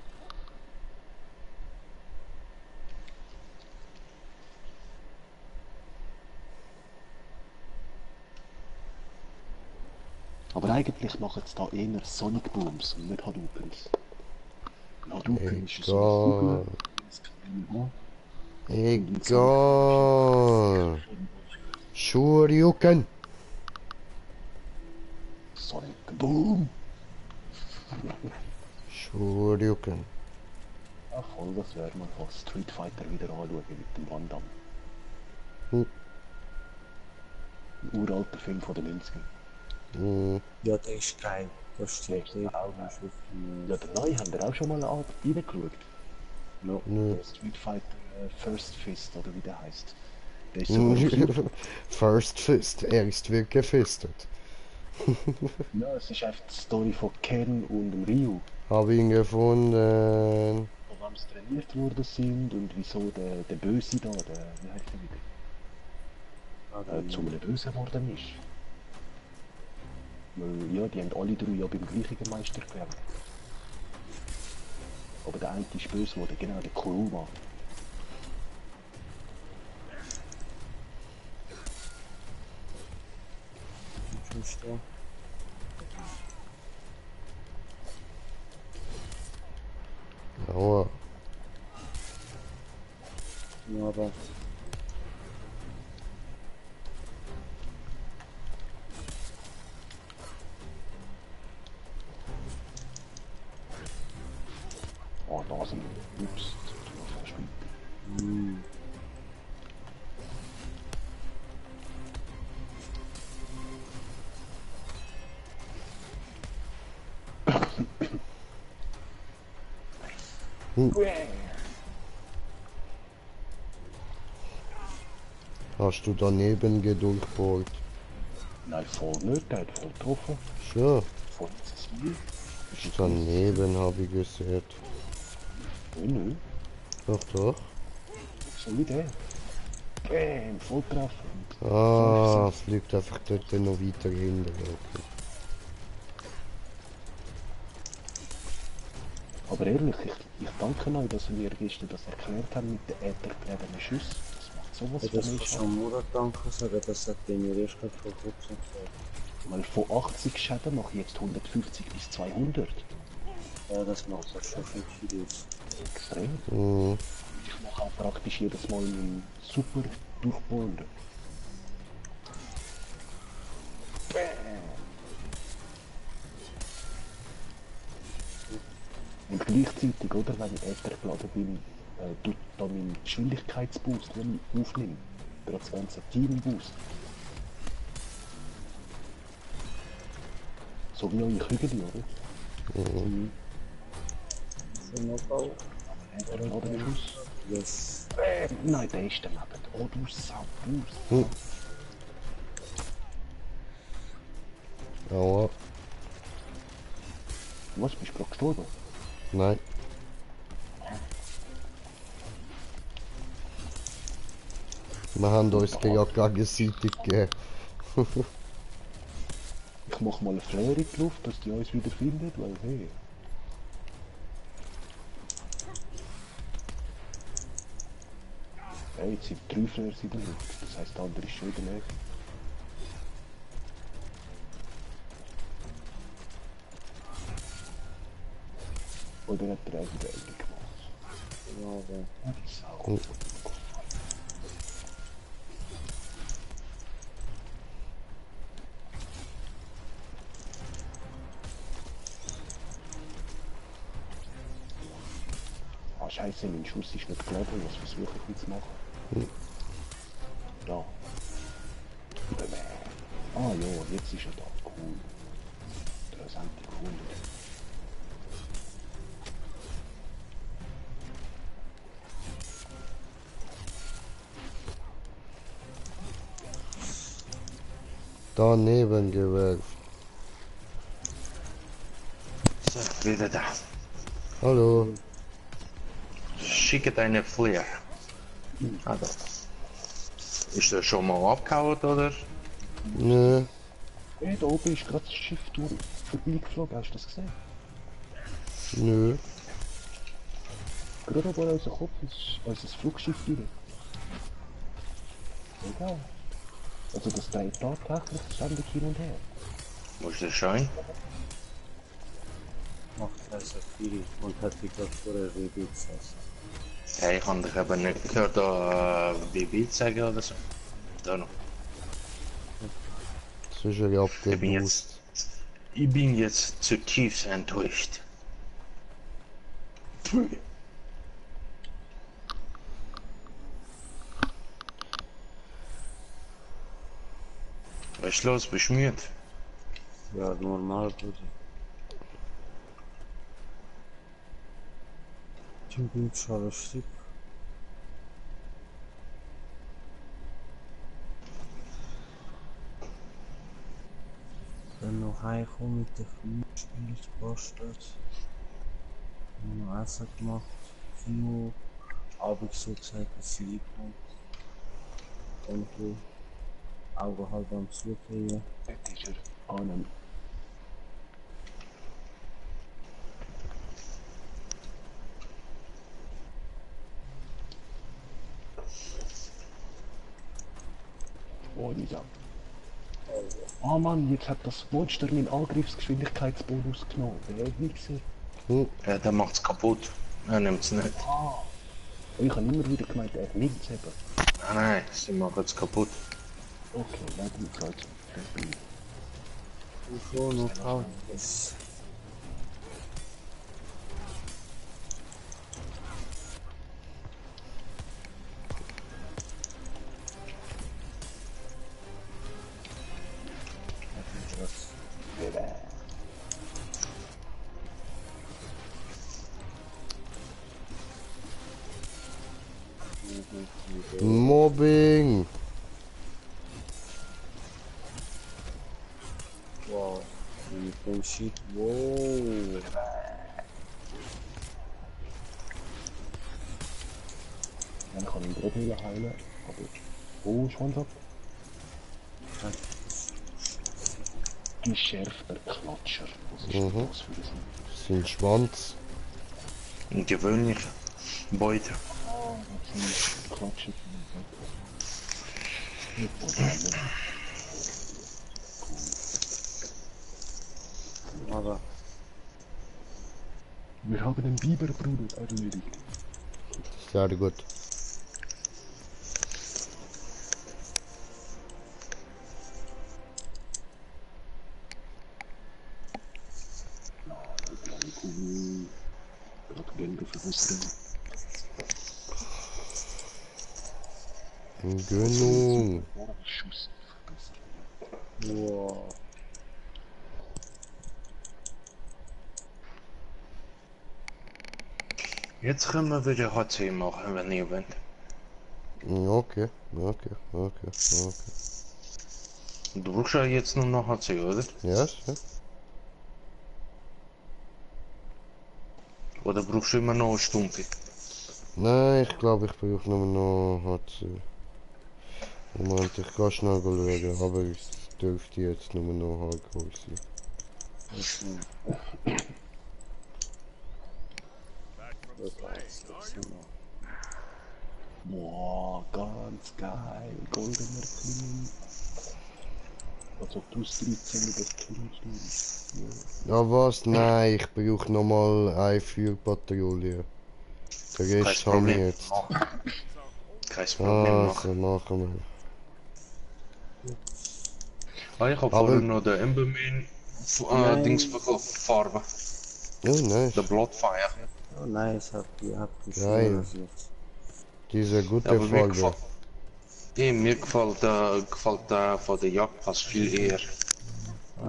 Aber eigentlich machen sie da eher Sonic Booms und nicht Hadoukens. Hadouken ist so eine Kugel. Das kann man haben. Egal! Shoryuken! Sonic Boom! Shoryuken! Ach voll, das wäre mal von Street Fighter wieder anschauen mit dem Van Damme. Hm. Ein uralter Film von den 90ern. Ja, der ist geil. Das steht Ja, dort. Ja, den neuen haben wir auch schon mal reingeschaut. No. Nö. Der Street Fighter First Fist oder wie der heißt. Der ist sogar auf YouTube. First Fist, erst wird gefistet. Ja, es ist einfach die Story von Ken und dem Ryu. Hab ihn gefunden. Von wem sie trainiert worden sind und wieso der Böse da, wie heißt der wieder? Zu einem Bösen geworden ist. Weil, ja, die haben alle drei ja beim gleichen Meister gelernt. Aber der eine ist böse geworden, genau, der Kuruma. Schon stehen. Aua. Ja, aber Oh, da sind wir. Ups, das wird noch fast weiter. Hast du daneben gedurchbohrt? Nein, voll nicht, der hat voll getroffen. Schon. Voll ins Ziel. Daneben habe ich gesehen. Nö, Doch, doch. so wie der. Bäm, voll treffen. Ah, es fliegt einfach dort noch weiter hinten. Okay. Aber ehrlich, ich danke euch, dass ihr gestern das erklärt habt mit den äthergeladenen Schüssen. Das macht sowas ja, für das mich. kannst du am Murat danken sagen, das hat der mir erst gerade vor kurzem gesagt. Weil von 80 Schäden mache ich jetzt 150 bis 200. Ja, das macht das schon viel aus. Extrem. Mhm. Ich mache auch praktisch jedes Mal einen super durchbohren. Und gleichzeitig, oder, wenn ich Äther geladen bin, tut da mein Geschwindigkeitsboost, den ich aufnehme, durch das ganze Teamboost. So wie eure Kügel, oder? Schon noch Bau? Äthergeladene Schuss. Yes. Nein, der ist daneben. Oh, du Sau, du Sau. Aua. Was, bist du gerade gestorben? Nein. Wir haben uns ja gegenseitig gegeben. Ich mach mal eine Flare in die Luft, dass die uns wieder findet, weil hey. Hey, jetzt sind 3 Flares in der Luft, das heisst der andere ist schon wieder näher. Oder hat er auch wieder Ende gemacht? Ja, aber Oh, die Sau. Ah, scheiße, mein Schuss ist nicht geladen, was versuche ich jetzt zu machen? Da. Ah ja, jetzt ist er da. Cool. Interessante Kunde. Daneben gewerft. So, wieder da. Hallo. Schicke deine Flair. Ah, da. Ist der schon mal abgehauen, oder? Nö. Hey, da oben ist gerade das Schiff vorbeigeflogen, hast du das gesehen? Nö. Gerade oben unser Kopf ist unser Flugschiff rein. Egal. Also das dreht tatsächlich ständig hin und her. Wo ist der Schein? Macht also viel und hat die gerade vorher WB gesagt. Hey, ich habe dich eben nicht gehört, da BB sagen oder so. Da noch. Das ist ja Ich bin jetzt zutiefst enttäuscht. Was ist los? Bist du müde? Ja, normal, Bruder. Ich bin schon ein Stück. Dann noch heimkommen mit der Flugspiel gebastelt. Noch Essen gemacht. Kino. Abend so gesagt, dass sie reinkommt. Und so. Augen halb am Zugehen. Dort ist er an einem... Oh, ja. Ah Mann, jetzt hat das Monster meinen Angriffsgeschwindigkeitsbonus genommen. Der Wichser. Ja, der macht's kaputt. Er nimmt's nicht. Ich habe immer wieder gemeint, er nimmt es eben. Nein, sie machen's kaputt. Okay, dann geht's halt. So, noch Autos. Mobbing. Wow, you can shit. Wow. Dann kann ich ihn gerade heilen, aber... Oh, Schwanz ab. Geschärfter Klatscher. Was ist denn das für ein... Sein Schwanz. Ein gewöhnlicher Beute. Klatschen. Aber Wir haben den Biberbruder erledigt. Sehr gut. Gerade Gelder verwussern. Gönnung. Schuss. wow. Jetzt können wir wieder HC machen, wenn ihr wollt. Okay, okay, okay, okay. Du brauchst ja jetzt nur noch HC, oder? Yes, ja. Oder brauchst du immer noch eine Stumpe? Nein, ich glaube, ich brauche nur noch HC. Moment, ich kann schnell schauen, aber ich dürfte jetzt nur noch Hardcore sein. Back from Spain, are you? Boah, ganz geil. Goldener Kling. Als ob du es 13 über das Kling stehst. Ja was? Nein, ich brauche nochmal eine Feuerpatrouille. Der Kein Rest habe ich Problem. jetzt. Kein Problem machen. Also machen wir. Ah, ich habe Aber- vorhin noch den Emberman Dings bekommen, Farbe. Oh nice. Der Bloodfire. Oh nice, habt ihr Geil. jetzt. Diese Ja, gute aber mir Farbe. gefällt. Mir gefällt von der Jagdpass viel eher.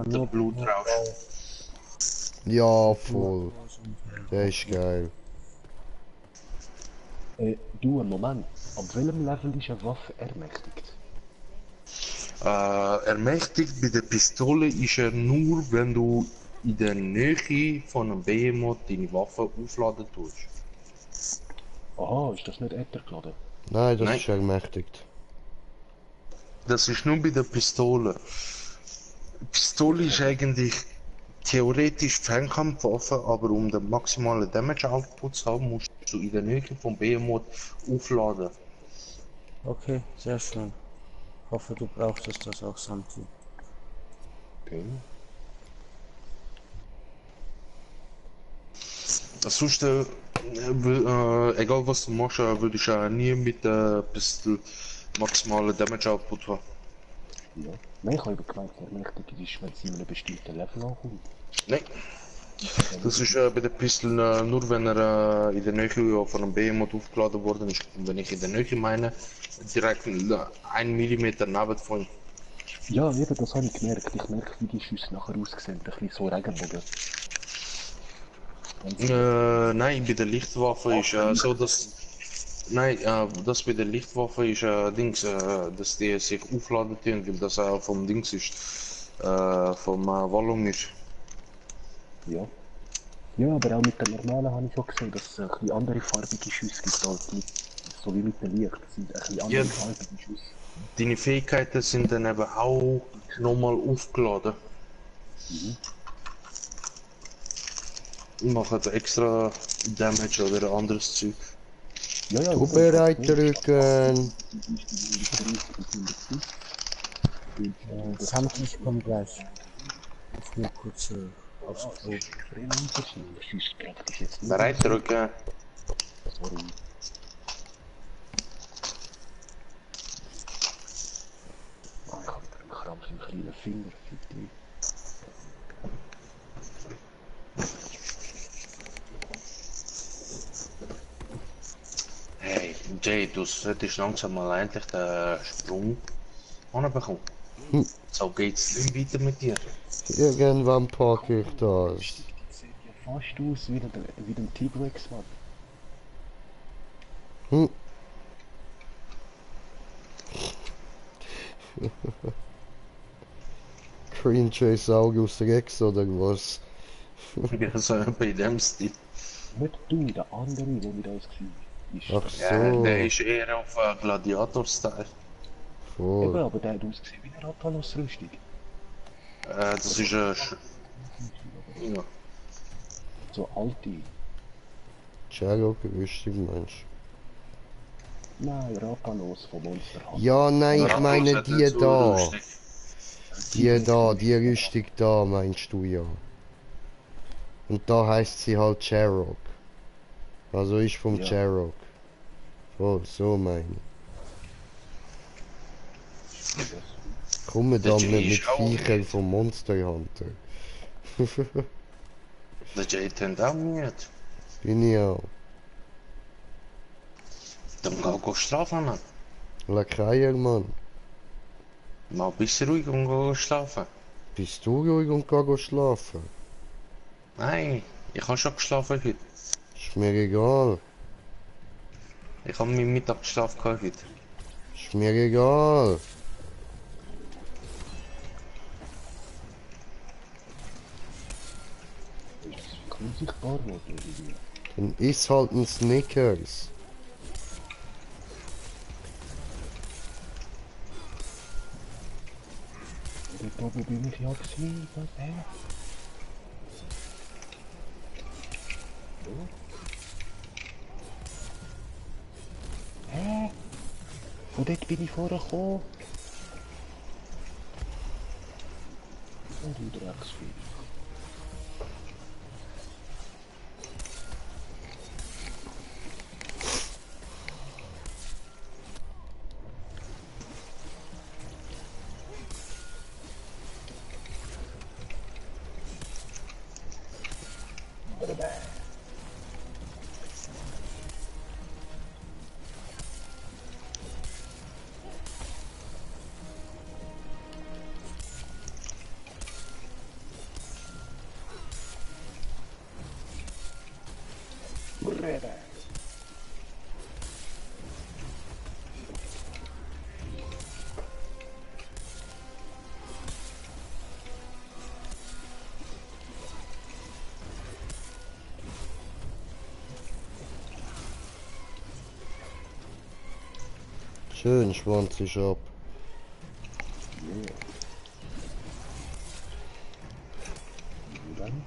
Der Blutrausch. Ja, voll. Der ist geil. Du, einen Moment. Ab welchem Level ist eine Waffe ermächtigt? Ermächtigt bei der Pistole ist er nur, wenn du in der Nähe von einem Behemoth deine Waffe aufladen tust. Aha, ist das nicht Äthergeladen? Nein, das Nein. ist ermächtigt. Das ist nur bei der Pistole. Pistole ist eigentlich theoretisch Fernkampfwaffe, aber um den maximalen Damage Output zu haben, musst du in der Nähe vom Behemoth aufladen. Okay, sehr schön. Hoffe, du brauchst das auch, Santi. Okay. Sonst, egal was du machst, würde ich nie mit der Pistole maximalen Damage Output haben. Ja. Nein, ich habe gemeint, ermächtigt ist, wenn sie in einem bestimmten Level ankommt. Nein. Das ist bei der Pistole nur, wenn er in der Nähe von einem Behemoth aufgeladen worden ist. Und wenn ich in der Nähe meine, direkt 1 Millimeter neben von ihm. Ja, eben, das habe ich gemerkt. Ich merke, wie die Schüsse nachher aussehen. Ein bisschen so Regenbogen. Nein, bei der Lichtwaffe ist so, dass. Nein, das bei der Lichtwaffe ist dass die sich aufladen tun, weil das vom Dings ist. Vom Volumen ist. Ja. Ja, aber auch mit den normalen habe ich auch gesehen, dass es ein bisschen andere farbige Schüsse gibt, als mit, so wie mit dem Licht. Das sind ein bisschen andere Ja. farbige Schüsse. Deine Fähigkeiten sind dann eben auch nochmal aufgeladen. Machen extra Damage oder anderes Zeug. Ja, ja, Du bereit drücken. Santi, ich komm gleich. Ich will kurz aufs Klo. Extrem unterschiedlich. Schüsse praktisch jetzt nicht. Bereit drücken. Sorry. Ah, ich habe wieder einen Krampf im kleinen Finger. Fick. Hey, Jay, du solltest langsam mal endlich den Sprung anbekommen. So geht's nicht weiter mit dir. Irgendwann packe ich das. Sieht ja fast aus wie ein T-Rex, Mann. Hm. Green Chase August Rex oder was? Ja, so bei dem Stil. Nicht du, der andere, der mit uns war. Ach Ist Ja, so, der ist eher auf Gladiator-Style. eben, voll. aber der hat ausgesehen wie eine Rathalos-Rüstung. Das ist ja. So alte. Cherokee-Rüstung meinst Nein, Rathalos von Monster du? Hunter. Ja, nein, ich meine Rathalos hat die nicht so da. lustig. Die Rüstung da meinst du ja. Und da heißt sie halt Cherok. Also ist vom Ja. Cherok. Voll, so meine ich. Komme Der da Jay nicht mit ist auch Viechern nicht. vom Monster Hunter. Der Jay hat auch nicht. Bin ich auch. Dann geh schlafen, Mann. Lakaier, Mann. Mal ein bisschen ruhig und geh schlafen. Bist du ruhig und geh schlafen? Nein, ich habe schon geschlafen heute. Ist mir egal. Ich habe meinen Mittagsschlaf gehabt heute. Ist mir egal. Ist das unsichtbar geworden irgendwie? Dann isst halt ein Snickers. Dort oben bin ich ja gewesen, was, hä? Hä? Von dort bin ich vorher gekommen. Und du Drecksvieh. Brüder. Schön, Schwanz ist ab. Und dann?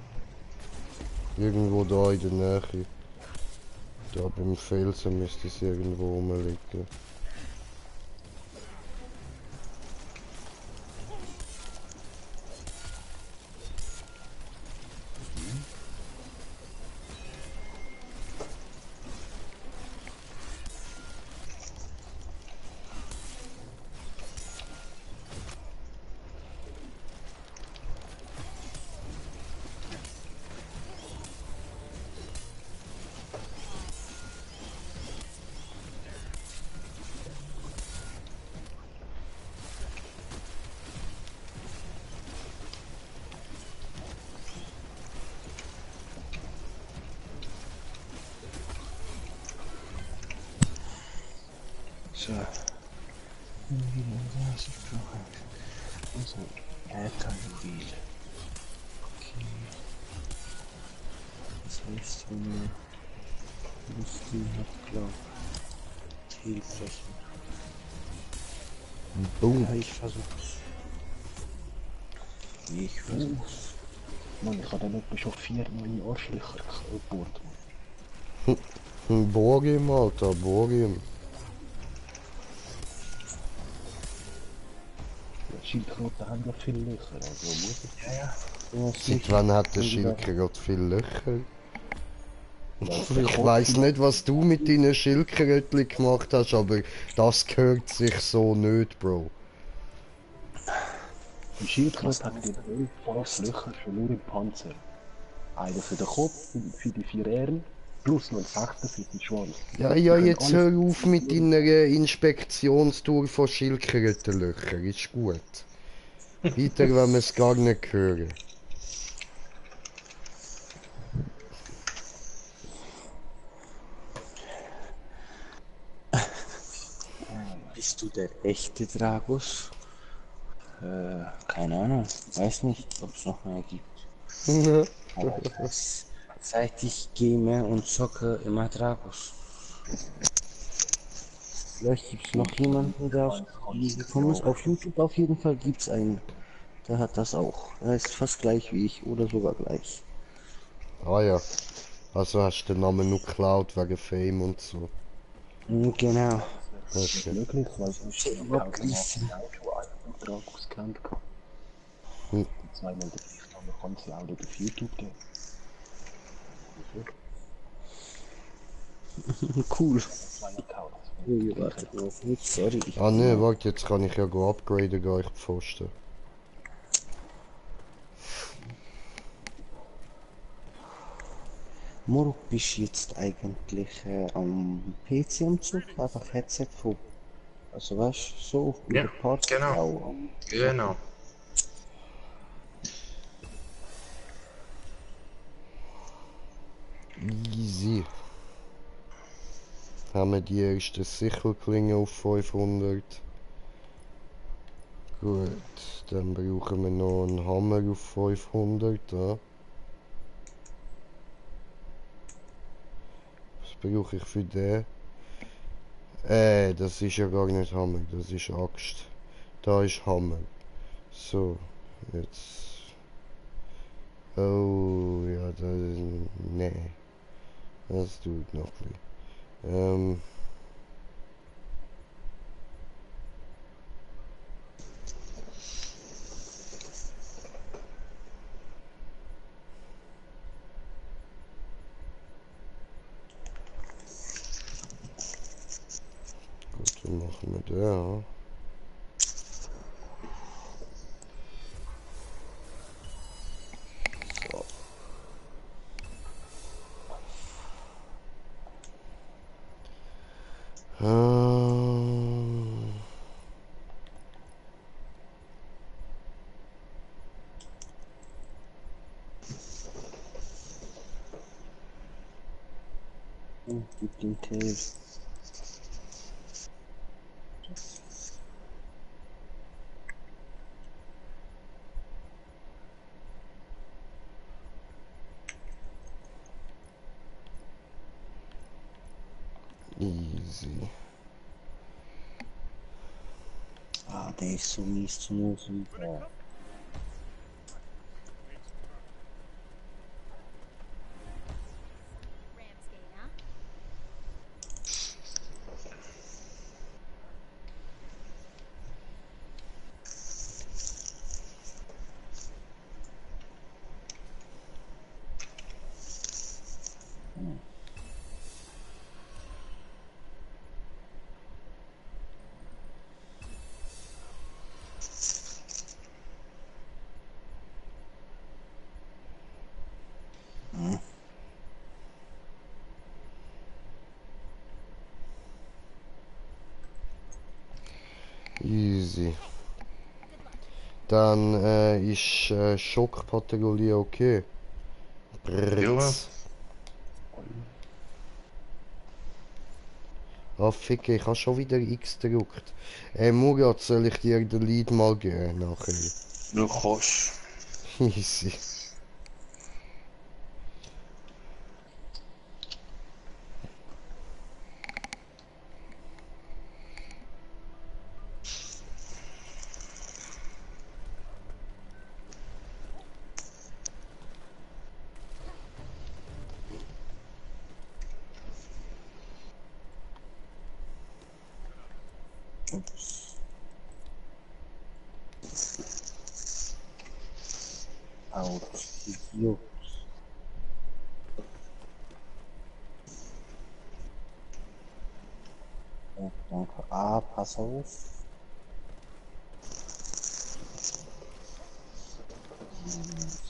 Irgendwo da in der Nähe. Da beim Felsen müsste es irgendwo rumliegen. So. Was ich brauche. Also, Ätherjuwel. Okay. Das heißt, wenn man Industrie hat, glaube ich, Hehlflächen. Boom. Ja, ich versuch's. Ich versuch's. Mann, ich habe dann etwa schon 4 neue Arschlöcher gebohrt. Borgim, Alter, Borgim. Schildkröten haben ja viele Löcher, also muss ich... Ja, Seit wann hat der Schilker gerade viele Löcher? Ja, Ich weiss nicht, was du mit deinen Schildkrötchen gemacht hast, aber das gehört sich so nicht, Bro. Die Schildkröte hat die 11 Löcher schon nur im Panzer. Einer für den Kopf, für die 4 Ähren, plus noch ein 6. für den Schwanz. Ja, Die können jetzt alles- hör auf mit deiner Inspektionstour von Schildkrötenlöchern, ist gut. Weiter, wenn wir es gar nicht hören. Bist du der echte Dragus? Keine Ahnung. Weiß nicht, ob es noch mehr gibt. Aber seit ich game und zocke, immer Dragus. Vielleicht gibt es noch jemanden, der auf die Idee gekommen ist. Auf YouTube auf jeden Fall gibt es einen. Der hat das auch. Er ist fast gleich wie ich oder sogar gleich. Ah ja, also hast du den Namen nur geklaut wegen Fame und so. Genau. Okay. Möglich, weil es ist Sehr ja auch abliefern. Dragus kennt. Hm. Zweimal der Briefname kann sie auch nicht auf YouTube geben. Cool. Zwei Accounts. Ui, warte mal auf mich, sorry. Ah ne, warte, jetzt kann ich ja go upgraden, gehe ich Pfosten. Moruk, bist du jetzt eigentlich am PC am Zug? Einfach Headset von. Also weißt du, so Ja, über Party genau. auch. Genau. Easy. Haben wir die erste Sichelklinge auf 500. Gut, dann brauchen wir noch einen Hammer auf 500. Ja. Was brauche ich für den? Das ist ja gar nicht Hammer, das ist Axt. Da ist Hammer. So, jetzt. Oh, ja, das. Nee. Das tut noch ein bisschen. Gut, dann machen wir da. Ähm, gib den Tail. Easy. Ah, der ist so mies zu Musik. Ja. Ramsgate, huh? Easy. Dann ist Schockpatrouille okay. Ja, Brrrz. Ah, Ficke, ich habe schon wieder X gedrückt. Murat, soll ich dir den Lead mal geben nachher? du kannst. Easy. Autsch, Idiot. Ja, danke. Ah, pass auf.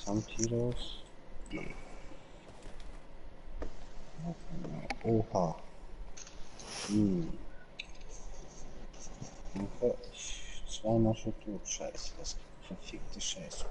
Samtiros. Oha. Danke. Zweimal schon tot. Scheiße, das verfickte Scheiße.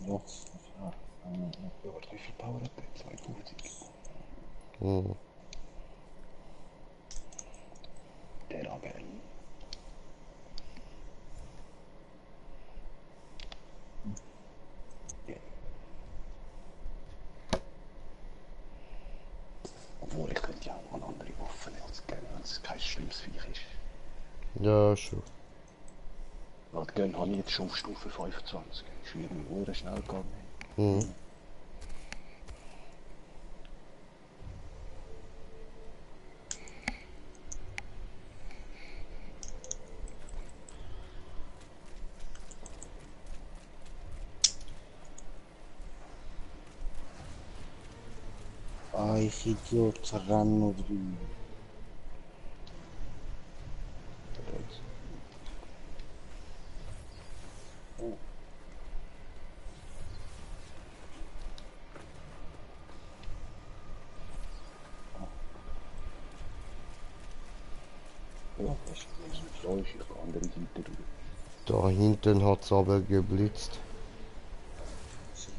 Ja, Ja, warte, wie viel Power hat der? 52. Hm. Der aber. Ja. Obwohl, ich könnte ja auch eine andere Waffe jetzt geben, wenn es kein schlimmes Viech ist. Ja, schon. Weil die Gun habe ich jetzt schon auf Stufe 25. Ist irgendwie sehr schnell gegangen. Hm. Ah, ich Idiot, ran nur drüben. Ja, das ist so, ist auf der anderen Seite durch. Da hinten hat es aber geblitzt.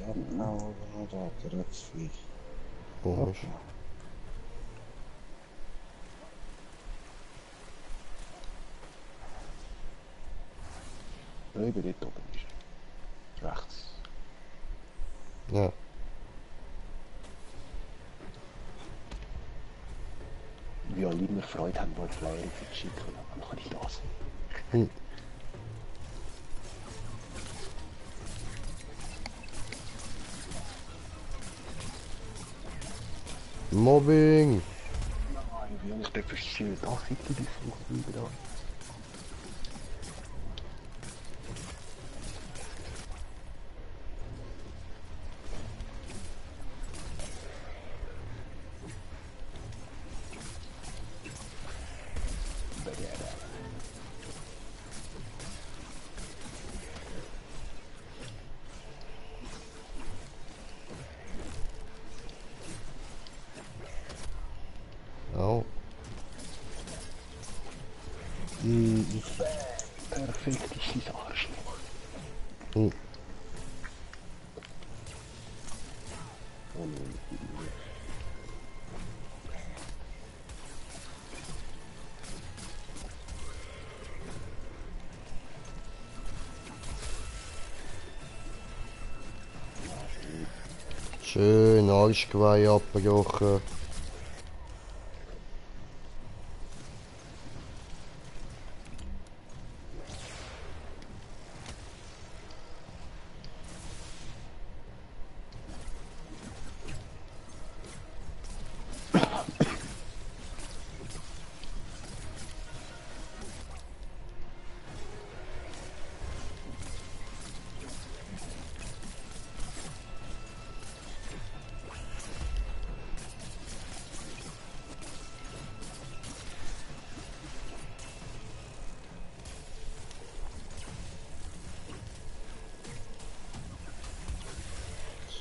Ja, Power oder Drecksviech. Komisch. Ja, über dort oben ist. Rechts. Ja. Wie alle immer Freude haben, wollen Flyer zu schicken. Dann kann ich das. Hm. Mobbing. Nein, wie habe ich den verschieden? Da sieht die Frucht wieder. Au. Perfekt ist dieses Arschloch. Hm. Schön Arschgeweih abgebrochen.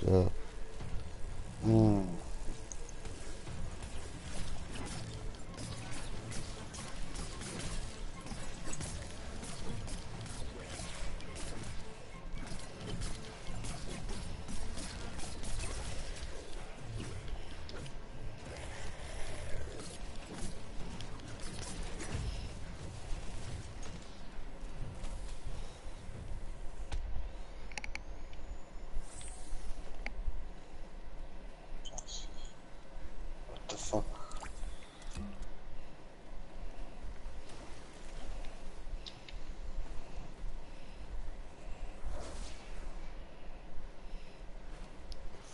So. What the fuck?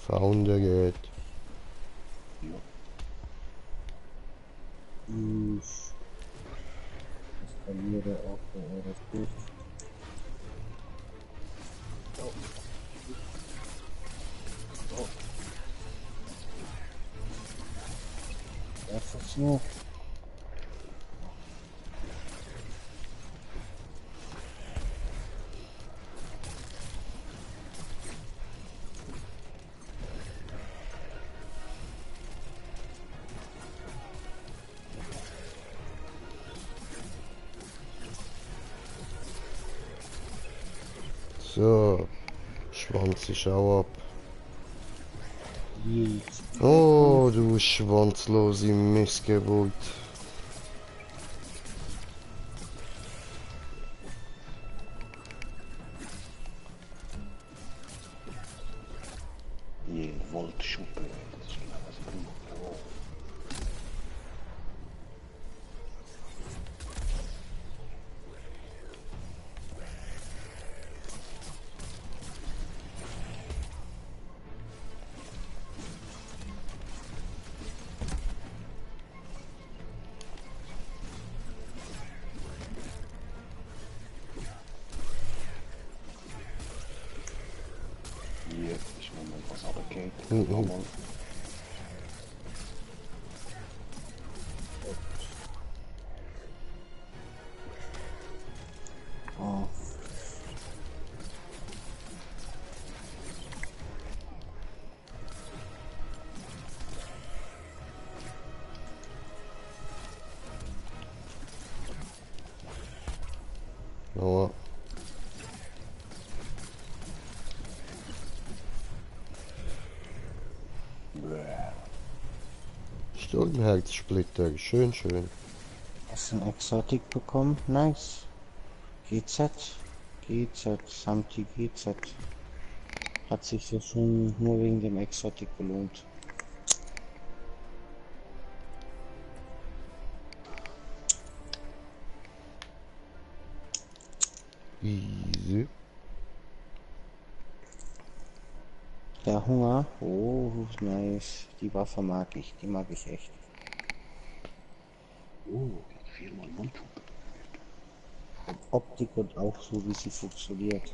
Founder geht. Ich verliere auch das Bild. Einfach so. So. Schwanz ist auch ab. Jetzt. Oh, du schwanzlose Missgeburt. Ihr wollt Schuppe. Das ist klar, was ich brauche. Hier ist Moment, was runtergeht. Nochmal. Oh. Ja. Sturmherzsplitter, schön, schön. Hast du ein Exotic bekommen? Nice. GZ. GZ. Samti GZ. Hat sich ja schon nur wegen dem Exotic gelohnt. Easy. Der Hunger, oh, nice. Die Waffe mag ich, die mag ich echt. Oh, geht viermal Mundschub. Optik und auch so, wie sie funktioniert.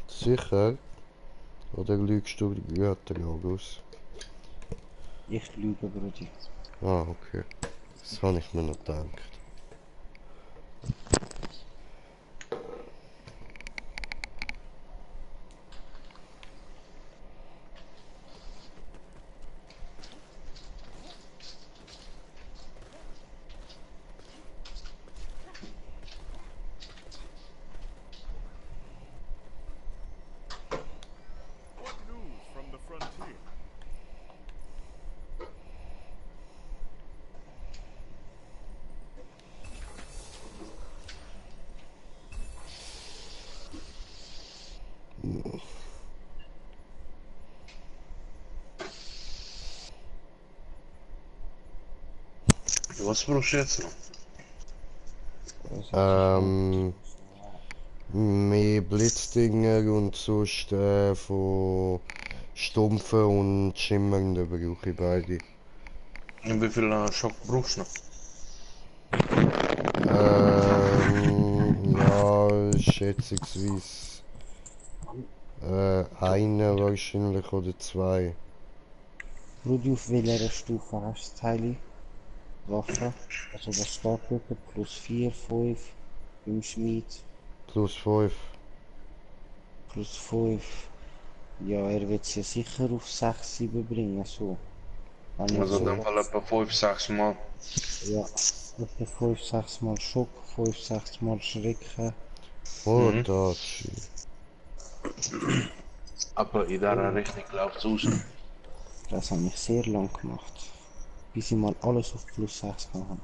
Sicher? Oder lügst du Götter, August? Ich lüge, Brudi. Ah, okay. Das habe ich mir noch gedacht. What news from the frontier? Was brauchst du jetzt noch? Das hat sich Ähm, mehr Blitzdinger und sonst von stumpfen und schimmernden brauche ich beide. Und wie viel Schock brauchst du noch? Ja, schätzungsweise einer wahrscheinlich oder zwei. Brudi, auf welcher Stufe hast du Teile? Waffe? Also was steht dort? Plus 4, 5 im Schmied. Plus 5. Plus 5. Ja, er wird sie sicher auf 6, 7 bringen, so. Wenn er Also in so, dem Fall etwa 5, 6 Mal. ja, etwa 5, 6 Mal Schock, 5, 6 Mal Schrecken. Oh, Mhm. das shit. Aber in dieser Richtung läuft es aus. Das habe ich sehr lang gemacht. Bis ich mal alles auf plus 6 habe.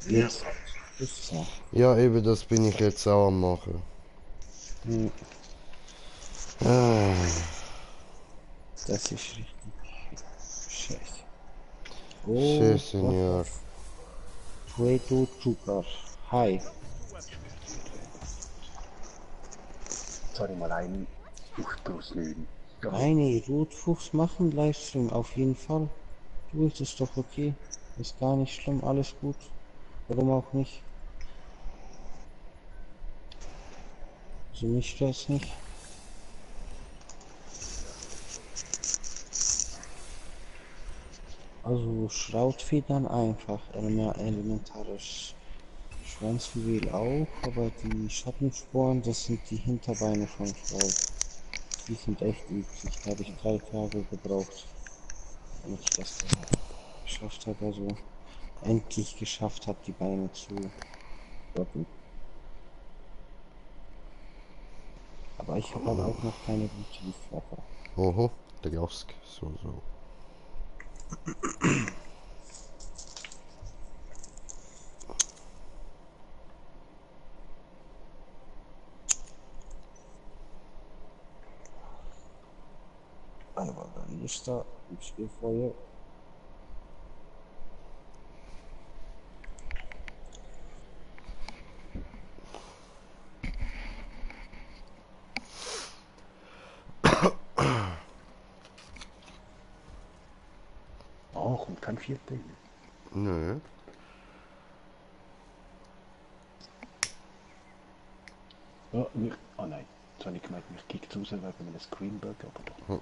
Ja. Jetzt plus 10. Ja, eben das bin ich jetzt auch am machen. Hm, Ah, das ist richtig scheiße. sí, Oh, what señor. the Fuego Sugar. Hi. Jetzt habe ich mal einen auf plus 9. Ja, Eine Rotfuchs machen Livestream, auf jeden Fall. Du, ist es doch okay. Ist gar nicht schlimm, alles gut. Warum auch nicht? Also mich stört's nicht. Also Schraubfedern einfach, elementares Schwanzjuwel auch, aber die Schattensporen, das sind die Hinterbeine von Frau. Die sind echt üblich, da habe ich 3 Tage gebraucht, damit ich das dann geschafft habe, also endlich geschafft habe, die Beine zu doppen. Aber ich habe halt auch noch keine Tiefwaffe. Oho, der Jask. So, so. Aber dann ist da im Spielfeuer. oh, kommt kein Viertel. Nö. Ja, mich, oh nein, jetzt habe ich gemeint, mich kickt raus wegen einem Screenbug, aber doch.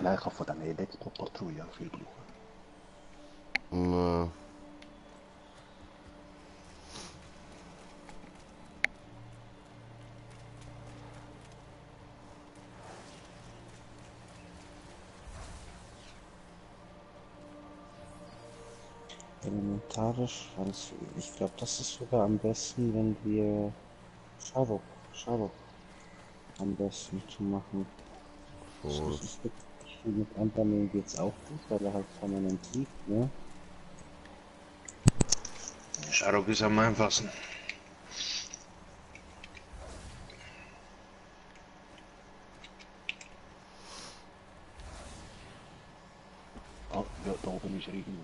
Nein, ich kann von dem Elektro-Patrouille auch viel brauchen. Nö. Elementarisch, also ich glaube, das ist sogar am besten, wenn wir Sharok am besten zu machen. Voll. Das ist wirklich viel mit Antamin geht's auch gut, weil er halt permanent liegt, ne? Sharok ist am einfachsten. Ah, ja, da oben ist er irgendwo.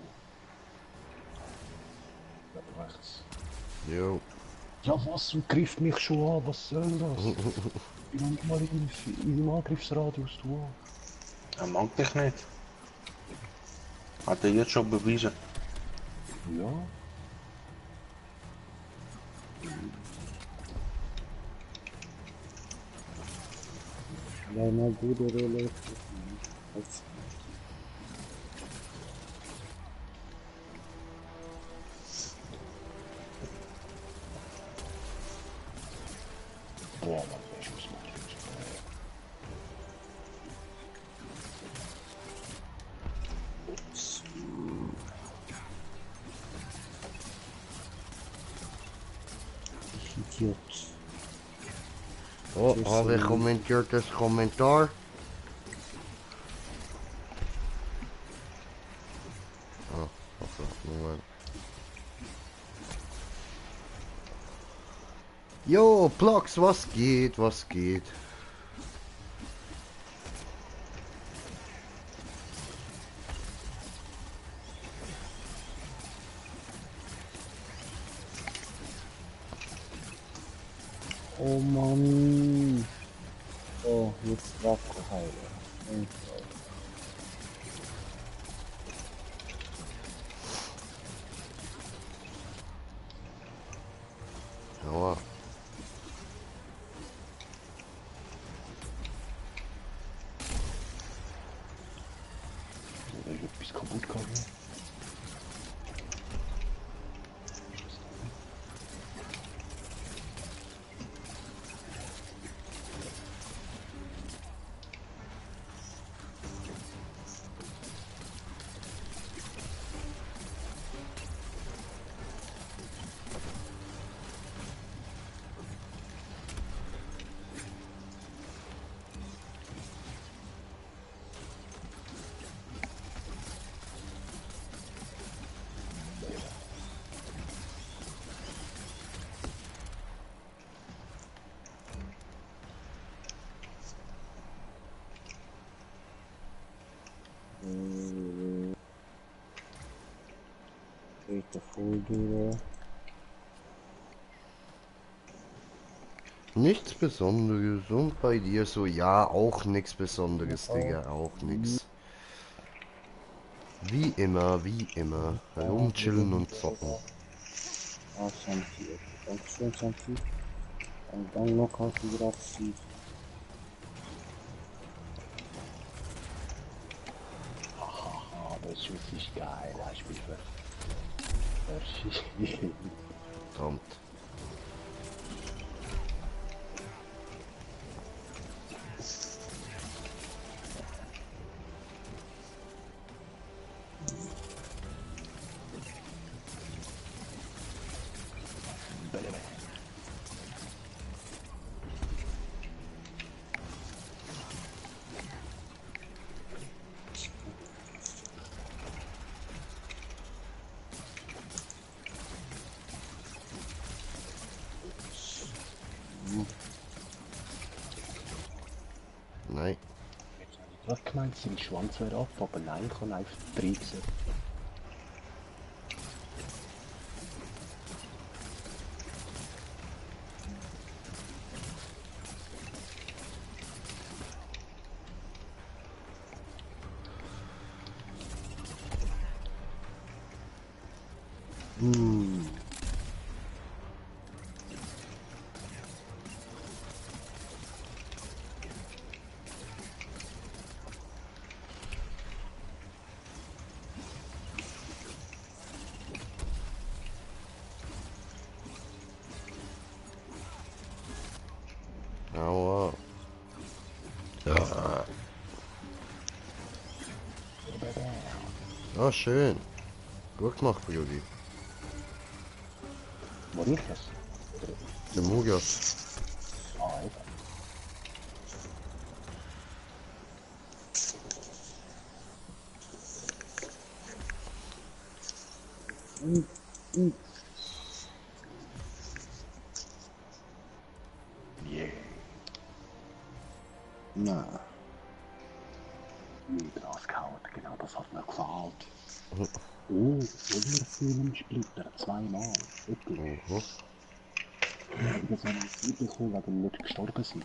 Ja, rechts. Jo. Ja, was greift mich schon an? Was soll das? Ich will nicht mal im Angriffsradius tun. Er mag dich nicht. Hat er jetzt schon bewiesen. Ja. Weil mal gute Rolle. Boah, Mann, ich muss mal. Idiot. Oh, habe ich kommentiert das Kommentar? Oh, Moment. Jo, Plox, was geht, was geht? Oh Mann. Oh, jetzt Wacko heilen. Ja, Ich hab etwas kaputt gegangen. Geht der Vogel. nichts Besonderes. Und bei dir so, ja, auch nichts Besonderes, Digga, auch nix. Wie immer, rumchillen und zocken. Ah, Santi. Dankeschön, Santi. Und dann noch auf die Grazie. Haha, das ist wirklich geil. Ich bin für. Kommt. Nein. Was gemeint, sein Schwanz wäre ab, aber nein, ich kann einfach reingesehen. Aua. Ja. Ah, schön. Gut gemacht, Brudi. War ich das? Der Mugas. Ah, eben. Yeah. Na. Gras gehauen, genau das hat mir gefällt. Oh, Film Splitter, zweimal. Wirklich. Oho. Ich habe so einen mitbekommen, wegen nicht gestorben sind.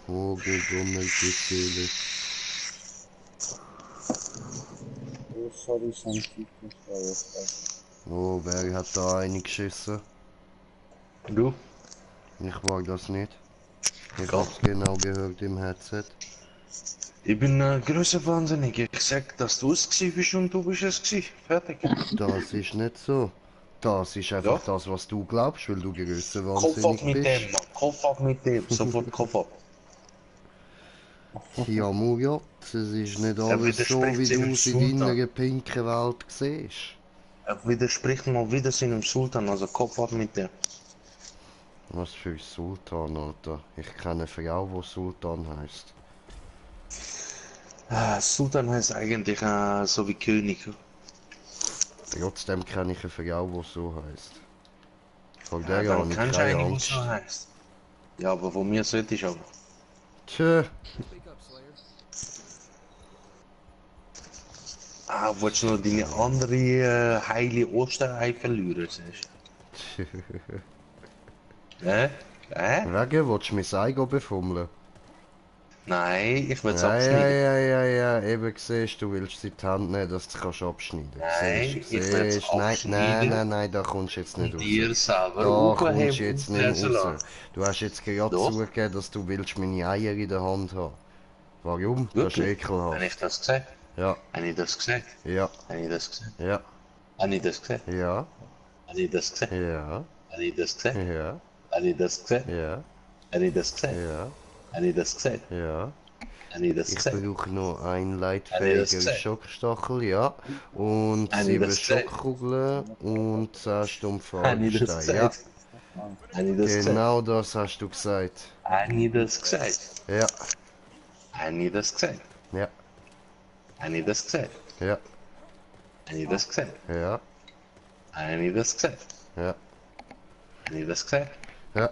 Oh, gegummelte Seele. Oh, sorry, Santikus, Oh, wer hat da eingeschissen? Du? Ich war das nicht. Ich Doch. hab's genau gehört im Headset. Ich bin größer Wahnsinnig. Ich sag, dass du es gewesen bist und du bist es gewesen. Fertig. Das ist nicht so. Das ist einfach Ja? das, was du glaubst, weil du grösser Kopf ab wahnsinnig mit dem, bist. Mann. Kopf ab mit dem. Sofort Kopf ab. Ja, Murat, es ist nicht Er alles so, widerspricht wie du seinem es in Sultan. deiner pinken Welt siehst. Er widerspricht mal wieder seinem Sultan. Also Kopf ab mit dem. Was für ein Sultan, Alter. Ich kenne eine Frau, die Sultan heißt. Sultan heißt eigentlich so wie König. Trotzdem kenne ich eine Frau, die so heißt. Von Ja, der dann habe ich kannst du keine eine, die Angst. so heißt. Ja, aber von mir sollte ich aber. Tja, Speak up, Slayer. Willst du noch deine andere heile Osterei verlieren, siehst du? wegen, willst du mein Eigo befummeln? Nein, ich will es Ja, abschneiden. ja, eben siehst du, willst sie in die Hand nehmen, dass du es kannst abschneiden kannst. Nein, ich will es Nein, abschneiden da kommst du jetzt nicht und raus. dir selber Da aufheben kommst du jetzt und nicht fressen raus. lassen. Du hast jetzt gerade Doch. zugegeben, dass du willst meine Eier in der Hand haben. Warum? Das ist Wirklich? Habe ich ekelhaft. das gesagt? Ja, Habe ich das gesagt? ja, Habe ich das gesagt? ja, Habe ich das gesagt? ja, Habe ich das gesagt? ja, Habe ich das gesagt? ja, Habe ich das gesagt? ja, Habe ich das gesagt? ja, Habe ich das gesagt? ja. Habe ich das Ich gesagt? brauche noch ein Habe leitfähiger ich das gesagt? Schockstachel, ja. Und Habe ich 7 das gesagt? Schockkugeln und 10 stumpfe Habe ich das Altsteine. Ja, gesagt? Habe ich das gesagt? genau das hast du gesagt. Habe ich das gesagt? Ja, Habe ich das gesagt? ja, Habe ich das gesagt? ja, Habe ich das gesagt? ja, Habe ich das gesagt? ja, Habe ich das gesagt? ja,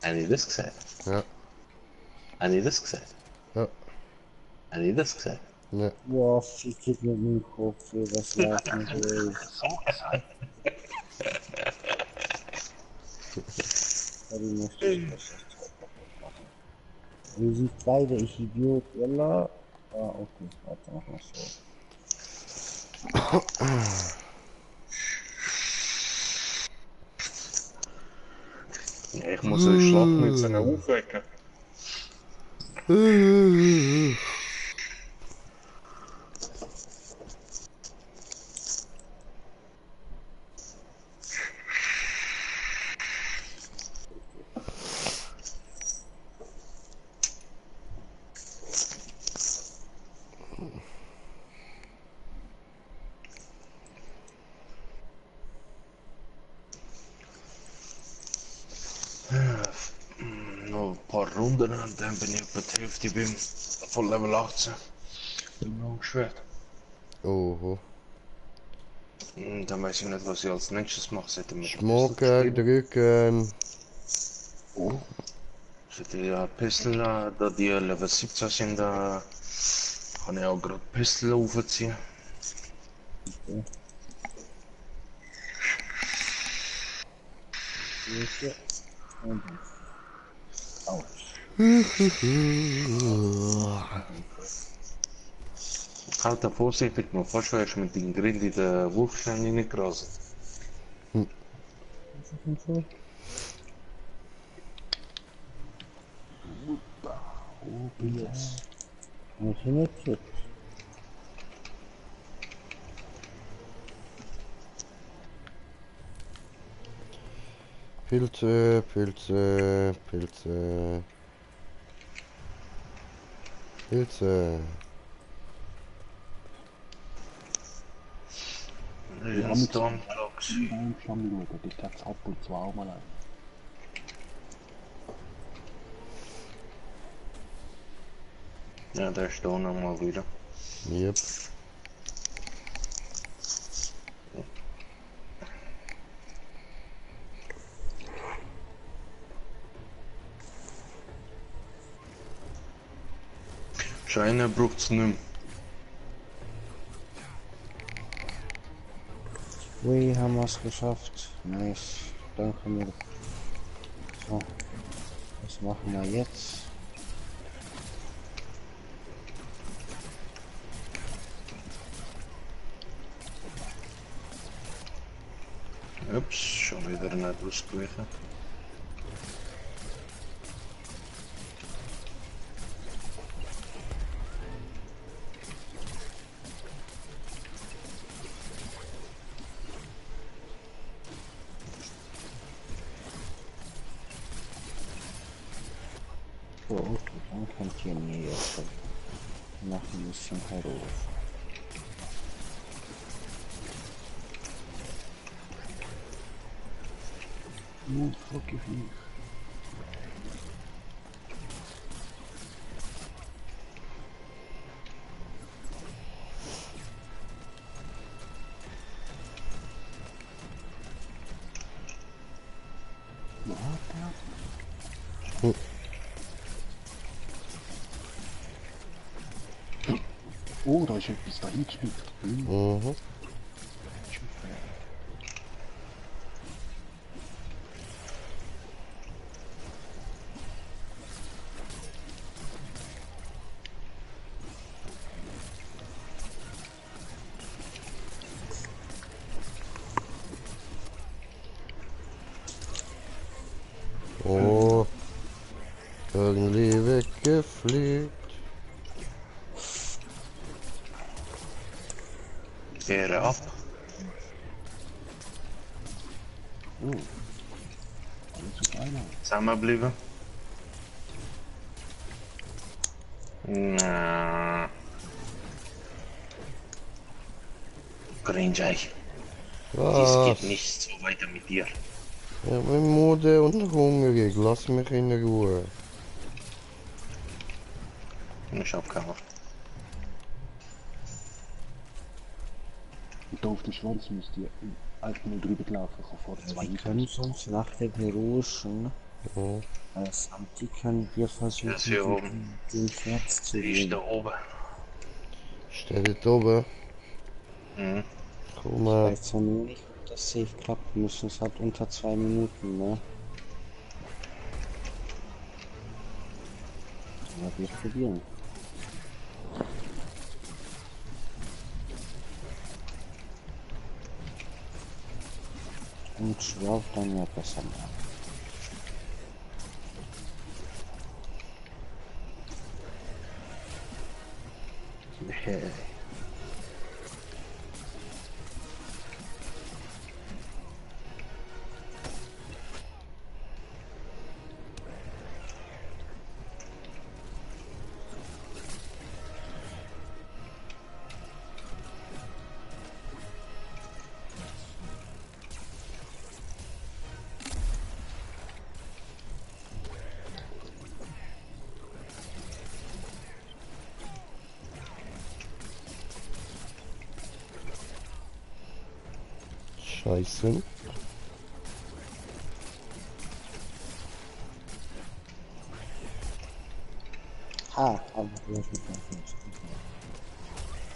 Habe ich das gesagt? ja, Habe ich das gesagt? ja, Habe ich das gesagt? ja. Boah, fick it mit dem Kopf, ey, was läuft mit euch? So gesagt. Sorry, muss ich das machen. Ihr seid beide, ich Idiot, yalla. Ah, okay, warte, mach mal so. Ja, ich muss euch Schlafmützen aufwecken. Noch ein paar Runden und dann bin ich etwa die Hälfte von Level 18. Beim Langschwert. Oho. Dann weiß ich nicht, was ich als nächstes mache. Sollte mit Schmucken, drücken. Sollte ja Pistol, da die Level 17 sind, da kann ich auch gerade Pistol aufziehen. Hilfe. Und Autsch. Halt da vorsichtig, noch fast wärst mit den Grind in den Wurfstein reingerasselt. Oh, bitte. Muss ich nicht so. Pilze, Pilze, Pilze. Pilze. Ein Stormblocks. Beim Stamm schauen, ich glaube, ab und zu auch mal ein. Ja, der ist da nochmal wieder. Yep. Scheine braucht es nicht mehr. Ui, haben wir es geschafft. Nice. Danke mir. So, was machen wir jetzt? Ups, schon wieder nicht ausgewichen. So, okay, dann könnt ihr mir jetzt noch ein bisschen herrufen. Fuck you. Oh, da ist etwas da eingespickt. Mhm. Oh, irgendwie weggefliegt. Ehre ab. Alles auf einmal. Zusammenbleiben. Na. Cringe. Dies Was? geht nicht so weiter mit dir. Ja, ich bin müde und hungrig. Lass mich in Ruhe. Ich hab keine. Und da auf dem Schwanz müsst ihr einfach mal drüber laufen. Ich habe vor zwei Wir können uns nach dem Heroischen Mhm. Samti können wir versuchen, Das hier oben. den Pferd zu Die ist gehen. da oben. Steht dort oben. Mhm. Komm Ich mal. weiß zwar nur nicht, ob das safe klappt. Wir müssen es halt unter 2 Minuten, ne? Aber wir probieren. Und schwört dann ja besser mal. Scheiße. Ah, aber gleich mit der Fuß.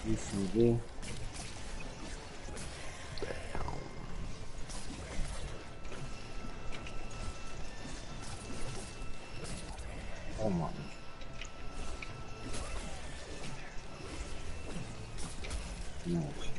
Wie viel weh? Oh Mann. Ja, okay.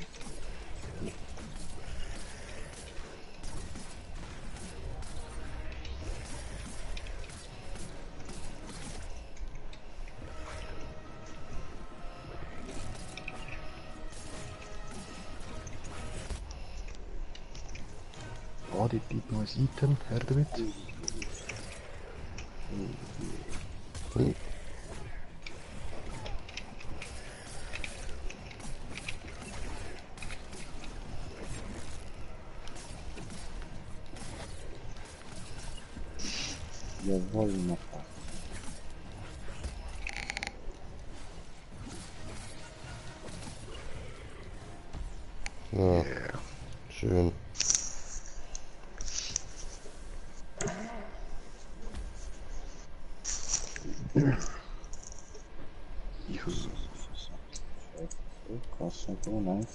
Oh, dort liegt noch ein Item. Her damit. Jawohl, noch was. Ja, schön. Krass, so nice.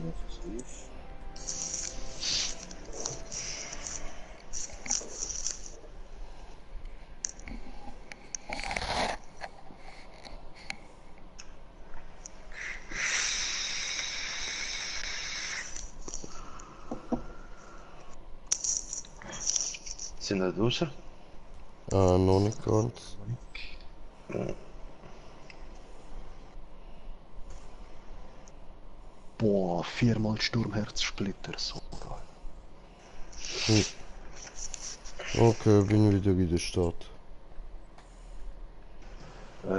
Das ist Süß. Sind da draußen? Noch nicht ganz. Boah, 4-mal Sturmherzsplitter, so geil. Okay, bin wieder in der Stadt.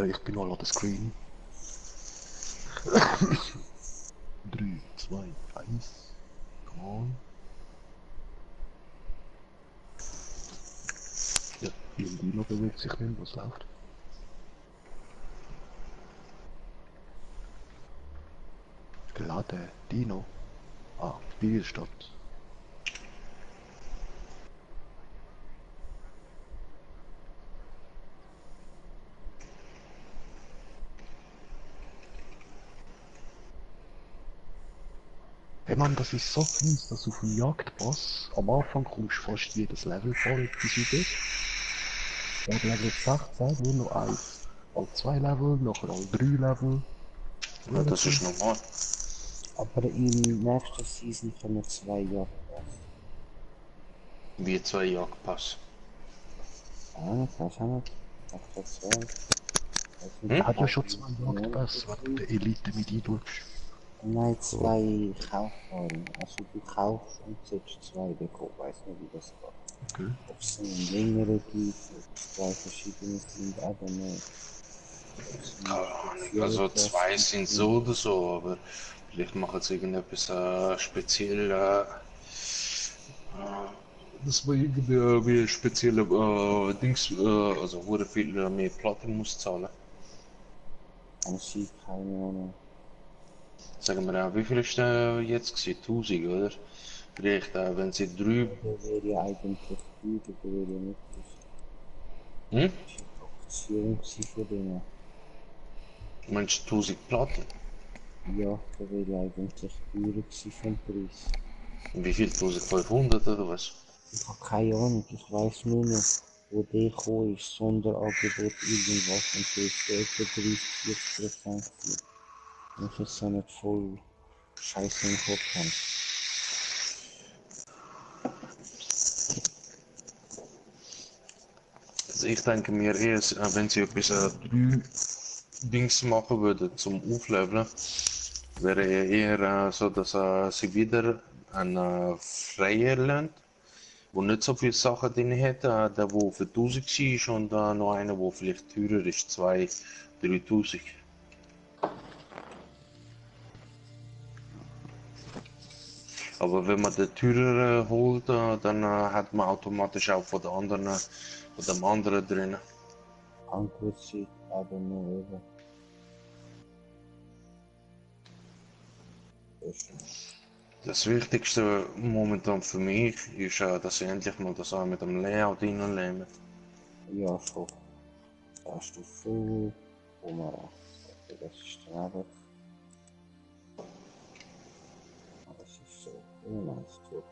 Ich bin mal an der Screen. 3, 2, 1. Come on. Ja, mein Dino bewegt sich nicht, was läuft? Geladen, Dino. Ah, Spielstadt. Hey Mann, das ist so fies, dass auf dem Jagdpass am Anfang kommst du fast jedes Level voll bis über. Dann Level 16, nur noch 1. All 2 Level, nachher all 3 Level. Ja, das ist normal. Aber im nächsten Season kommen 2 Jagdpass. Wie 2 Jagdpass. Ah, ich weiß auch nicht. Macht das 2. Er hat ja schon 2 Jagdpässe, wenn du die Elite mit eintust. Nein, 2 Kaufwaren. Also du kaufst und sollst 2 bekommen. Ich weiß nicht, wie das geht. Okay. Ob es einen längeren gibt, ob es 2 verschiedene sind, aber nicht. Keine Ahnung, also 2 sind so oder so, aber vielleicht machen sie irgendetwas speziell. Das war irgendwie wie spezielle Dings, also wurde viel mehr Platin muss zahlen. An sich keine Ahnung. Sagen wir auch, wie viel ist der jetzt gewesen? 1000, oder? Vielleicht, wenn sie 3. Der wäre ja eigentlich gut, der wäre ja nicht das. Hm? Das ist eine Option von denen. Meinst du 1000 Platin? Ja, der wäre ja eigentlich teurer gewesen vom Preis. Wie viel? 1500 oder was? Ich habe keine Ahnung, ich weiß nur noch, wo der gekommen ist, Sonderangebot irgendwas und der ist etwa 30-40% gewesen. Wenn ich jetzt so nicht voll Scheiße im Kopf habe. Also ich denke mir eher, wenn sie etwas 3 Dings machen würden zum Aufleveln, wäre eher so, dass sie wieder einen Freier lernt, wo nicht so viele Sachen drin hat, der wo für 1000 war und noch einer, wo vielleicht teurer ist, 2000, 3000. Aber wenn man den teureren holt, dann hat man automatisch auch von dem anderen drin. Angriffszeit, aber nur eben. Das Wichtigste momentan für mich ist, dass ich endlich mal das auch mit dem Layout reinlehme. Ja, schon. Da hast du voll Kamera. Das ist dann eben. Das ist so nice. Gut.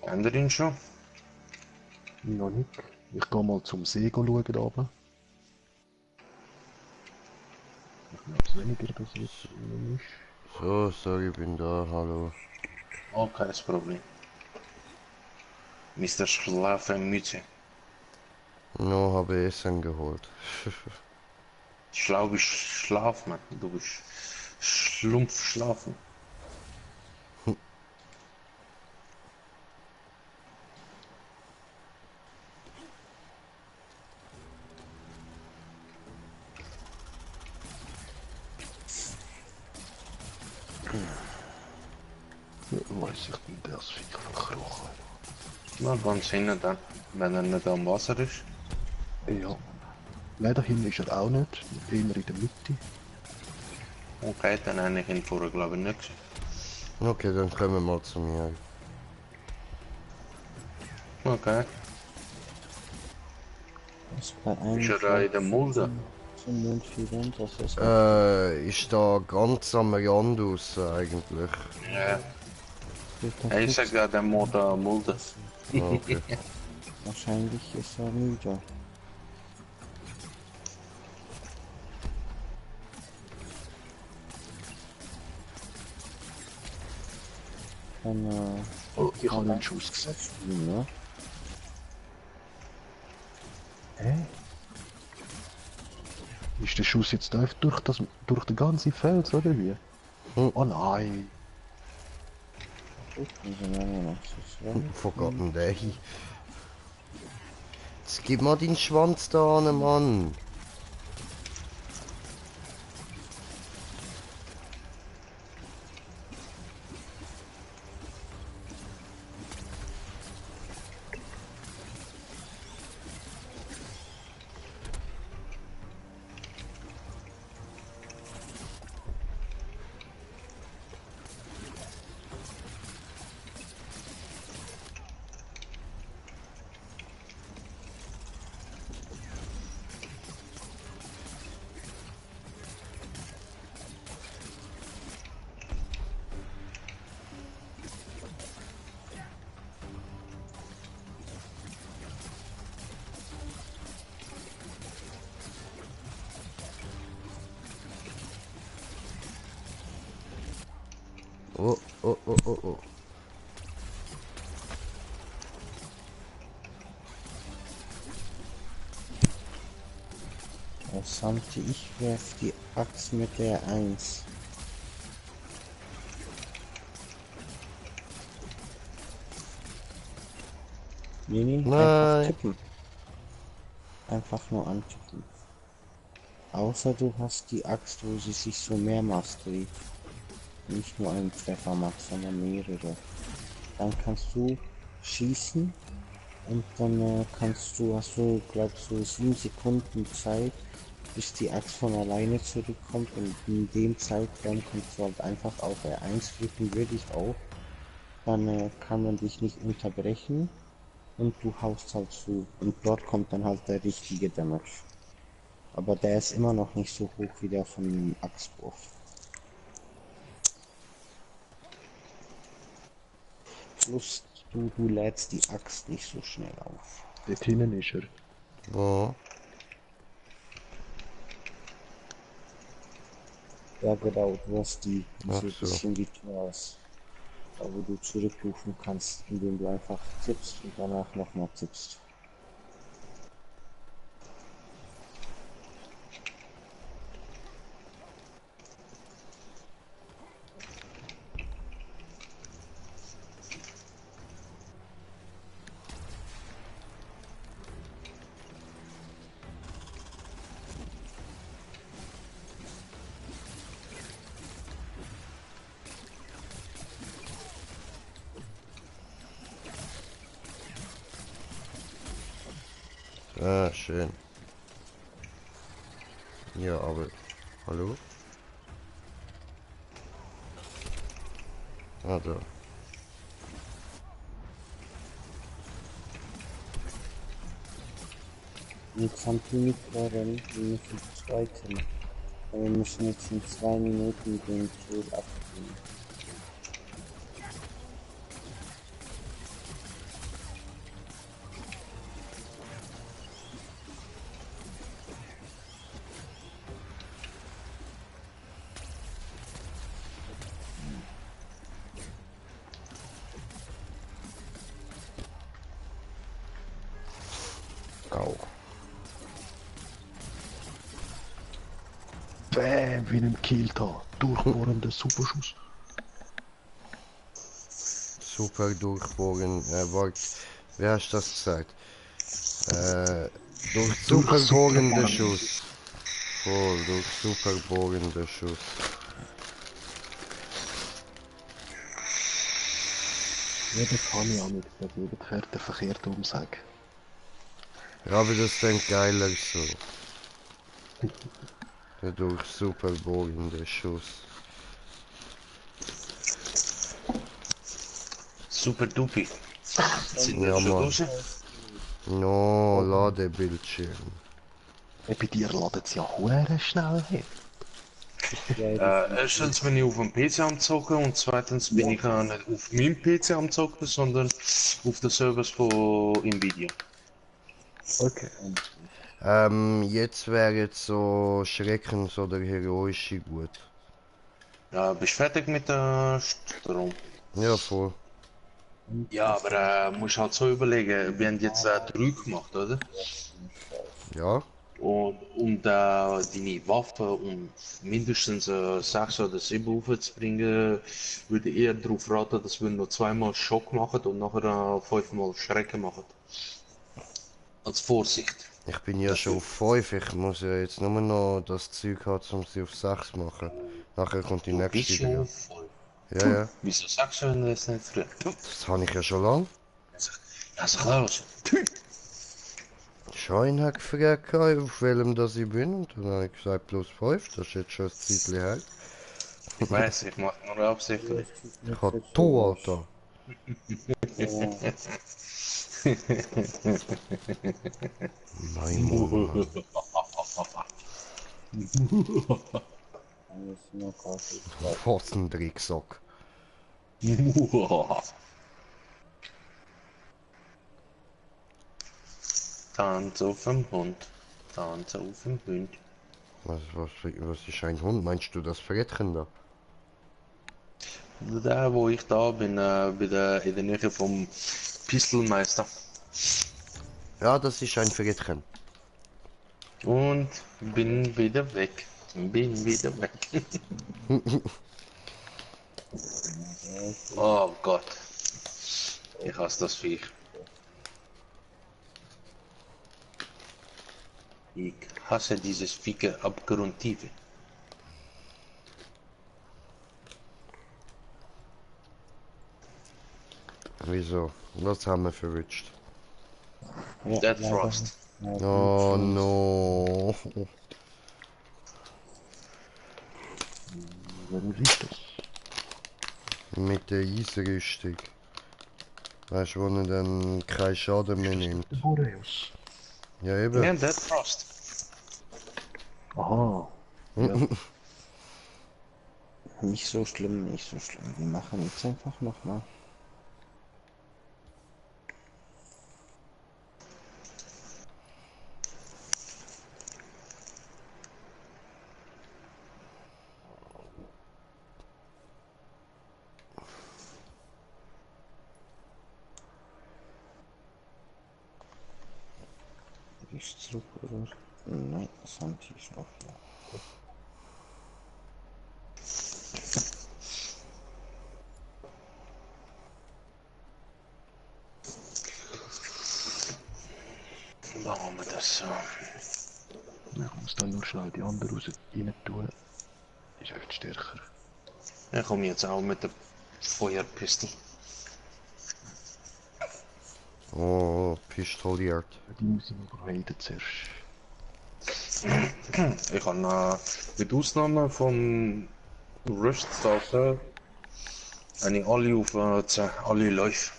Haben wir ihn schon? Noch nicht. Ich gehe mal zum See schauen da oben. Ich glaube es weniger, dass es ist. So, sorry, ich bin da, hallo. Oh, kein Problem. Mr. Schlafenmütze. No, habe Essen geholt. Schlau bist schlafen, du bist schlumpf schlafen. Weiß ich nicht, das Viech verkrochen. Na, ganz hinten dann, wenn er nicht am Wasser ist. Ja. Nein, da hinten ist er auch nicht. Eher in der Mitte. Okay, dann habe ich ihn vorher glaube ich nicht gesehen. Okay, dann kommen wir mal zu mir. Okay. Was bei einem Ist er da in der Mulde? zum Mond führen, das ist Ist da ganz am Rand aus eigentlich. Ja. Ich sag ja, der Motor Mulde. Okay. Wahrscheinlich ist er müde. Dann, Oh, ich habe einen Schuss gesehen. ne? Hä? Ist der Schuss jetzt einfach durch den ganzen Fels, oder wie? Oh nein. Gut, dann sind wir noch so zwei. Wo geht denn der hin? Jetzt gib mal deinen Schwanz da an, Mann. Oh, oh, oh, oh, oh. Santi, ich werf die Axt mit der 1. Nee, einfach Nein. tippen. Einfach nur antippen. Außer du hast die Axt, wo sie sich so mehrmals dreht. Nicht nur einen Treffer macht, sondern mehrere. Dann kannst du schießen und dann hast du, glaubst du, 7 Sekunden Zeit, bis die Axt von alleine zurückkommt, und in dem Zeitraum kannst du halt einfach auf R1 drücken, würde ich auch. Dann kann man dich nicht unterbrechen und du haust halt zu. Und dort kommt dann halt der richtige Damage. Aber der ist immer noch nicht so hoch wie der von dem Axtwurf. Plus du lädst die Axt nicht so schnell auf. Dort hinten ist er. Wo? Ja genau, du hast die Ach so ein so. bisschen wie Tors, da wo du zurückrufen kannst, indem du einfach tippst und danach nochmal tippst. Ah, schön. Ja, aber... Hallo? Ah, da. Jetzt haben die nicht rennen, wir müssen zweiten. Wir müssen jetzt in 2 Minuten den Tod abgeben. Au. Bäm, wie ein Kilt da. Durchbohrender Superschuss. Super durchbogen. Wart. Wer hast das gesagt? Durch super bogender Schuss. Voll, durch super bogender Schuss. Jeder kann ja nicht, dass jeder Pferd verkehrt umsagt. Ja, aber das klingt geiler so. Der durch super bogender Schuss. Super dupi. Sind wir Ja, schon Mann. raus? No, Ladebildschirm. Bei dir ladet es ja hure schnell hin. Erstens bin ich auf dem PC am zocken und zweitens bin ich nicht auf meinem PC am zocken, sondern auf den Servers von Nvidia. Okay. Jetzt wäre jetzt so Schreckens oder heroische gut. Bist du fertig mit der Strom? Ja, voll. Ja, aber musst halt so überlegen, wir haben jetzt 3 gemacht, oder? Ja. Und deine Waffe um mindestens 6 oder 7 aufzubringen, würde ich eher darauf raten, dass wir noch 2-mal Schock machen und nachher 5-mal Schrecken machen. Als Vorsicht. Ich bin ja schon auf 5. Ich muss ja jetzt nur noch das Zeug haben, um sie auf 6 machen. Nachher kommt die Du bist nächste schon wieder. voll. Ja, ja. Wieso sagst du das nicht früher? Das habe ich ja schon lang. Also Klaus. Schein hat gefragt, auf welchem das ich bin. Und dann habe ich gesagt, plus 5. Das ist jetzt schon ein Zeitchen her. Ich weiß, ich mach nur absichtlich. Ich habe du, Alter. Mein Mann. Was ein Drecksack. Tanz auf dem Hund. Tanz auf dem Hund. Was ist ein Hund? Meinst du das Frettchen da? Da wo ich da bin, in der Nähe vom Pistolmeister. Ja, das ist ein Frettchen. Und bin wieder weg. Bin wieder weg. Oh Gott. Ich hasse das Viech. Ich hasse dieses Viech abgrundtief. Wieso? Was haben wir verrutscht? Dead Frost. Oh no. Warum ist das? Mit der Eisrüstung. Weißt du, wo er dann keinen Schaden mehr nimmt. Der Boreus. Ja, eben. Ja, Dead Frost. Aha. Nicht so schlimm, nicht so schlimm. Wir machen jetzt einfach nochmal. Ist zurück, oder? Nein, Santi ist noch hier. Machen wir das so. Ich muss da nur schnell die andere raus rein tun. Ist echt stärker. Ich komme jetzt auch mit der Feuerpistole. Oh, pistoliert. Die muss ich noch überweiden zuerst. Ich habe mit Ausnahme von Rüstsachen habe alle auf alle Läufe.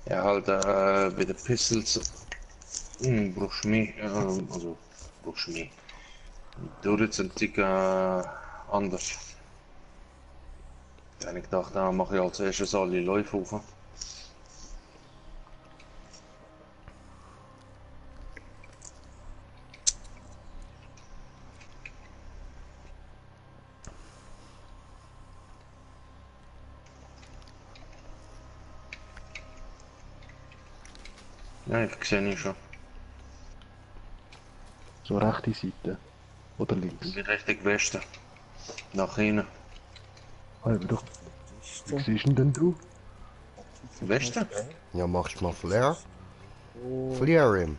Ja, halt bei den Pistols brauchst du mehr, also brauchst du mehr. Dort sind die anders. Da habe ich gedacht, da mache ich als erstes alle Läufe auf. Ja, ich sehe ihn schon. So rechte Seite. Oder links. Die Richtung Westen. Nach hinten. Ah, aber doch. Wie siehst du denn du? Westen? Ja, machst du mal Flair? Flair ihm.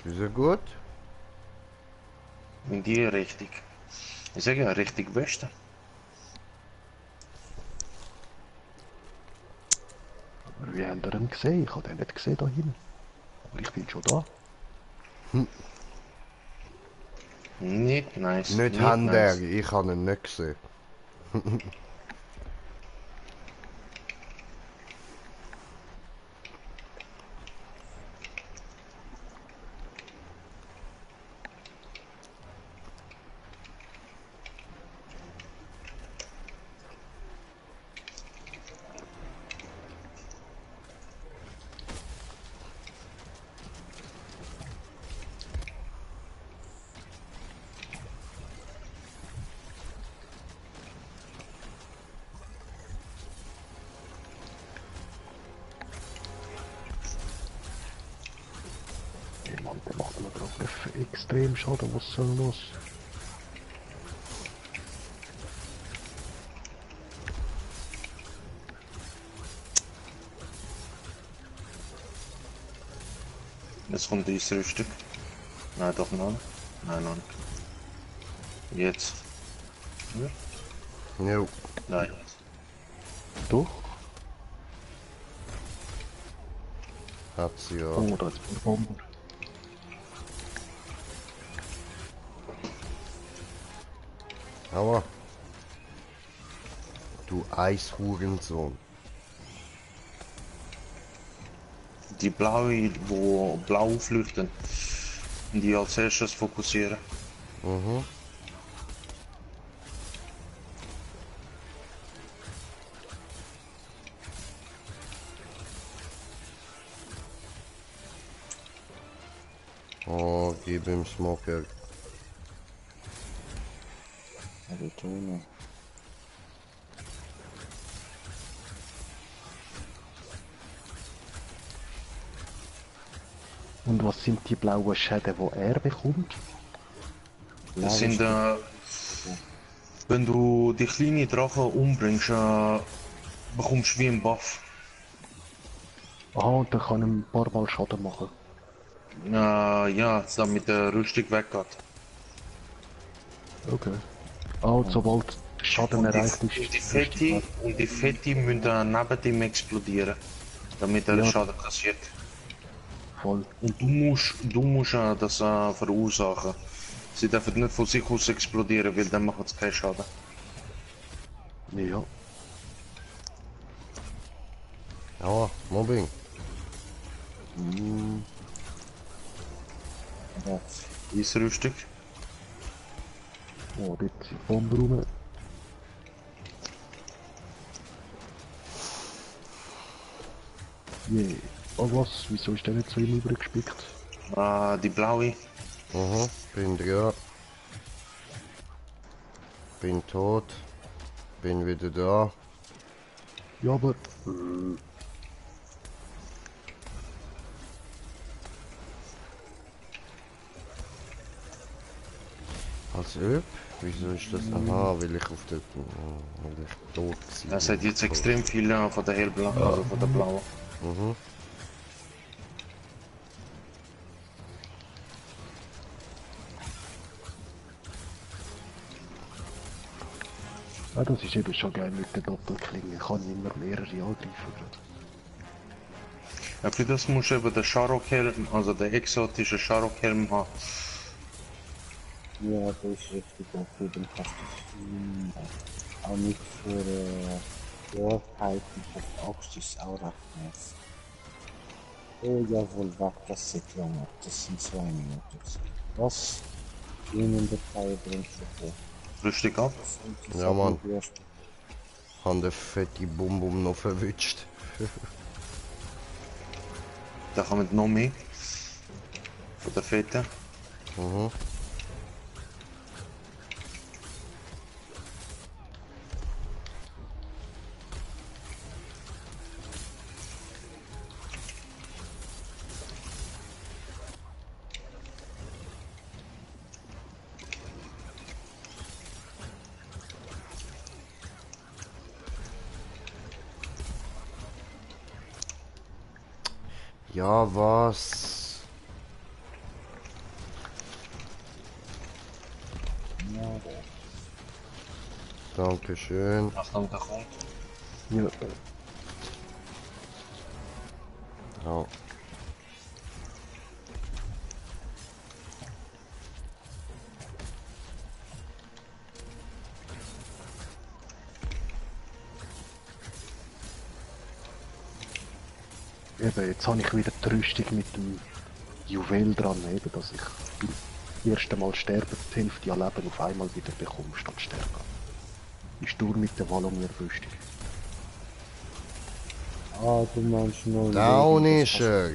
Ist er gut? In die Richtung. Ich sage ja, Richtung Westen. Aber wie habt ihr ihn gesehen? Ich habe den nicht gesehen da hinten. Aber ich bin schon da. Nicht nice. Nicht Hander, nice. ich habe ihn nicht gesehen. Ey Mann, der macht mir gerade extrem Schaden, was soll los? Jetzt kommt dieses Rüststück. Nein, doch noch nicht. Nein, noch nicht. Jetzt. Ja? Jo. Nein. Doch? Hat sie ja. Oh, da ist ein Bomber. Aua. Du Eishurensohn. Die blaue, wo blau aufleuchten, die als erstes fokussieren. Mhm. Oh, gib ihm Smoker. Also Tone. Und was sind die blauen Schäden, die er bekommt? Das sind, wenn du die kleine Drache umbringst, bekommst du wie einen Buff. Aha, und dann kann er ein paar Mal Schaden machen. Ja, damit der Rüstung weggeht. Okay. Ah, und sobald Schaden erreicht ist, Und die Fette müssen neben ihm explodieren, damit er Ja. Schaden kassiert. voll. Und du musst das verursachen. Sie dürfen nicht von sich aus explodieren, weil dann macht es keinen Schaden. Ja. Aua, Mobbing. Das. Dieses Rüstung. Oh, dort sind Bomben rum. Yeah. Oh was? Wieso ist der nicht so im übrig gespickt? Die blaue. Mhm, bin dran. Bin tot. Bin wieder da. Ja, aber... Als Öb? Wieso ist das? Aha, weil ich auf der... weil ich tot war. Es hat jetzt extrem viel von der hellblauen, also von der blauen. Mhm. Ah, das ist eben schon geil mit der Doppelklinge. Ich kann immer mehrere angreifen. Ja, für das musst du eben den Sharok-Helm, also den exotischen Sharok-Helm haben. Ja, das ist richtig okay, dann kannst du auch nicht für Warhalten, für Axt ist auch recht nice. Oh jawohl, warte, das sieht lange, das sind 2 Minuten. Was? Ihnen der Teil bringt schon Rüstung ab. vor. Ja, Mann. Haben den fette Bum noch verwünscht. Da kommen noch mehr. Von der Fette. Mhm. Ja, was? Dankeschön. Achtung, da kommt. Ja, Ja. Eben, jetzt habe ich wieder die Rüstung mit dem Juwel dran, eben, dass ich beim ersten Mal sterben, die Hälfte an Leben auf einmal wieder bekomme, statt sterben. Ist nur mit der Valomir-Rüstung. Ah, du meinst nur Down Leben, ist er.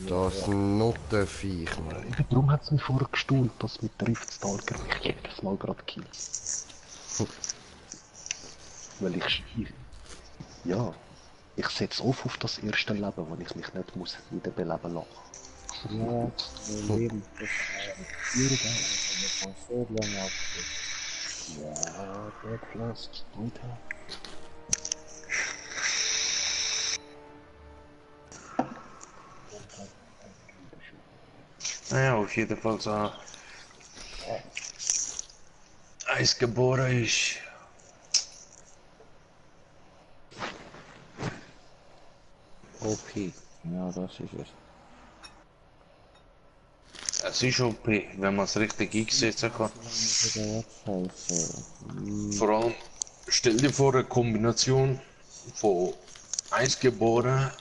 Das Nuttenviech, Mann. Eben, darum hat es mich vorher gestaunt, dass mit Riftstalker mich jedes Mal gerade killt. Weil ja, ich setze auf das erste Leben, wo ich mich nicht muss wiederbeleben lassen. Ja, Leben, das ist so lange ab. Ja, der Flask, Alter. Naja, auf jeden Fall so. Eisgeboren ist. OP. Ja, das ist es. Es ist OP, wenn man es richtig einsetzen kann. Vor allem, stell dir vor, eine Kombination von Eisgeboren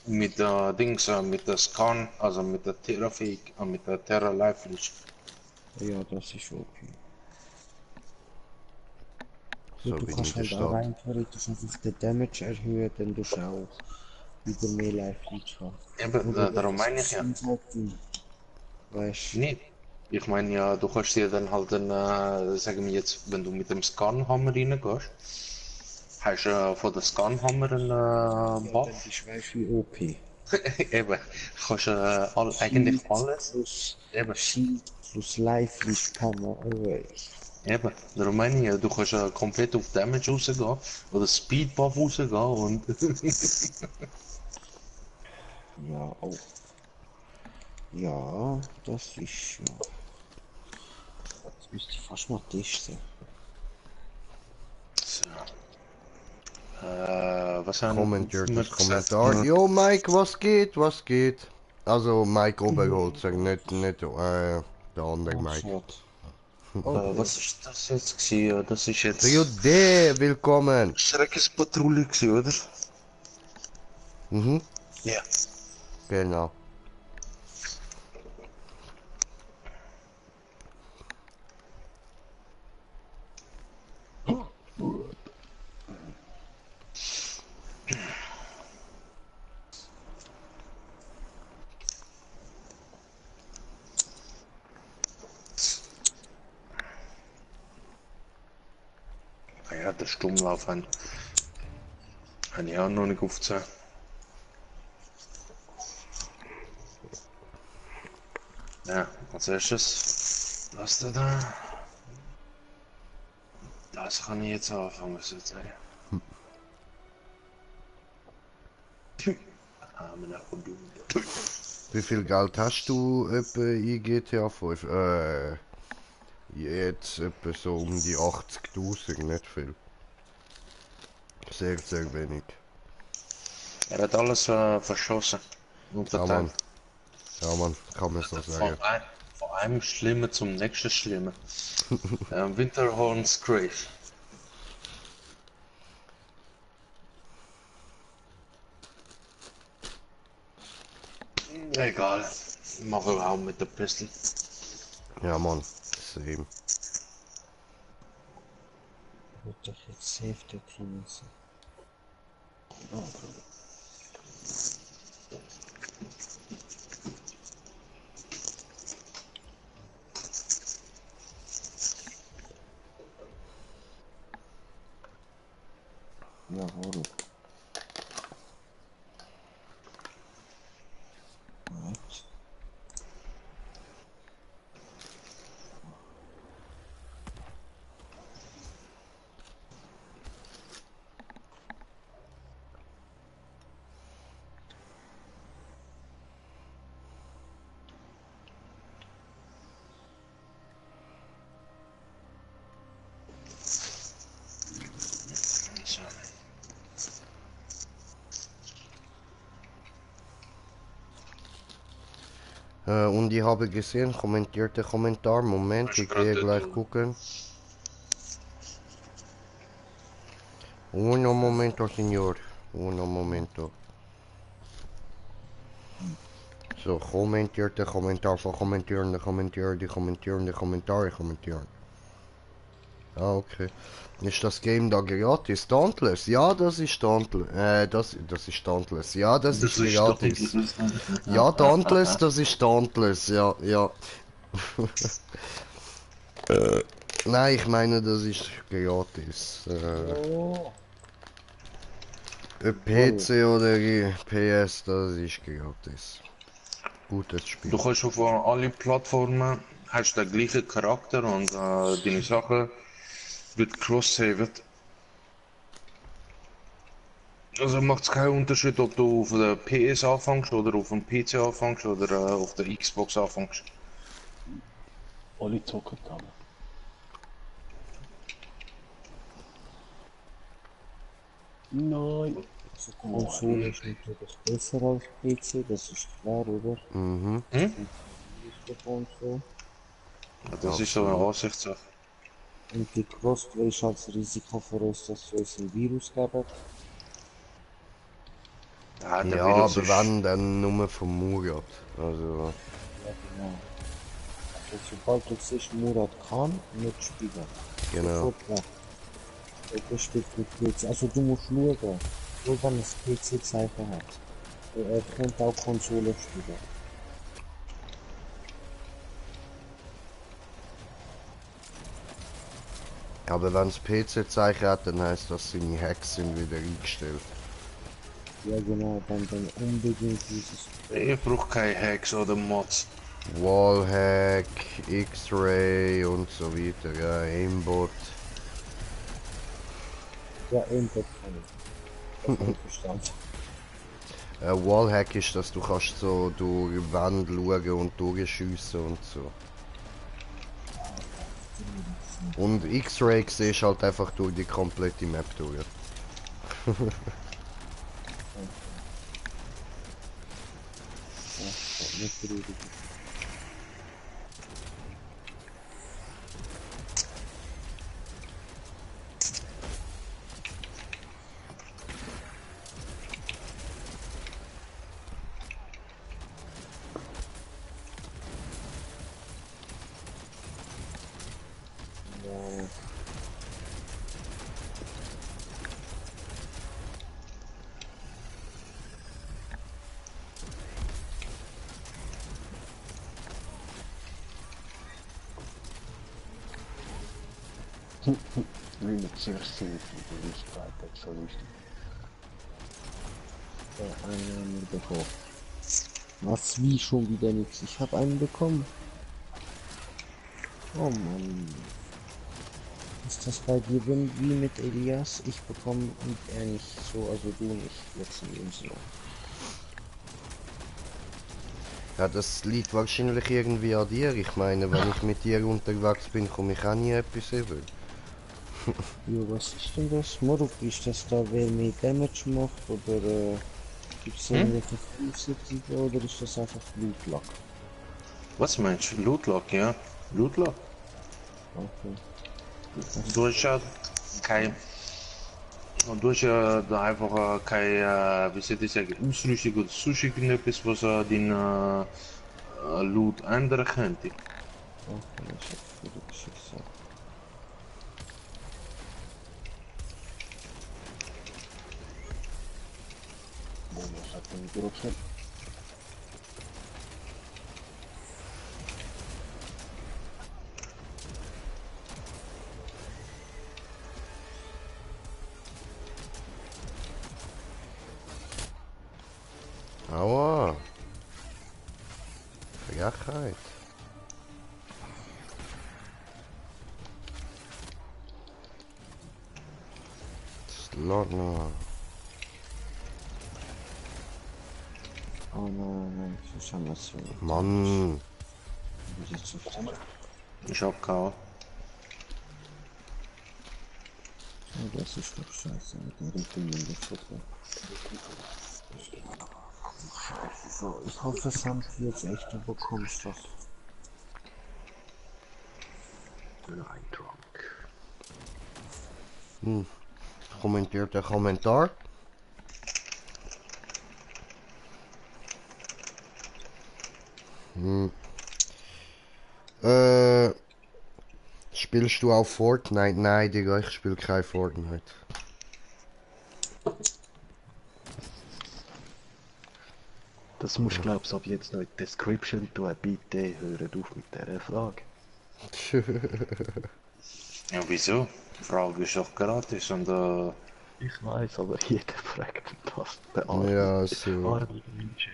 mit der Dings, mit der Scan, also mit der Terrafähig, mit der Terra Life Leech. Ja, das ist OP. So Du bin kannst ich in der halt auch Stadt. rein theoretisch einfach den Damage erhöhen, dann du auch wieder mehr Life Leech haben. Eben, darum meine ich ja. Weißt Nicht. Ich meine ja, du kannst dir dann halt sagen wir jetzt, wenn du mit dem Scan-Hammer reingehst, hast du von der Scan-Hammer einen dann Buff. bist du weißt wie OP. Eben, kannst eigentlich alles. Plus Eben, Shield plus Life Leech Power away. eben. Darum meine ich ja, du kannst komplett auf Damage rausgehen oder Speed Buff rausgehen und. Ja, auch. Ja, das ist ja. Das müsste ich fast mal testen. So. Was haben Kommentiert wir das gesagt? Kommentar. Jo, Mike, was geht? Was geht? Also, Mike Oberholzer, nicht der andere Mike. Was ist das jetzt gewesen? Das ist jetzt Rio D, willkommen. Schreckenspatrouille gewesen, oder? Mhm, Ja. genau. Ah ja, der Stummlauf habe ich auch noch nicht aufgezählt. Ja, als erstes, das da. Das kann ich jetzt anfangen, sozusagen. Wie viel Geld hast du etwa in GTA 5? Jetzt etwa so um die 80.000, nicht viel. Sehr, sehr wenig. Er hat alles verschossen und Ja, Mann. verteilt. Ja, Mann, kann man so sagen. Von einem Schlimmen zum nächsten Schlimmen. Winterhorn's Grave. Egal. Machen wir auch mit der Pistole. Ja, Mann, same. Wird doch jetzt safe der Team sein. Jawohl. Right. So. Und ich habe gesehen, kommentierte Kommentar. Moment, ich gehe gleich gucken. Uno momento, Signor. Uno momento. So, kommentiert der Kommentar von kommentieren, der kommentieren, die kommentieren, die Kommentare kommentieren. Ah, okay. Ist das Game da gratis? Dauntless? Ja, das ist Dauntless. Das ist Dauntless. Ja, das ist gratis. Ja, Dauntless, das ist Dauntless. Ja, ja. Nein, ich meine, das ist gratis. Oh. Ob PC oder PS, das ist gratis. Gutes Spiel. Du kannst auf alle Plattformen, hast den gleichen Charakter und deine Sachen wird cross-saved. Also macht es keinen Unterschied, ob du auf der PS anfängst oder auf dem PC anfängst oder auf der Xbox anfängst. Alle zocken zusammen. Nein. So Konsole ist natürlich besser als PC, das ist klar, oder? Mhm. Und so. Ja, das ist so eine Ansichtssache. Und die Crossed ist als Risiko für uns, dass wir uns ein Virus geben. Ja, der Ja, Virus aber ist... wenn, dann nur vom Murat. Also, Ja, genau. Also, sobald du siehst, Murat kann nicht spielen. genau. Sofort weg. Das steht mit PC. Also, du musst schauen, nur wenn es PC-Zeichen hat. Er könnte auch Konsole spielen. Aber wenn es PC-Zeichen hat, dann heißt das, seine Hacks sind wieder eingestellt. Ja, genau, dann unbedingt dieses. Ich brauche keine Hacks oder Mods. Wallhack, X-Ray und so weiter, ja, Aimbot. Ja, Input kann ich. Das habe ich verstanden. Wallhack ist, dass du kannst so durch Wände schauen und durchschiessen und so. Und X-Ray siehst halt einfach durch die komplette Map durch. Nicht rüber. Ja. Wie mit Cersei, die Lichtkeit, das ist so lustig. Einen bekommen. Was, wie schon wieder nichts? Ich habe einen bekommen. Oh Mann. Ist das bei dir wie mit Elias? Ich bekomme und er nicht so, also du nicht jetzt in dem Sinne. Ja, das liegt wahrscheinlich irgendwie an dir. Ich meine, wenn ich mit dir unterwegs bin, komme ich auch nie etwas über. Ja, was ist denn das? Moruk, ist das da, wer mehr Damage macht oder gibt es irgendwelche Zusätzliche oder ist das einfach Blutlack? Was meinst du? Lootlock, ja? Lootlock? Okay. Du hast ja kein... Du hast ja da einfach kein, wie soll ich sagen, Ausrüstung oder Zuschicken etwas, was den Loot ändern könnte. Okay, das ist für die Geschichte. Bonus hat man gedroppt. Aua. Frechheit. Slotner. Oh nein, so haben wir es schon. Mann. Wieder zu viel. Ich hab keine. Oh, das ist doch scheiße mit dem Rücken in der Futter. Scheiße, so, ich hoffe, Sam, jetzt echt, du bekommst das. Kommentiert der Kommentar. Hm. Äh, spielst du auch Fortnite? Nein, Digga, ich spiele kein Fortnite. Das musst du, glaubst du, ab jetzt noch in die Description tun. Bitte hört auf mit dieser Frage. Ja, wieso? Die Frage ist doch gratis und Ich weiß, aber jeder fragt das. Der Arme. Ja, so. Arme Grünsche.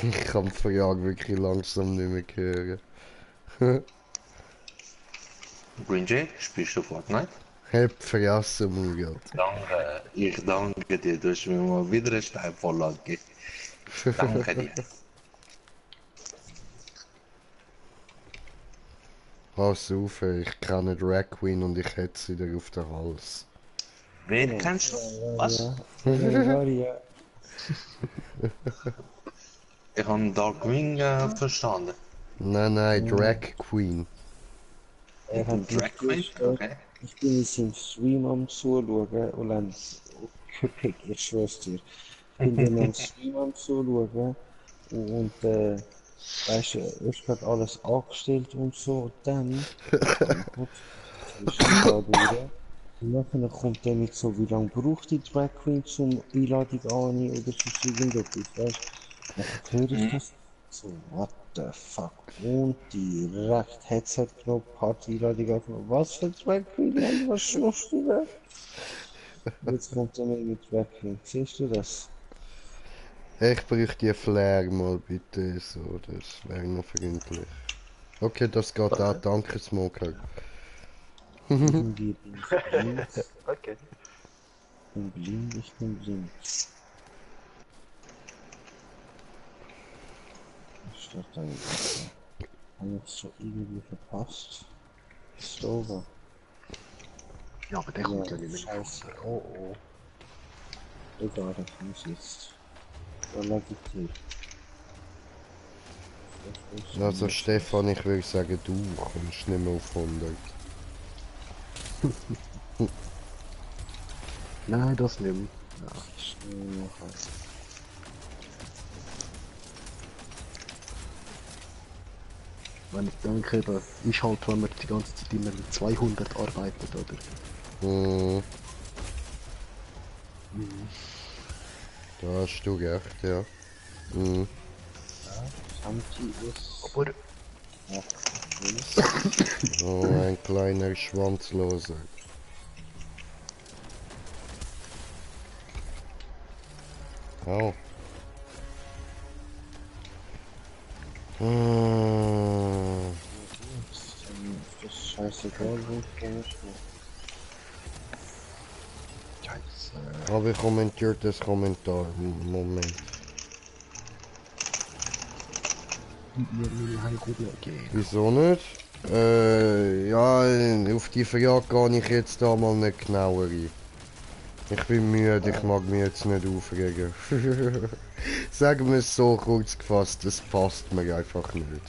Ich kann die Frage wirklich langsam nicht mehr hören. Green Jay, spielst du Fortnite? Hab vergessen, Mugat. Danke, ich danke dir, du hast mir mal wieder eine Steilvorlage gegeben. Danke dir. Pass auf, ich kenne Drag Queen und ich hätte sie dir auf den Hals. Wen kennst du? Was? Ja. Ich habe Darkwing verstanden. Nein, Drag Queen. Er hat Drag Queen? Okay. Ich bin jetzt im Stream am Zuschauen und dann Köpek, ich schwör's dir. Ich bin dann am Stream am Zuschauen und weißt du, ist gerade alles angestellt und so. Und dann, gut, ist da durch. Und nachher kommt der mit so, wie lange braucht die Drag Queen zum Einladung annehmen oder sonst irgendetwas, weißt du? Dann höre ich das so, what the fuck? Und direkt Headset genommen, Party-Einladung aufgenommen. Was für Drag Queen, Mann, was schaust du da? Jetzt kommt er mit Drag Queen, siehst du das? Ich bräuchte die Flair mal bitte, so, das wäre noch freundlich. Okay, das geht auch, danke Smoker. Irgendwie bin ich blind, Okay. ich bin blind. Was steht da jetzt? Haben wir so irgendwie verpasst? Ist over. Ja, aber der kommt ja nicht mehr. Scheiße, oh. Egal, ich muss jetzt. Da lag ich hier. Also Stefan, ich würde sagen, du kommst nicht mehr auf 100. Nein, das nicht mehr. Wenn ich denke, eben, ist halt, wenn man die ganze Zeit immer mit 200 arbeitet, oder? Hm. Da hast du recht, ja. Hm. Santi ist. Aber Ja, Oh, ein kleiner Schwanzloser. Au. Hm. das ist scheißegal, wo ich bin. Scheiße. Habe ich kommentiert das Kommentar. Moment. Mir meine Heimgruppe gehen. Wieso nicht? Ja, auf die Frage gehe ich jetzt da mal nicht genauer ein. Ich bin müde, ich mag mich jetzt nicht aufregen. Sagen wir es so kurz gefasst, das passt mir einfach nicht.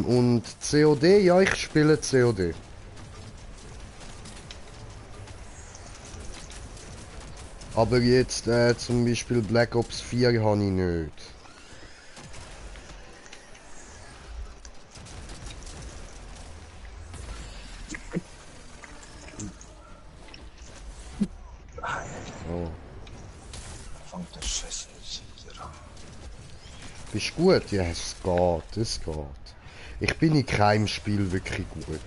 Und COD, ja, ich spiele COD. Aber jetzt zum Beispiel Black Ops 4 habe ich nicht. Oh. Fängt der Scheiße jetzt an. Bist du gut? Ja, es geht, es geht. Ich bin in keinem Spiel wirklich gut.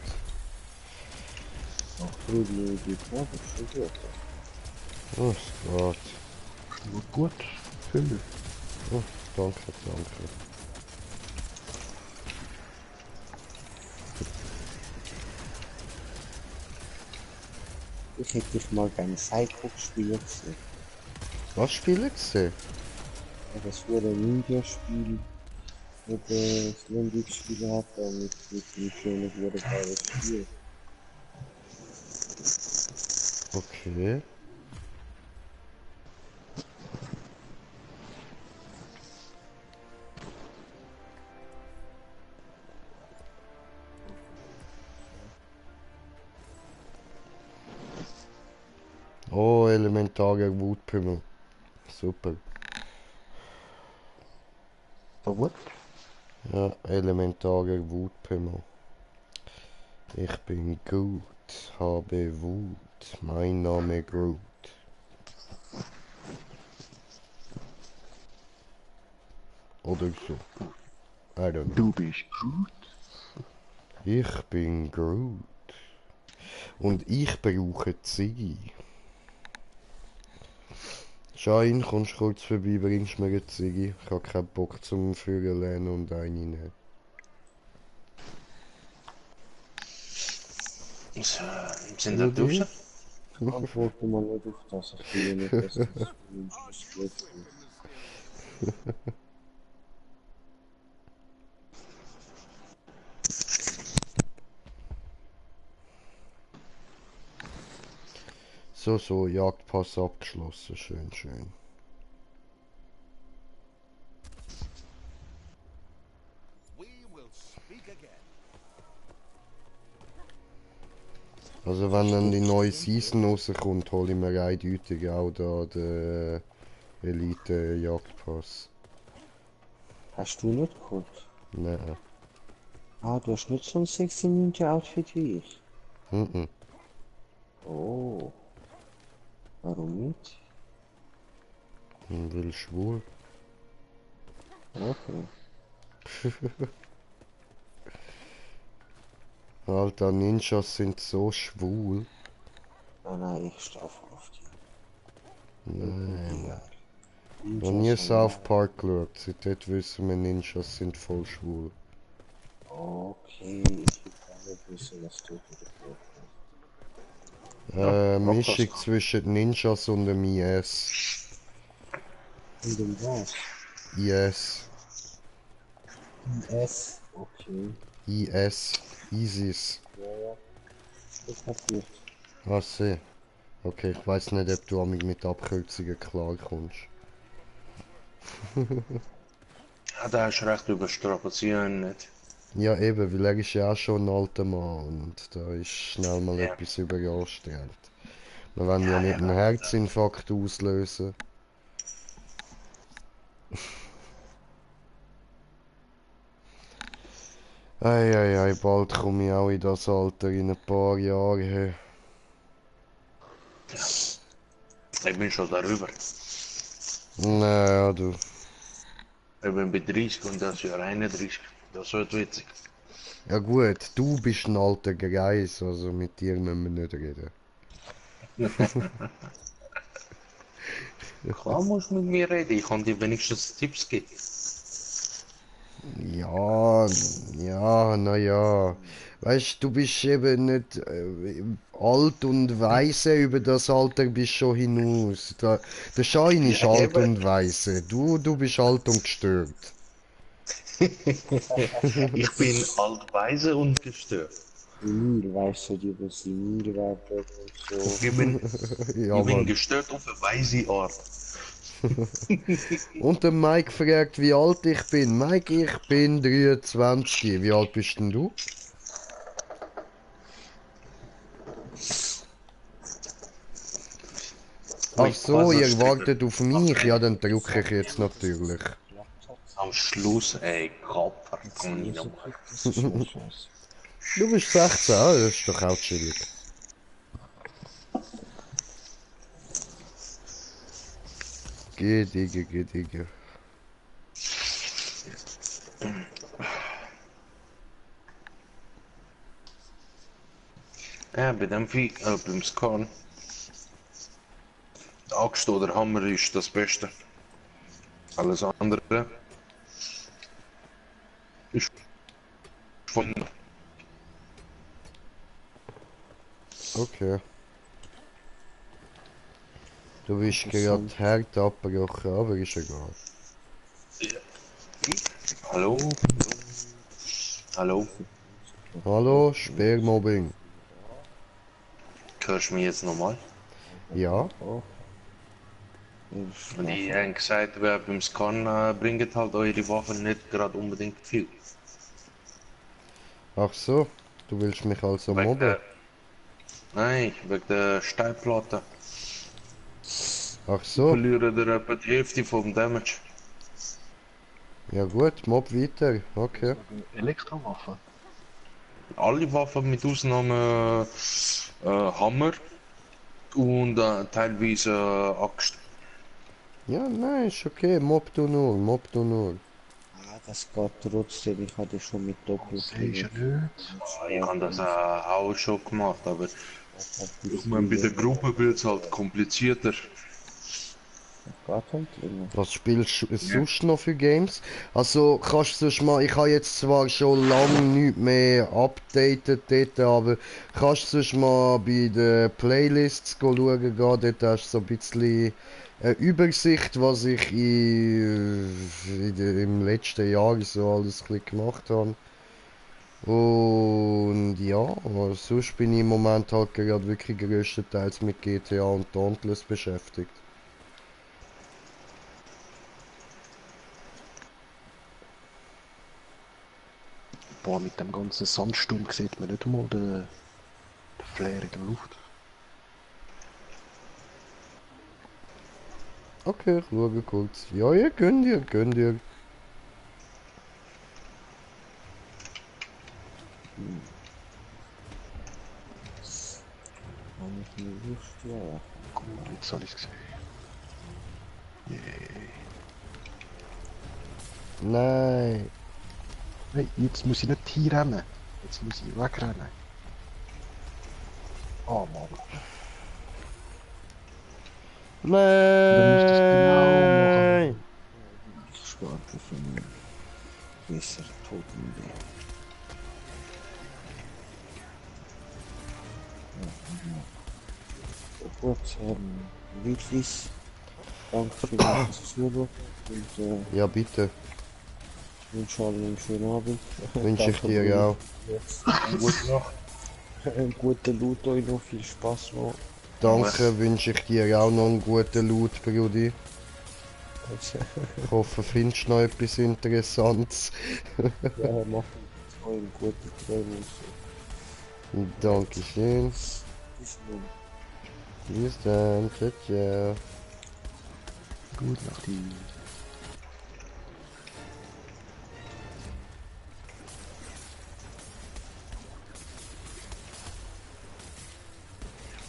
Ach, Bruder, die Frage ist schon gut. Oh, es geht. Nur gut. Finde. Oh, danke, danke. Ich hätte dich mal gerne Psycho gespielt gesehen. Was spielen sie? Ja, das wurde ein Ninja-Spiel, wo der Slendy gespielt hat, mit dem schönen wunderbaren Spiel. Okay. Oh, elementarer Wutpimmel. Super. Aber gut. Ja, elementarer Wutpimmel. Ich bin gut, habe Wut, mein Name Groot. Oder so. I don't know. Du bist gut. Ich bin Groot. Und ich brauche Ziggy. Schein, kommst du kurz vorbei, bringst mir eine Ziggy. Ich habe keinen Bock zum Führer lernen und eine nehmen. So, sind da draußen? Antworte mal nicht auf das. Ich will nicht, dass das Wünschlos wird. So, Jagdpass abgeschlossen. Schön, schön. We will speak again. Also wenn dann die neue Season rauskommt, hole ich mir eindeutig auch da den Elite-Jagdpass. Hast du nicht geholt? Nein. Ah, du hast nicht so ein 16-Minuten-Outfit wie ich. Mhm. Oh. Warum nicht? Ich will schwul. Okay. Alter, Ninjas sind so schwul. Nein, ich stehe voll auf die. Nein. Ja. Noch nie South Park geschaut. Seitdem wissen wir, Ninjas sind voll schwul. Okay, ich will gar nicht wissen, was du mit Mischung zwischen Ninjas und dem IS. Und dem was? IS. S. Okay. IS. ISIS. Ja. Das passiert. Ah, see. Okay, ich weiß nicht, ob du mit Abkürzungen klarkommst. Ja, da hast du recht überstrapazieren nicht. Ja, eben, weil er ist ja auch schon ein alter Mann und da ist schnell mal Ja. etwas übergestellt. Wir wollen ja nicht einen Herzinfarkt auslösen. Ei, bald komme ich auch in das Alter, in ein paar Jahren. Ich bin schon darüber. Naja, du. Ich bin bei 30 und das Jahr 31. Das wird witzig. Ja gut, du bist ein alter Greis, also mit dir müssen wir nicht reden. Klar musst du mit mir reden, ich kann dir wenigstens Tipps geben. Ja, naja. Weißt du, bist eben nicht alt und weise, über das Alter bist schon hinaus. Der Schein ist Ja, alt eben. und weise. Du bist alt und gestört. Ich bin altweise und gestört. Senil, weißt du, die über senil werden und so. Ich bin, Ja, ich bin Mann. gestört auf eine weise Art. Und der Mike fragt, wie alt ich bin. Mike, ich bin 23. Wie alt bist denn du? Ach so, ihr wartet auf mich. Ja, dann drücke ich jetzt natürlich. Am Schluss, ey, Kopf, kann ich nochmal. Das ist schon scheiße. Du bist 16, das ist doch auch chillig. Geh, Digga. Ja, bei dem Vieh, beim Scan. Der Axt oder Hammer ist das Beste. Alles andere ist von. Okay. Du bist gerade hart abgebrochen, aber ist egal. Hallo? Hallo? Hallo, Speermobbing. Hörst du mich jetzt nochmal? Ja? Und die haben gesagt, beim Scan bringt halt eure Waffen nicht gerade unbedingt viel. Ach so, du willst mich also mobben? Nein, wegen der Steinplatte. Ach so, Verlieren ihr etwa die Hälfte vom Damage. Ja gut, Mob weiter. Okay. Elektrowaffen. Alle Waffen mit Ausnahme Hammer und teilweise Axt. Ja, nein, ist okay. Mob du nur, Mob du nur. Ah, das geht trotzdem. Ich hatte schon mit Sehe ich ja Doppelklick. nicht. Ich habe das auch schon gemacht, aber ich meine, bei der Das Gruppe wird es halt komplizierter. geht halt länger. Was spielst du Ja. sonst noch für Games? Also kannst du sonst mal, ich habe jetzt zwar schon lange nicht mehr updated dort, aber kannst du sonst mal bei den Playlists schauen gehen, dort hast du so ein bisschen eine Übersicht, was ich im letzten Jahr so alles ein bisschen gemacht habe. Und ja, sonst bin ich im Moment halt gerade wirklich größtenteils mit GTA und Dauntless beschäftigt. Boah, mit dem ganzen Sandsturm sieht man nicht einmal den Flair in der Luft. Okay, ich schaue kurz. Ja, ja, gönn dir, gönn dir. Habe ich nie Lust, ja. Gut, jetzt habe ich es gesehen. Nein. Hey, jetzt muss ich nicht hinrennen. Jetzt muss ich wegrennen. Oh Mann. Dann müsste ich es genau Nein. machen. Ich warte für einen besser Totenweg. Gut, wirklich. Danke für das Zuhören und Ja, bitte. ich wünsche allen einen schönen Abend. Wünsche ich Danke, dir Bruder. auch. Gute Nacht. Guten Loot euch noch, viel Spaß noch. Danke, wünsche ich dir auch noch einen guten Loot, Brudi. Ich hoffe, findest du noch etwas Interessantes. Ja, macht euch gute Träume und so. Dankeschön. Bis nun. Bis dann. Ciao, ciao. Gut nach die.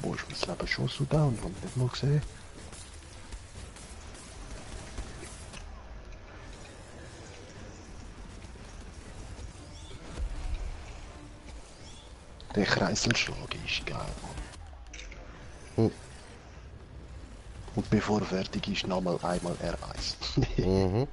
Boah, ist mein Leben schon so down, hab ich nicht mal gesehen. Der Kreiselschlag ist geil, Mann. Hm. Und bevor er fertig ist, nochmal einmal R1. Mhm.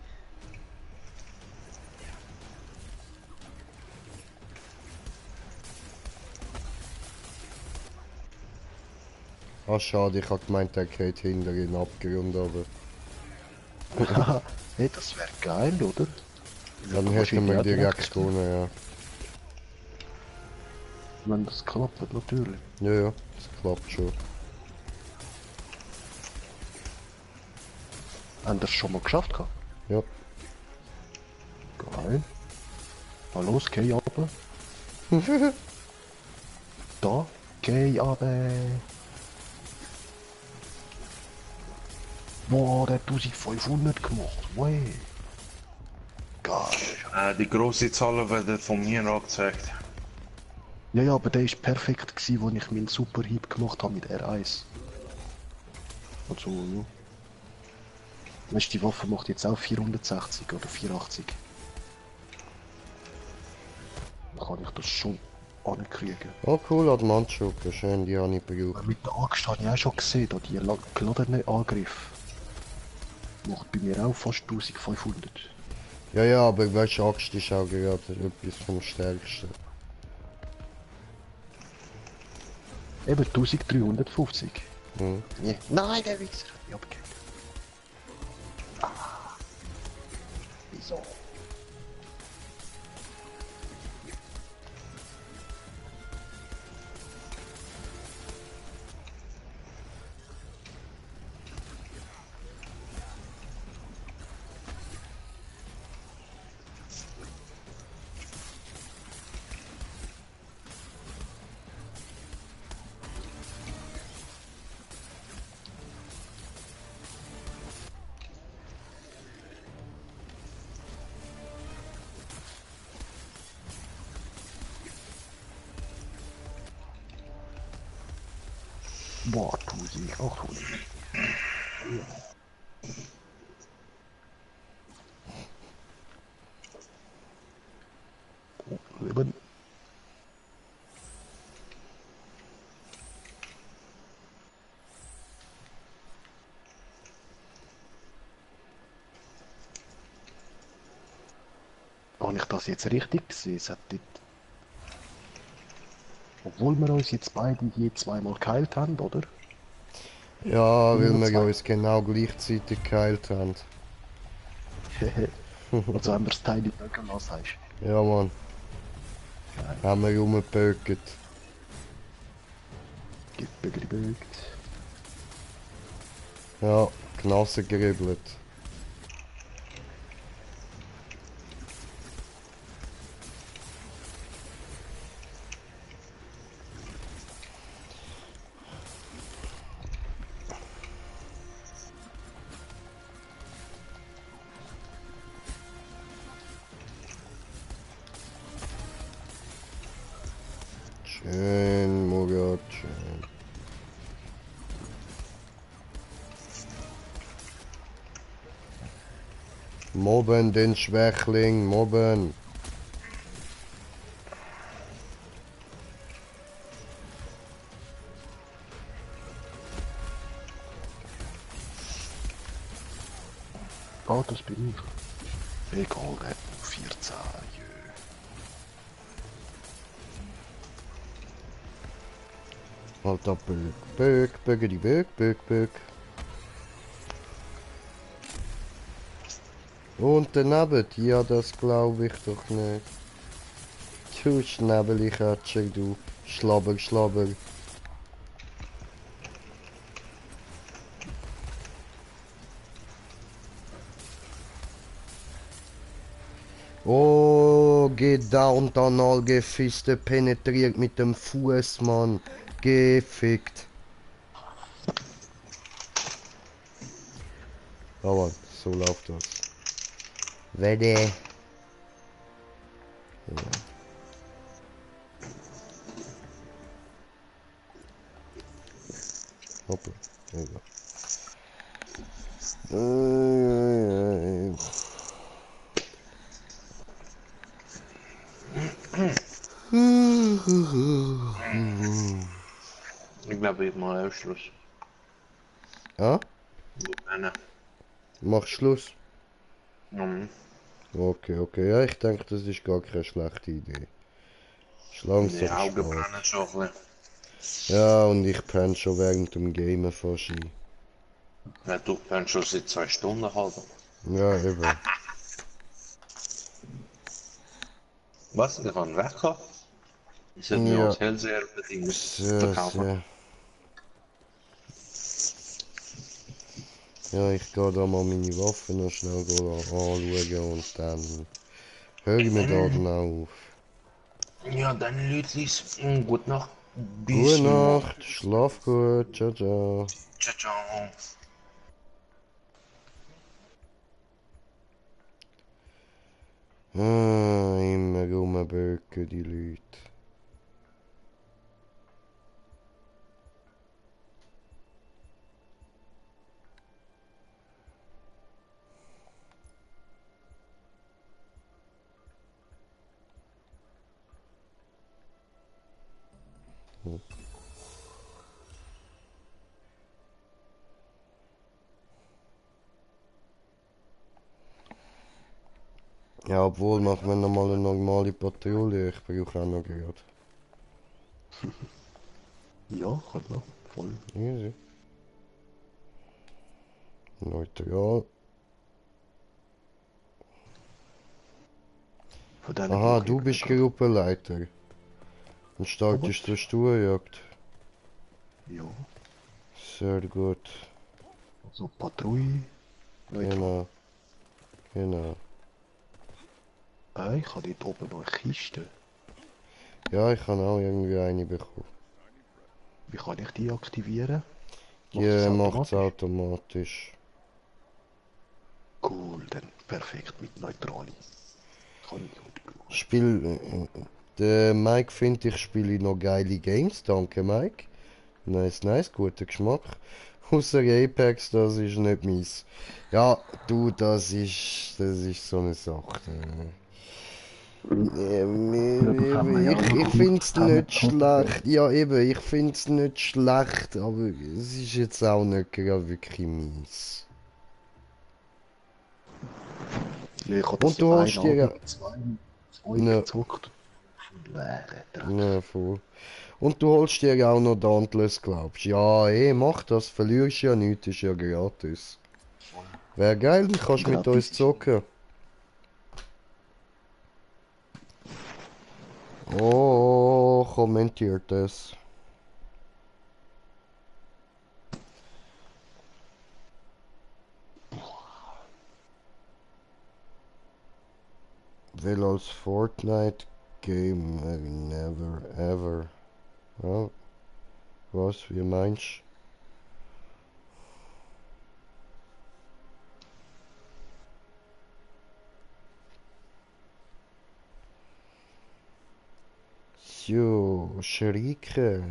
Ah, schade, ich hab gemeint, der geht hinter in den Abgrund, aber Hey, das wäre geil, oder? dann kannst hätten wir ja direkt gewonnen, ja. Wenn das klappt, natürlich. Ja, ja, das klappt schon. Haben das schon mal geschafft gehabt? Ja. Geil. Na los, geh runter. Da, geh runter. Boah, der hat 1500 gemacht. Wey. Geil. Die grosse Zahlen werden von mir angezeigt. Ja, ja, aber der ist perfekt gewesen, wo ich meinen Superhit gemacht habe mit R1. Also, ja. Weißt du, die Waffe macht jetzt auch 460 oder 480. Dann kann ich das schon ankriegen. Oh cool, Admantschuppe, schön, die habe ich gebraucht. Mit der Axt habe ich auch schon gesehen, da die geladenen Angriff macht bei mir auch fast 1500. Ja, ja, aber weißt du, Axt ist auch gerade etwas vom Stärksten. Eben 1350. Mhm. Ja. Nein, der Wichser hat mich abgegeben. Wieso? Boah, 1800. Leben. Habe ich das jetzt richtig gesehen? Es hat dort, obwohl wir uns jetzt beide je zweimal geheilt haben, oder? Ja, weil wir Zwei. uns genau gleichzeitig geheilt haben. Also haben wir das Teil nicht mögen lassen, sagst Ja, Mann. Haben wir rumgebögt. du? Gebögt. Ja, Knasse geribbelt. Schön, Murat, schön. Mobben den Schwächling, mobben. Ah, das bin ich. Egal, der hat noch 14. Jö. Alter, bögedi, bög. Und daneben, ja, das glaube ich doch nicht. Du Schnäbelichatscher, du Schlabber. Oh, geht da und dann Allgefiste penetriert mit dem Fuß, Mann. Gefickt. Aber so läuft das. Wette. Ja. Hoppla. Egal. Ich glaube, ich mache Schluss. Ja? Nein. Mach Schluss. Mhm. Okay. Ja, ich denke, das ist gar keine schlechte Idee. Ist langsam Die Augen spät. brennen schon ein bisschen. Ja, und ich penne schon während dem Gamen fast ein. Ja, du kannst schon seit 2 Stunden halten. Ja, eben. Was? Ich habe einen Wecker? Ich sollte mir Ja. als Hellseher bedingt Sehr, verkaufen. sehr. Ja, ich gehe da mal meine Waffen noch schnell anschauen und dann höre ich mir da dann auf. Ja, dann Lütlis. Gute Nacht. Gute Bis morgen. Nacht, schlaf gut, ciao. Ciao, ciao. Immer rumböcken die Leute. Ja, obwohl, machen wir nochmal eine normale Patrouille. Ich brauche auch noch gerade. Ja, kann man. Voll. Easy. Neutral. Von denen Aha, brauche ich du eben bist gerade. Gruppenleiter. Und startest du Sturjagd. Ja, Sehr gut. also Patrouille. Neutral. Genau. Ich habe dort oben noch eine Kiste. Ja, ich habe auch irgendwie eine bekommen. Wie kann ich die aktivieren? Die macht es automatisch. Cool, dann perfekt mit Neutrali. Kann ich gut brauchen. Der Mike findet, ich spiele noch geile Games. Danke, Mike. Nice, nice, guter Geschmack. Außer Apex, das ist nicht meins. Ja, du, das ist so eine Sache. Ich finde es nicht schlecht. Ja, eben, ich finde es nicht schlecht, aber es ist jetzt auch nicht gerade wirklich meins. Ja, ich habe das Und du holst einen dir... Abend, zwei Ja, gezockt. Dreck. ja, voll. Und du holst dir auch noch Dauntless, glaubst du? Ja, mach das, verlierst ja nichts, ist ja gratis. Wäre geil, du kannst mit uns Gratis. zocken. Oh, kommentiert das. Will als Fortnite Game never ever. Ja, was, wie meinst du? So, Schrike.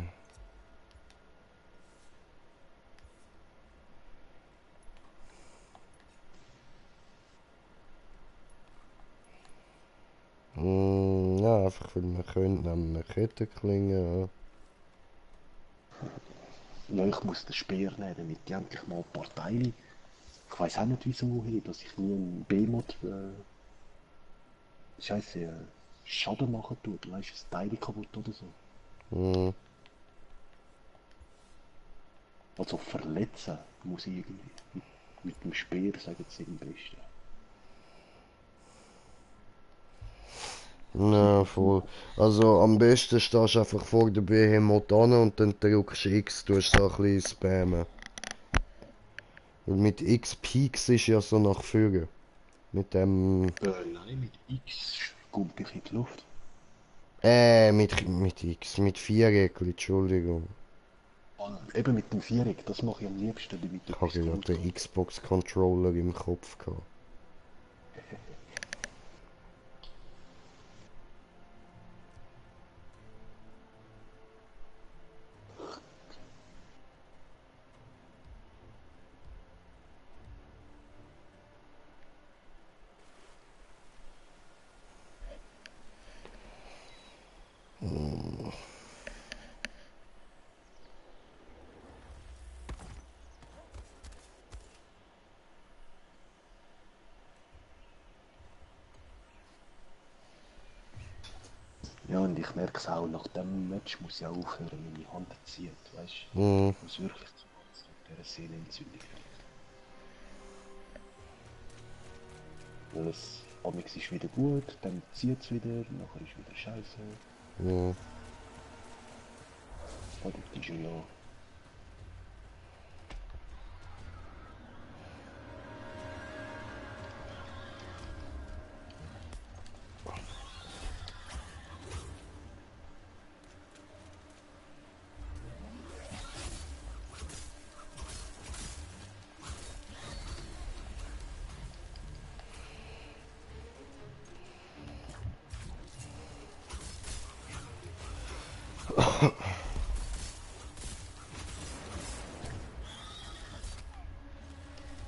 Ja, einfach weil wir können nehmen wir Kettenklingen. Ja, ich muss den Speer nehmen, damit ich endlich mal ein paar Teile. Ich weiß auch nicht wieso, hey, dass ich nie einen B-Mod Scheiße Schaden machen tut. Weißt du, das Teile kaputt oder so. Hm. Also verletzen muss ich irgendwie. Mit dem Speer sagen sie am besten. Ja, voll. Also am besten stehst du einfach vor der Behemoth an und dann drückst du X, tust so ein bisschen spammen. Weil mit X Peaks ist ja so nach vorne. Mit dem. Nein, mit X kommt ich in die Luft. Mit X, mit Viereckli, Entschuldigung. Eben mit dem Viereck, das mache ich am liebsten, damit Ich habe etwas gerade gut den geht. Xbox-Controller im Kopf gehabt. Ja, und ich merke es auch, nach dem Match muss ich auch aufhören, meine Hand zieht, weißt du? Hm. Ich muss wirklich zu dieser Sehnenentzündung. Weil es, amigs ist wieder gut, dann zieht es wieder, nachher ist wieder scheiße. Ja. Verdammt ist ja.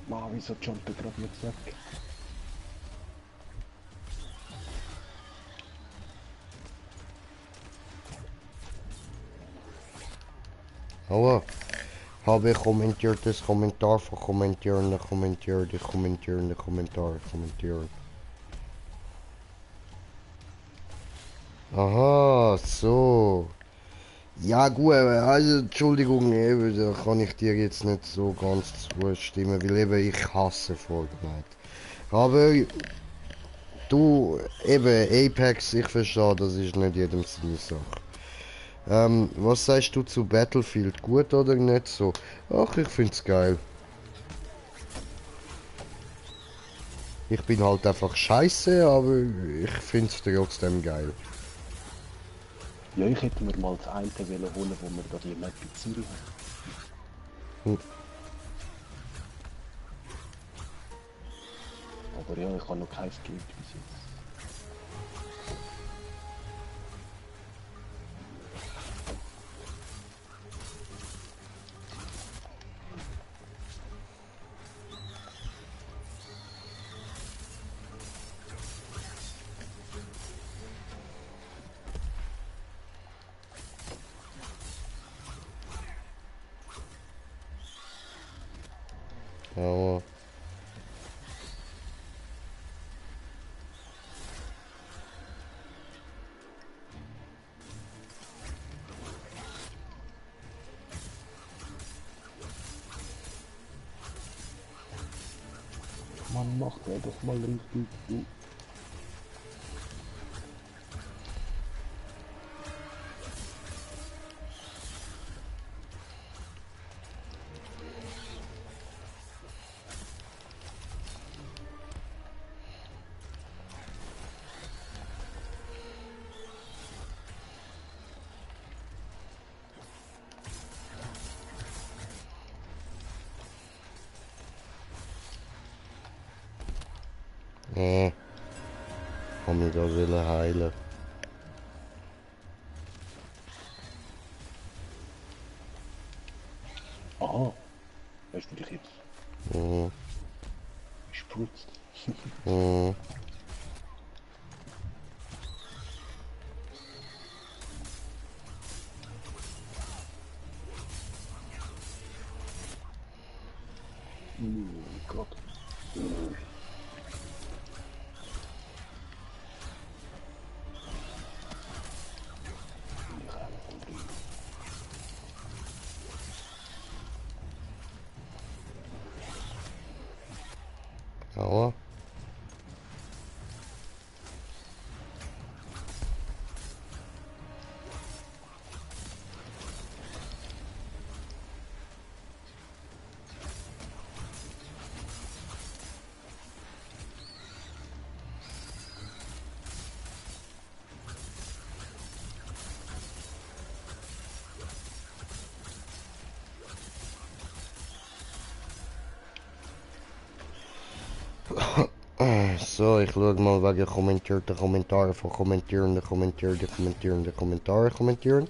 Mann, wieso jumpt er gerade jetzt weg? Aua. Habe kommentiertes Kommentar von kommentierende kommentierende kommentierende Kommentar kommentieren. Aha, so. Ja gut, also Entschuldigung, eben, da kann ich dir jetzt nicht so ganz zustimmen, weil eben ich hasse Fortnite. Aber du, eben Apex, ich verstehe, das ist nicht jedem seine Sache. Was sagst du zu Battlefield? Gut oder nicht so? Ach, ich find's geil. Ich bin halt einfach scheiße, aber ich find's trotzdem geil. Ja, ich hätte mir mal das eine wollen holen, wo wir da die Map in Zürich haben. Hm. Aber ja, ich habe noch keins geübt bis jetzt. Aber Man macht er doch mal richtig gut. nee. Kann mich da will heilen. Aha, weißt du dich jetzt? Mhm. Spritzt. Mhm. Oh Gott. Aua. So, ich schaue mal wegen kommentierten Kommentaren von kommentierenden Kommentaren kommentieren.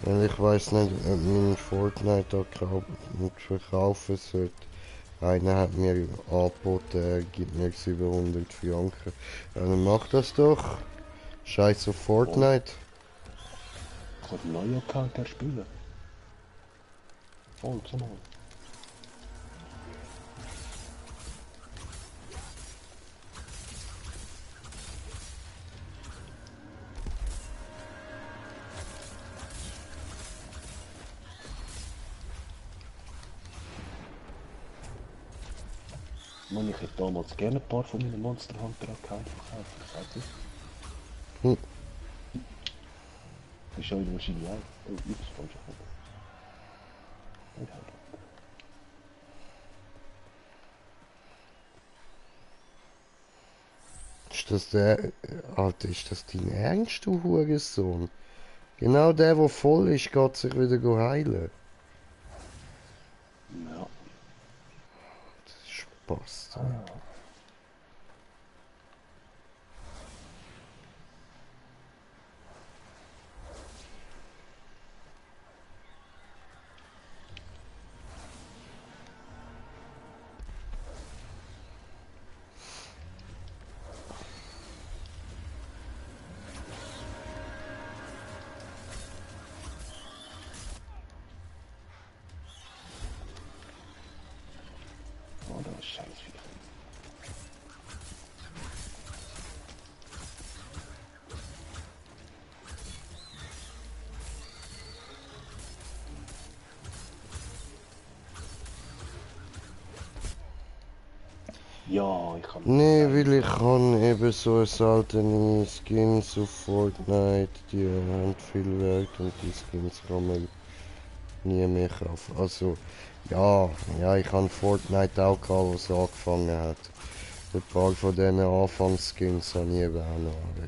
Weil ich weiß nicht, ob mein Fortnite-Account nicht verkaufen sollte. Einer hat mir angeboten, er gibt mir 700 Franken. Dann mach das doch. Scheiß auf Fortnite. Ich habe einen neuen Account erspielen. Oh, zum mal. Mann, ich hätte damals gerne ein paar von meinen Monster Hunter Accounts verkauft, ich weiß nicht. Hm. Das ist heute wahrscheinlich auch. Oh, ups, falscher Knopf. Und halt. Ist das der... Alter, ist das dein Ernst, du Hurensohn? Genau der voll ist, geht sich wieder heilen. Ja. Das ist Spaß. Ah. Oh, das ist scheiß Viech. Ja, ich kann... Nee, weil ich kann eben so seltene Skins auf Fortnite, die haben viel Wert und die Skins kann man nie mehr kaufen. Also, ja, ich habe Fortnite auch gehabt, was angefangen hat. Ein paar von diesen Anfangsskins habe ich eben auch noch. Aber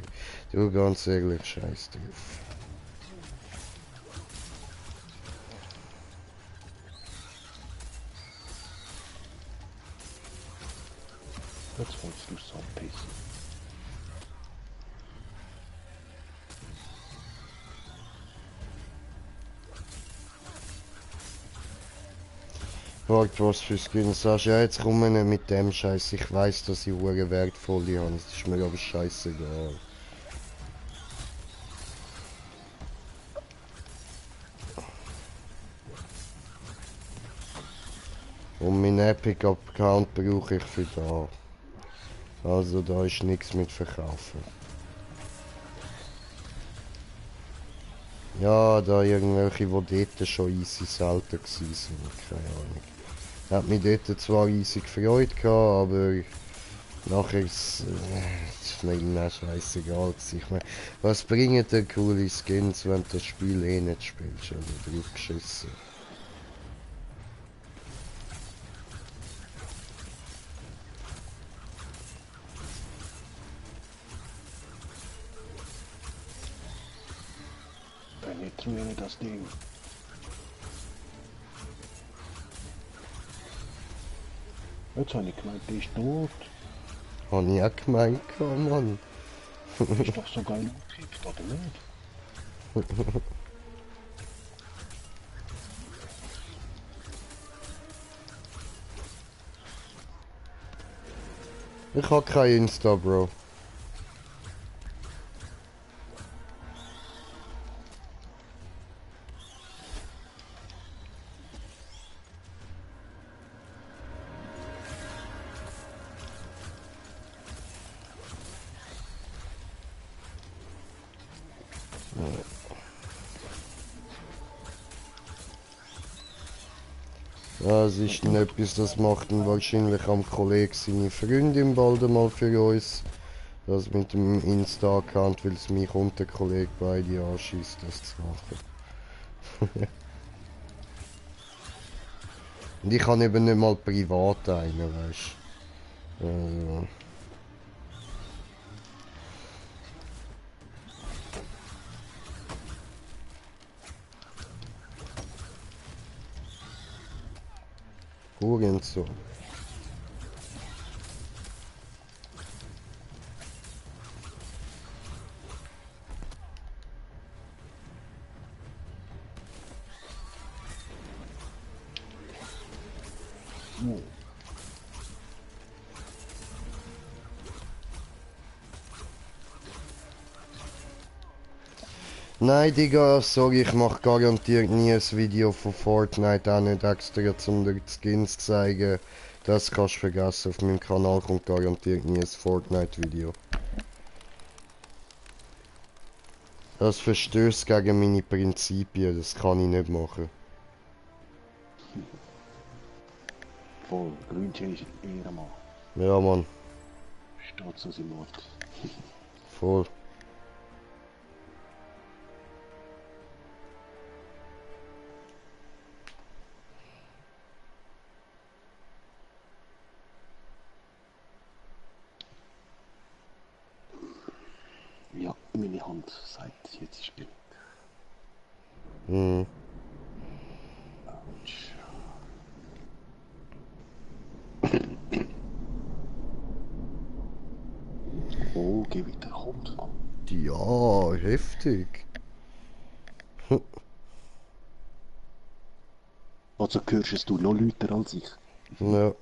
du, ganz ehrlich, scheiß drauf. Jetzt fängst du so ein bisschen. Warte, was für Skins hast du? Ja, jetzt komm nicht mit dem Scheiß. Ich weiß, dass ich hure wertvolle habe. Das ist mir aber scheißegal. Und meinen Epic-Account brauche ich für da. Also da ist nichts mit verkaufen. Ja, da irgendwelche, die dort schon easy selten gewesen sind, keine Ahnung. Hat mich dort zwar easy gefreut gehabt, aber nachher ist es mir immer scheißegal gewesen. Ich meine, was bringen dir coole Skins, wenn du das Spiel eh nicht spielst? Also drauf geschissen. Penetriere das Ding. Jetzt habe ich gemeint, der ist tot. Hab ich auch gemeint, Mann. Ist doch so geil angekickt, oder nicht? Ich hab kein Insta, Bro. Ja, es ist nicht etwas, das macht dann wahrscheinlich am Kollegen seine Freundin bald einmal für uns. Das mit dem Insta-Account, weil es mich und der Kollege beide anschießt, das zu machen. Und ich kann eben nicht mal privat einen, weißt du. Also. Irgend so. Nein, Digga, sorry, ich mach garantiert nie ein Video von Fortnite, auch nicht extra, um dir die Skins zu zeigen. Das kannst du vergessen, auf meinem Kanal kommt garantiert nie ein Fortnite-Video. Das verstößt gegen meine Prinzipien, das kann ich nicht machen. Voll, Grünchen ist Ehrenmann. Ja, Mann, Steht zu seinem Wort. voll. Ja, meine Hand sagt, jetzt ist genug. Hm. Autsch. Oh, Gewitter kommt. Ja, heftig. Also hörst du noch lauter als ich. Ja.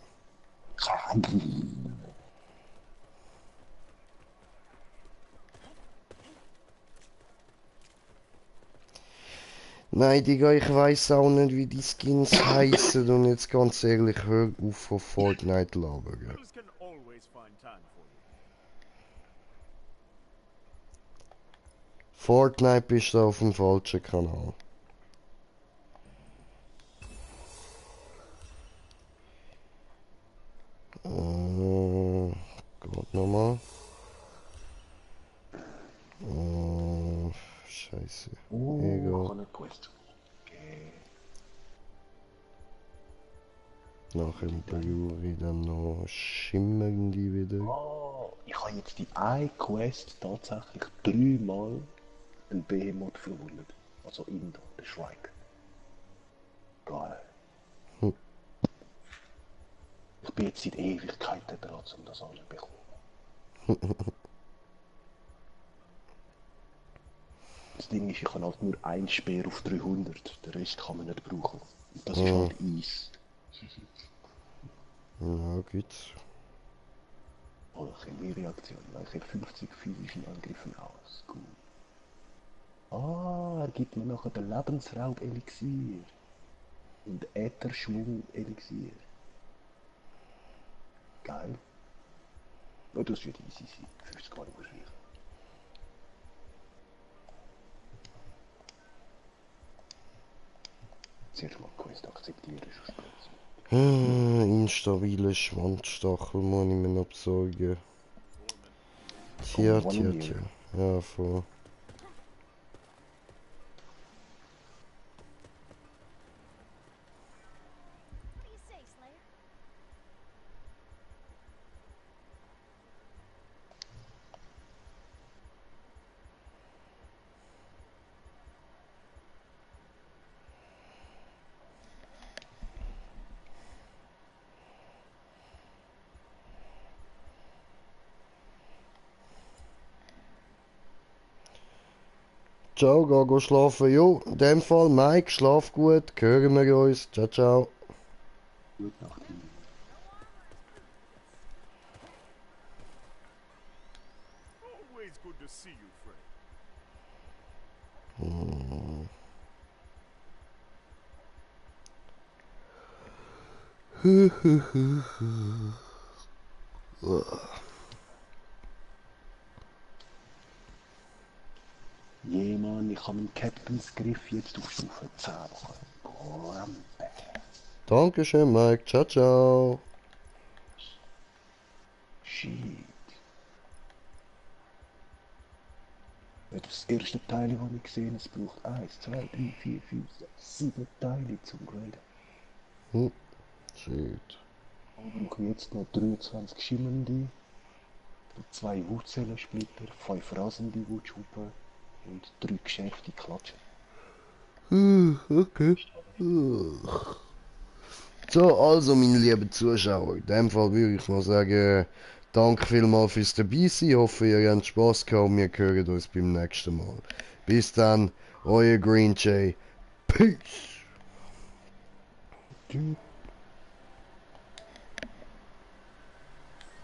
Nein, Digga, ich weiß auch nicht, wie die Skins heißen und jetzt ganz ehrlich, hör auf von Fortnite labern. Girls can always find time for you. Fortnite bist du auf dem falschen Kanal. Geht nochmal. Scheiße. Oh, Egal. ich habe nicht gewusst. Okay. Nachher brauche ich dann noch schimmernde wieder. Oh, ich habe jetzt die eine Quest tatsächlich 3-mal einen Behemoth verwundet. Also in der Shrike. Geil. Hm. Ich bin jetzt seit Ewigkeiten dran, um das alles zu bekommen. Das Ding ist, ich habe halt nur einen Speer auf 300. Den Rest kann man nicht brauchen. Und das ist halt Eis. Ja, geht's. Oh, Chemiereaktion. Weiche 50 physischen Angriffen aus. Gut. Ah, er gibt mir nachher den Lebensraub-Elixier. Und Ätherschwung-Elixier. Geil. Ja, das wird easy sein. 50 Mal schwierig. Zuerst mal Quest akzeptieren, sonst geht's. Instabile Schwanzstachel muss ich mir noch besorgen. Tja, tja, tja. Ja, voll. What do you say, Slayer? Ciao, go schlafen. Jo, in dem Fall, Mike, schlaf gut. Hören wir uns. Ciao, ciao. Gute Nacht. Always good to see you, friend. Je, Mann, ich habe meinen Captain's Griff jetzt auf Stufe 10 machen. Boah, Dankeschön, Mike. Ciao, ciao. shit. Ja, das erste Teil, das ich gesehen habe, es braucht 1, 2, 3, 4, 5, 6, 7 Teile zum Graden. Shit. Ich brauche jetzt noch 23 schimmernde, 2 Wurzellensplitter, 5 rasende Wutschuppen und 3 geschärfte Klatschen. Okay. So, also, meine lieben Zuschauer, in dem Fall würde ich mal sagen, danke vielmals fürs Dabeisein. Ich hoffe, ihr habt Spass gehabt und wir hören uns beim nächsten Mal. Bis dann, euer Green Jay. Peace! Tschüss.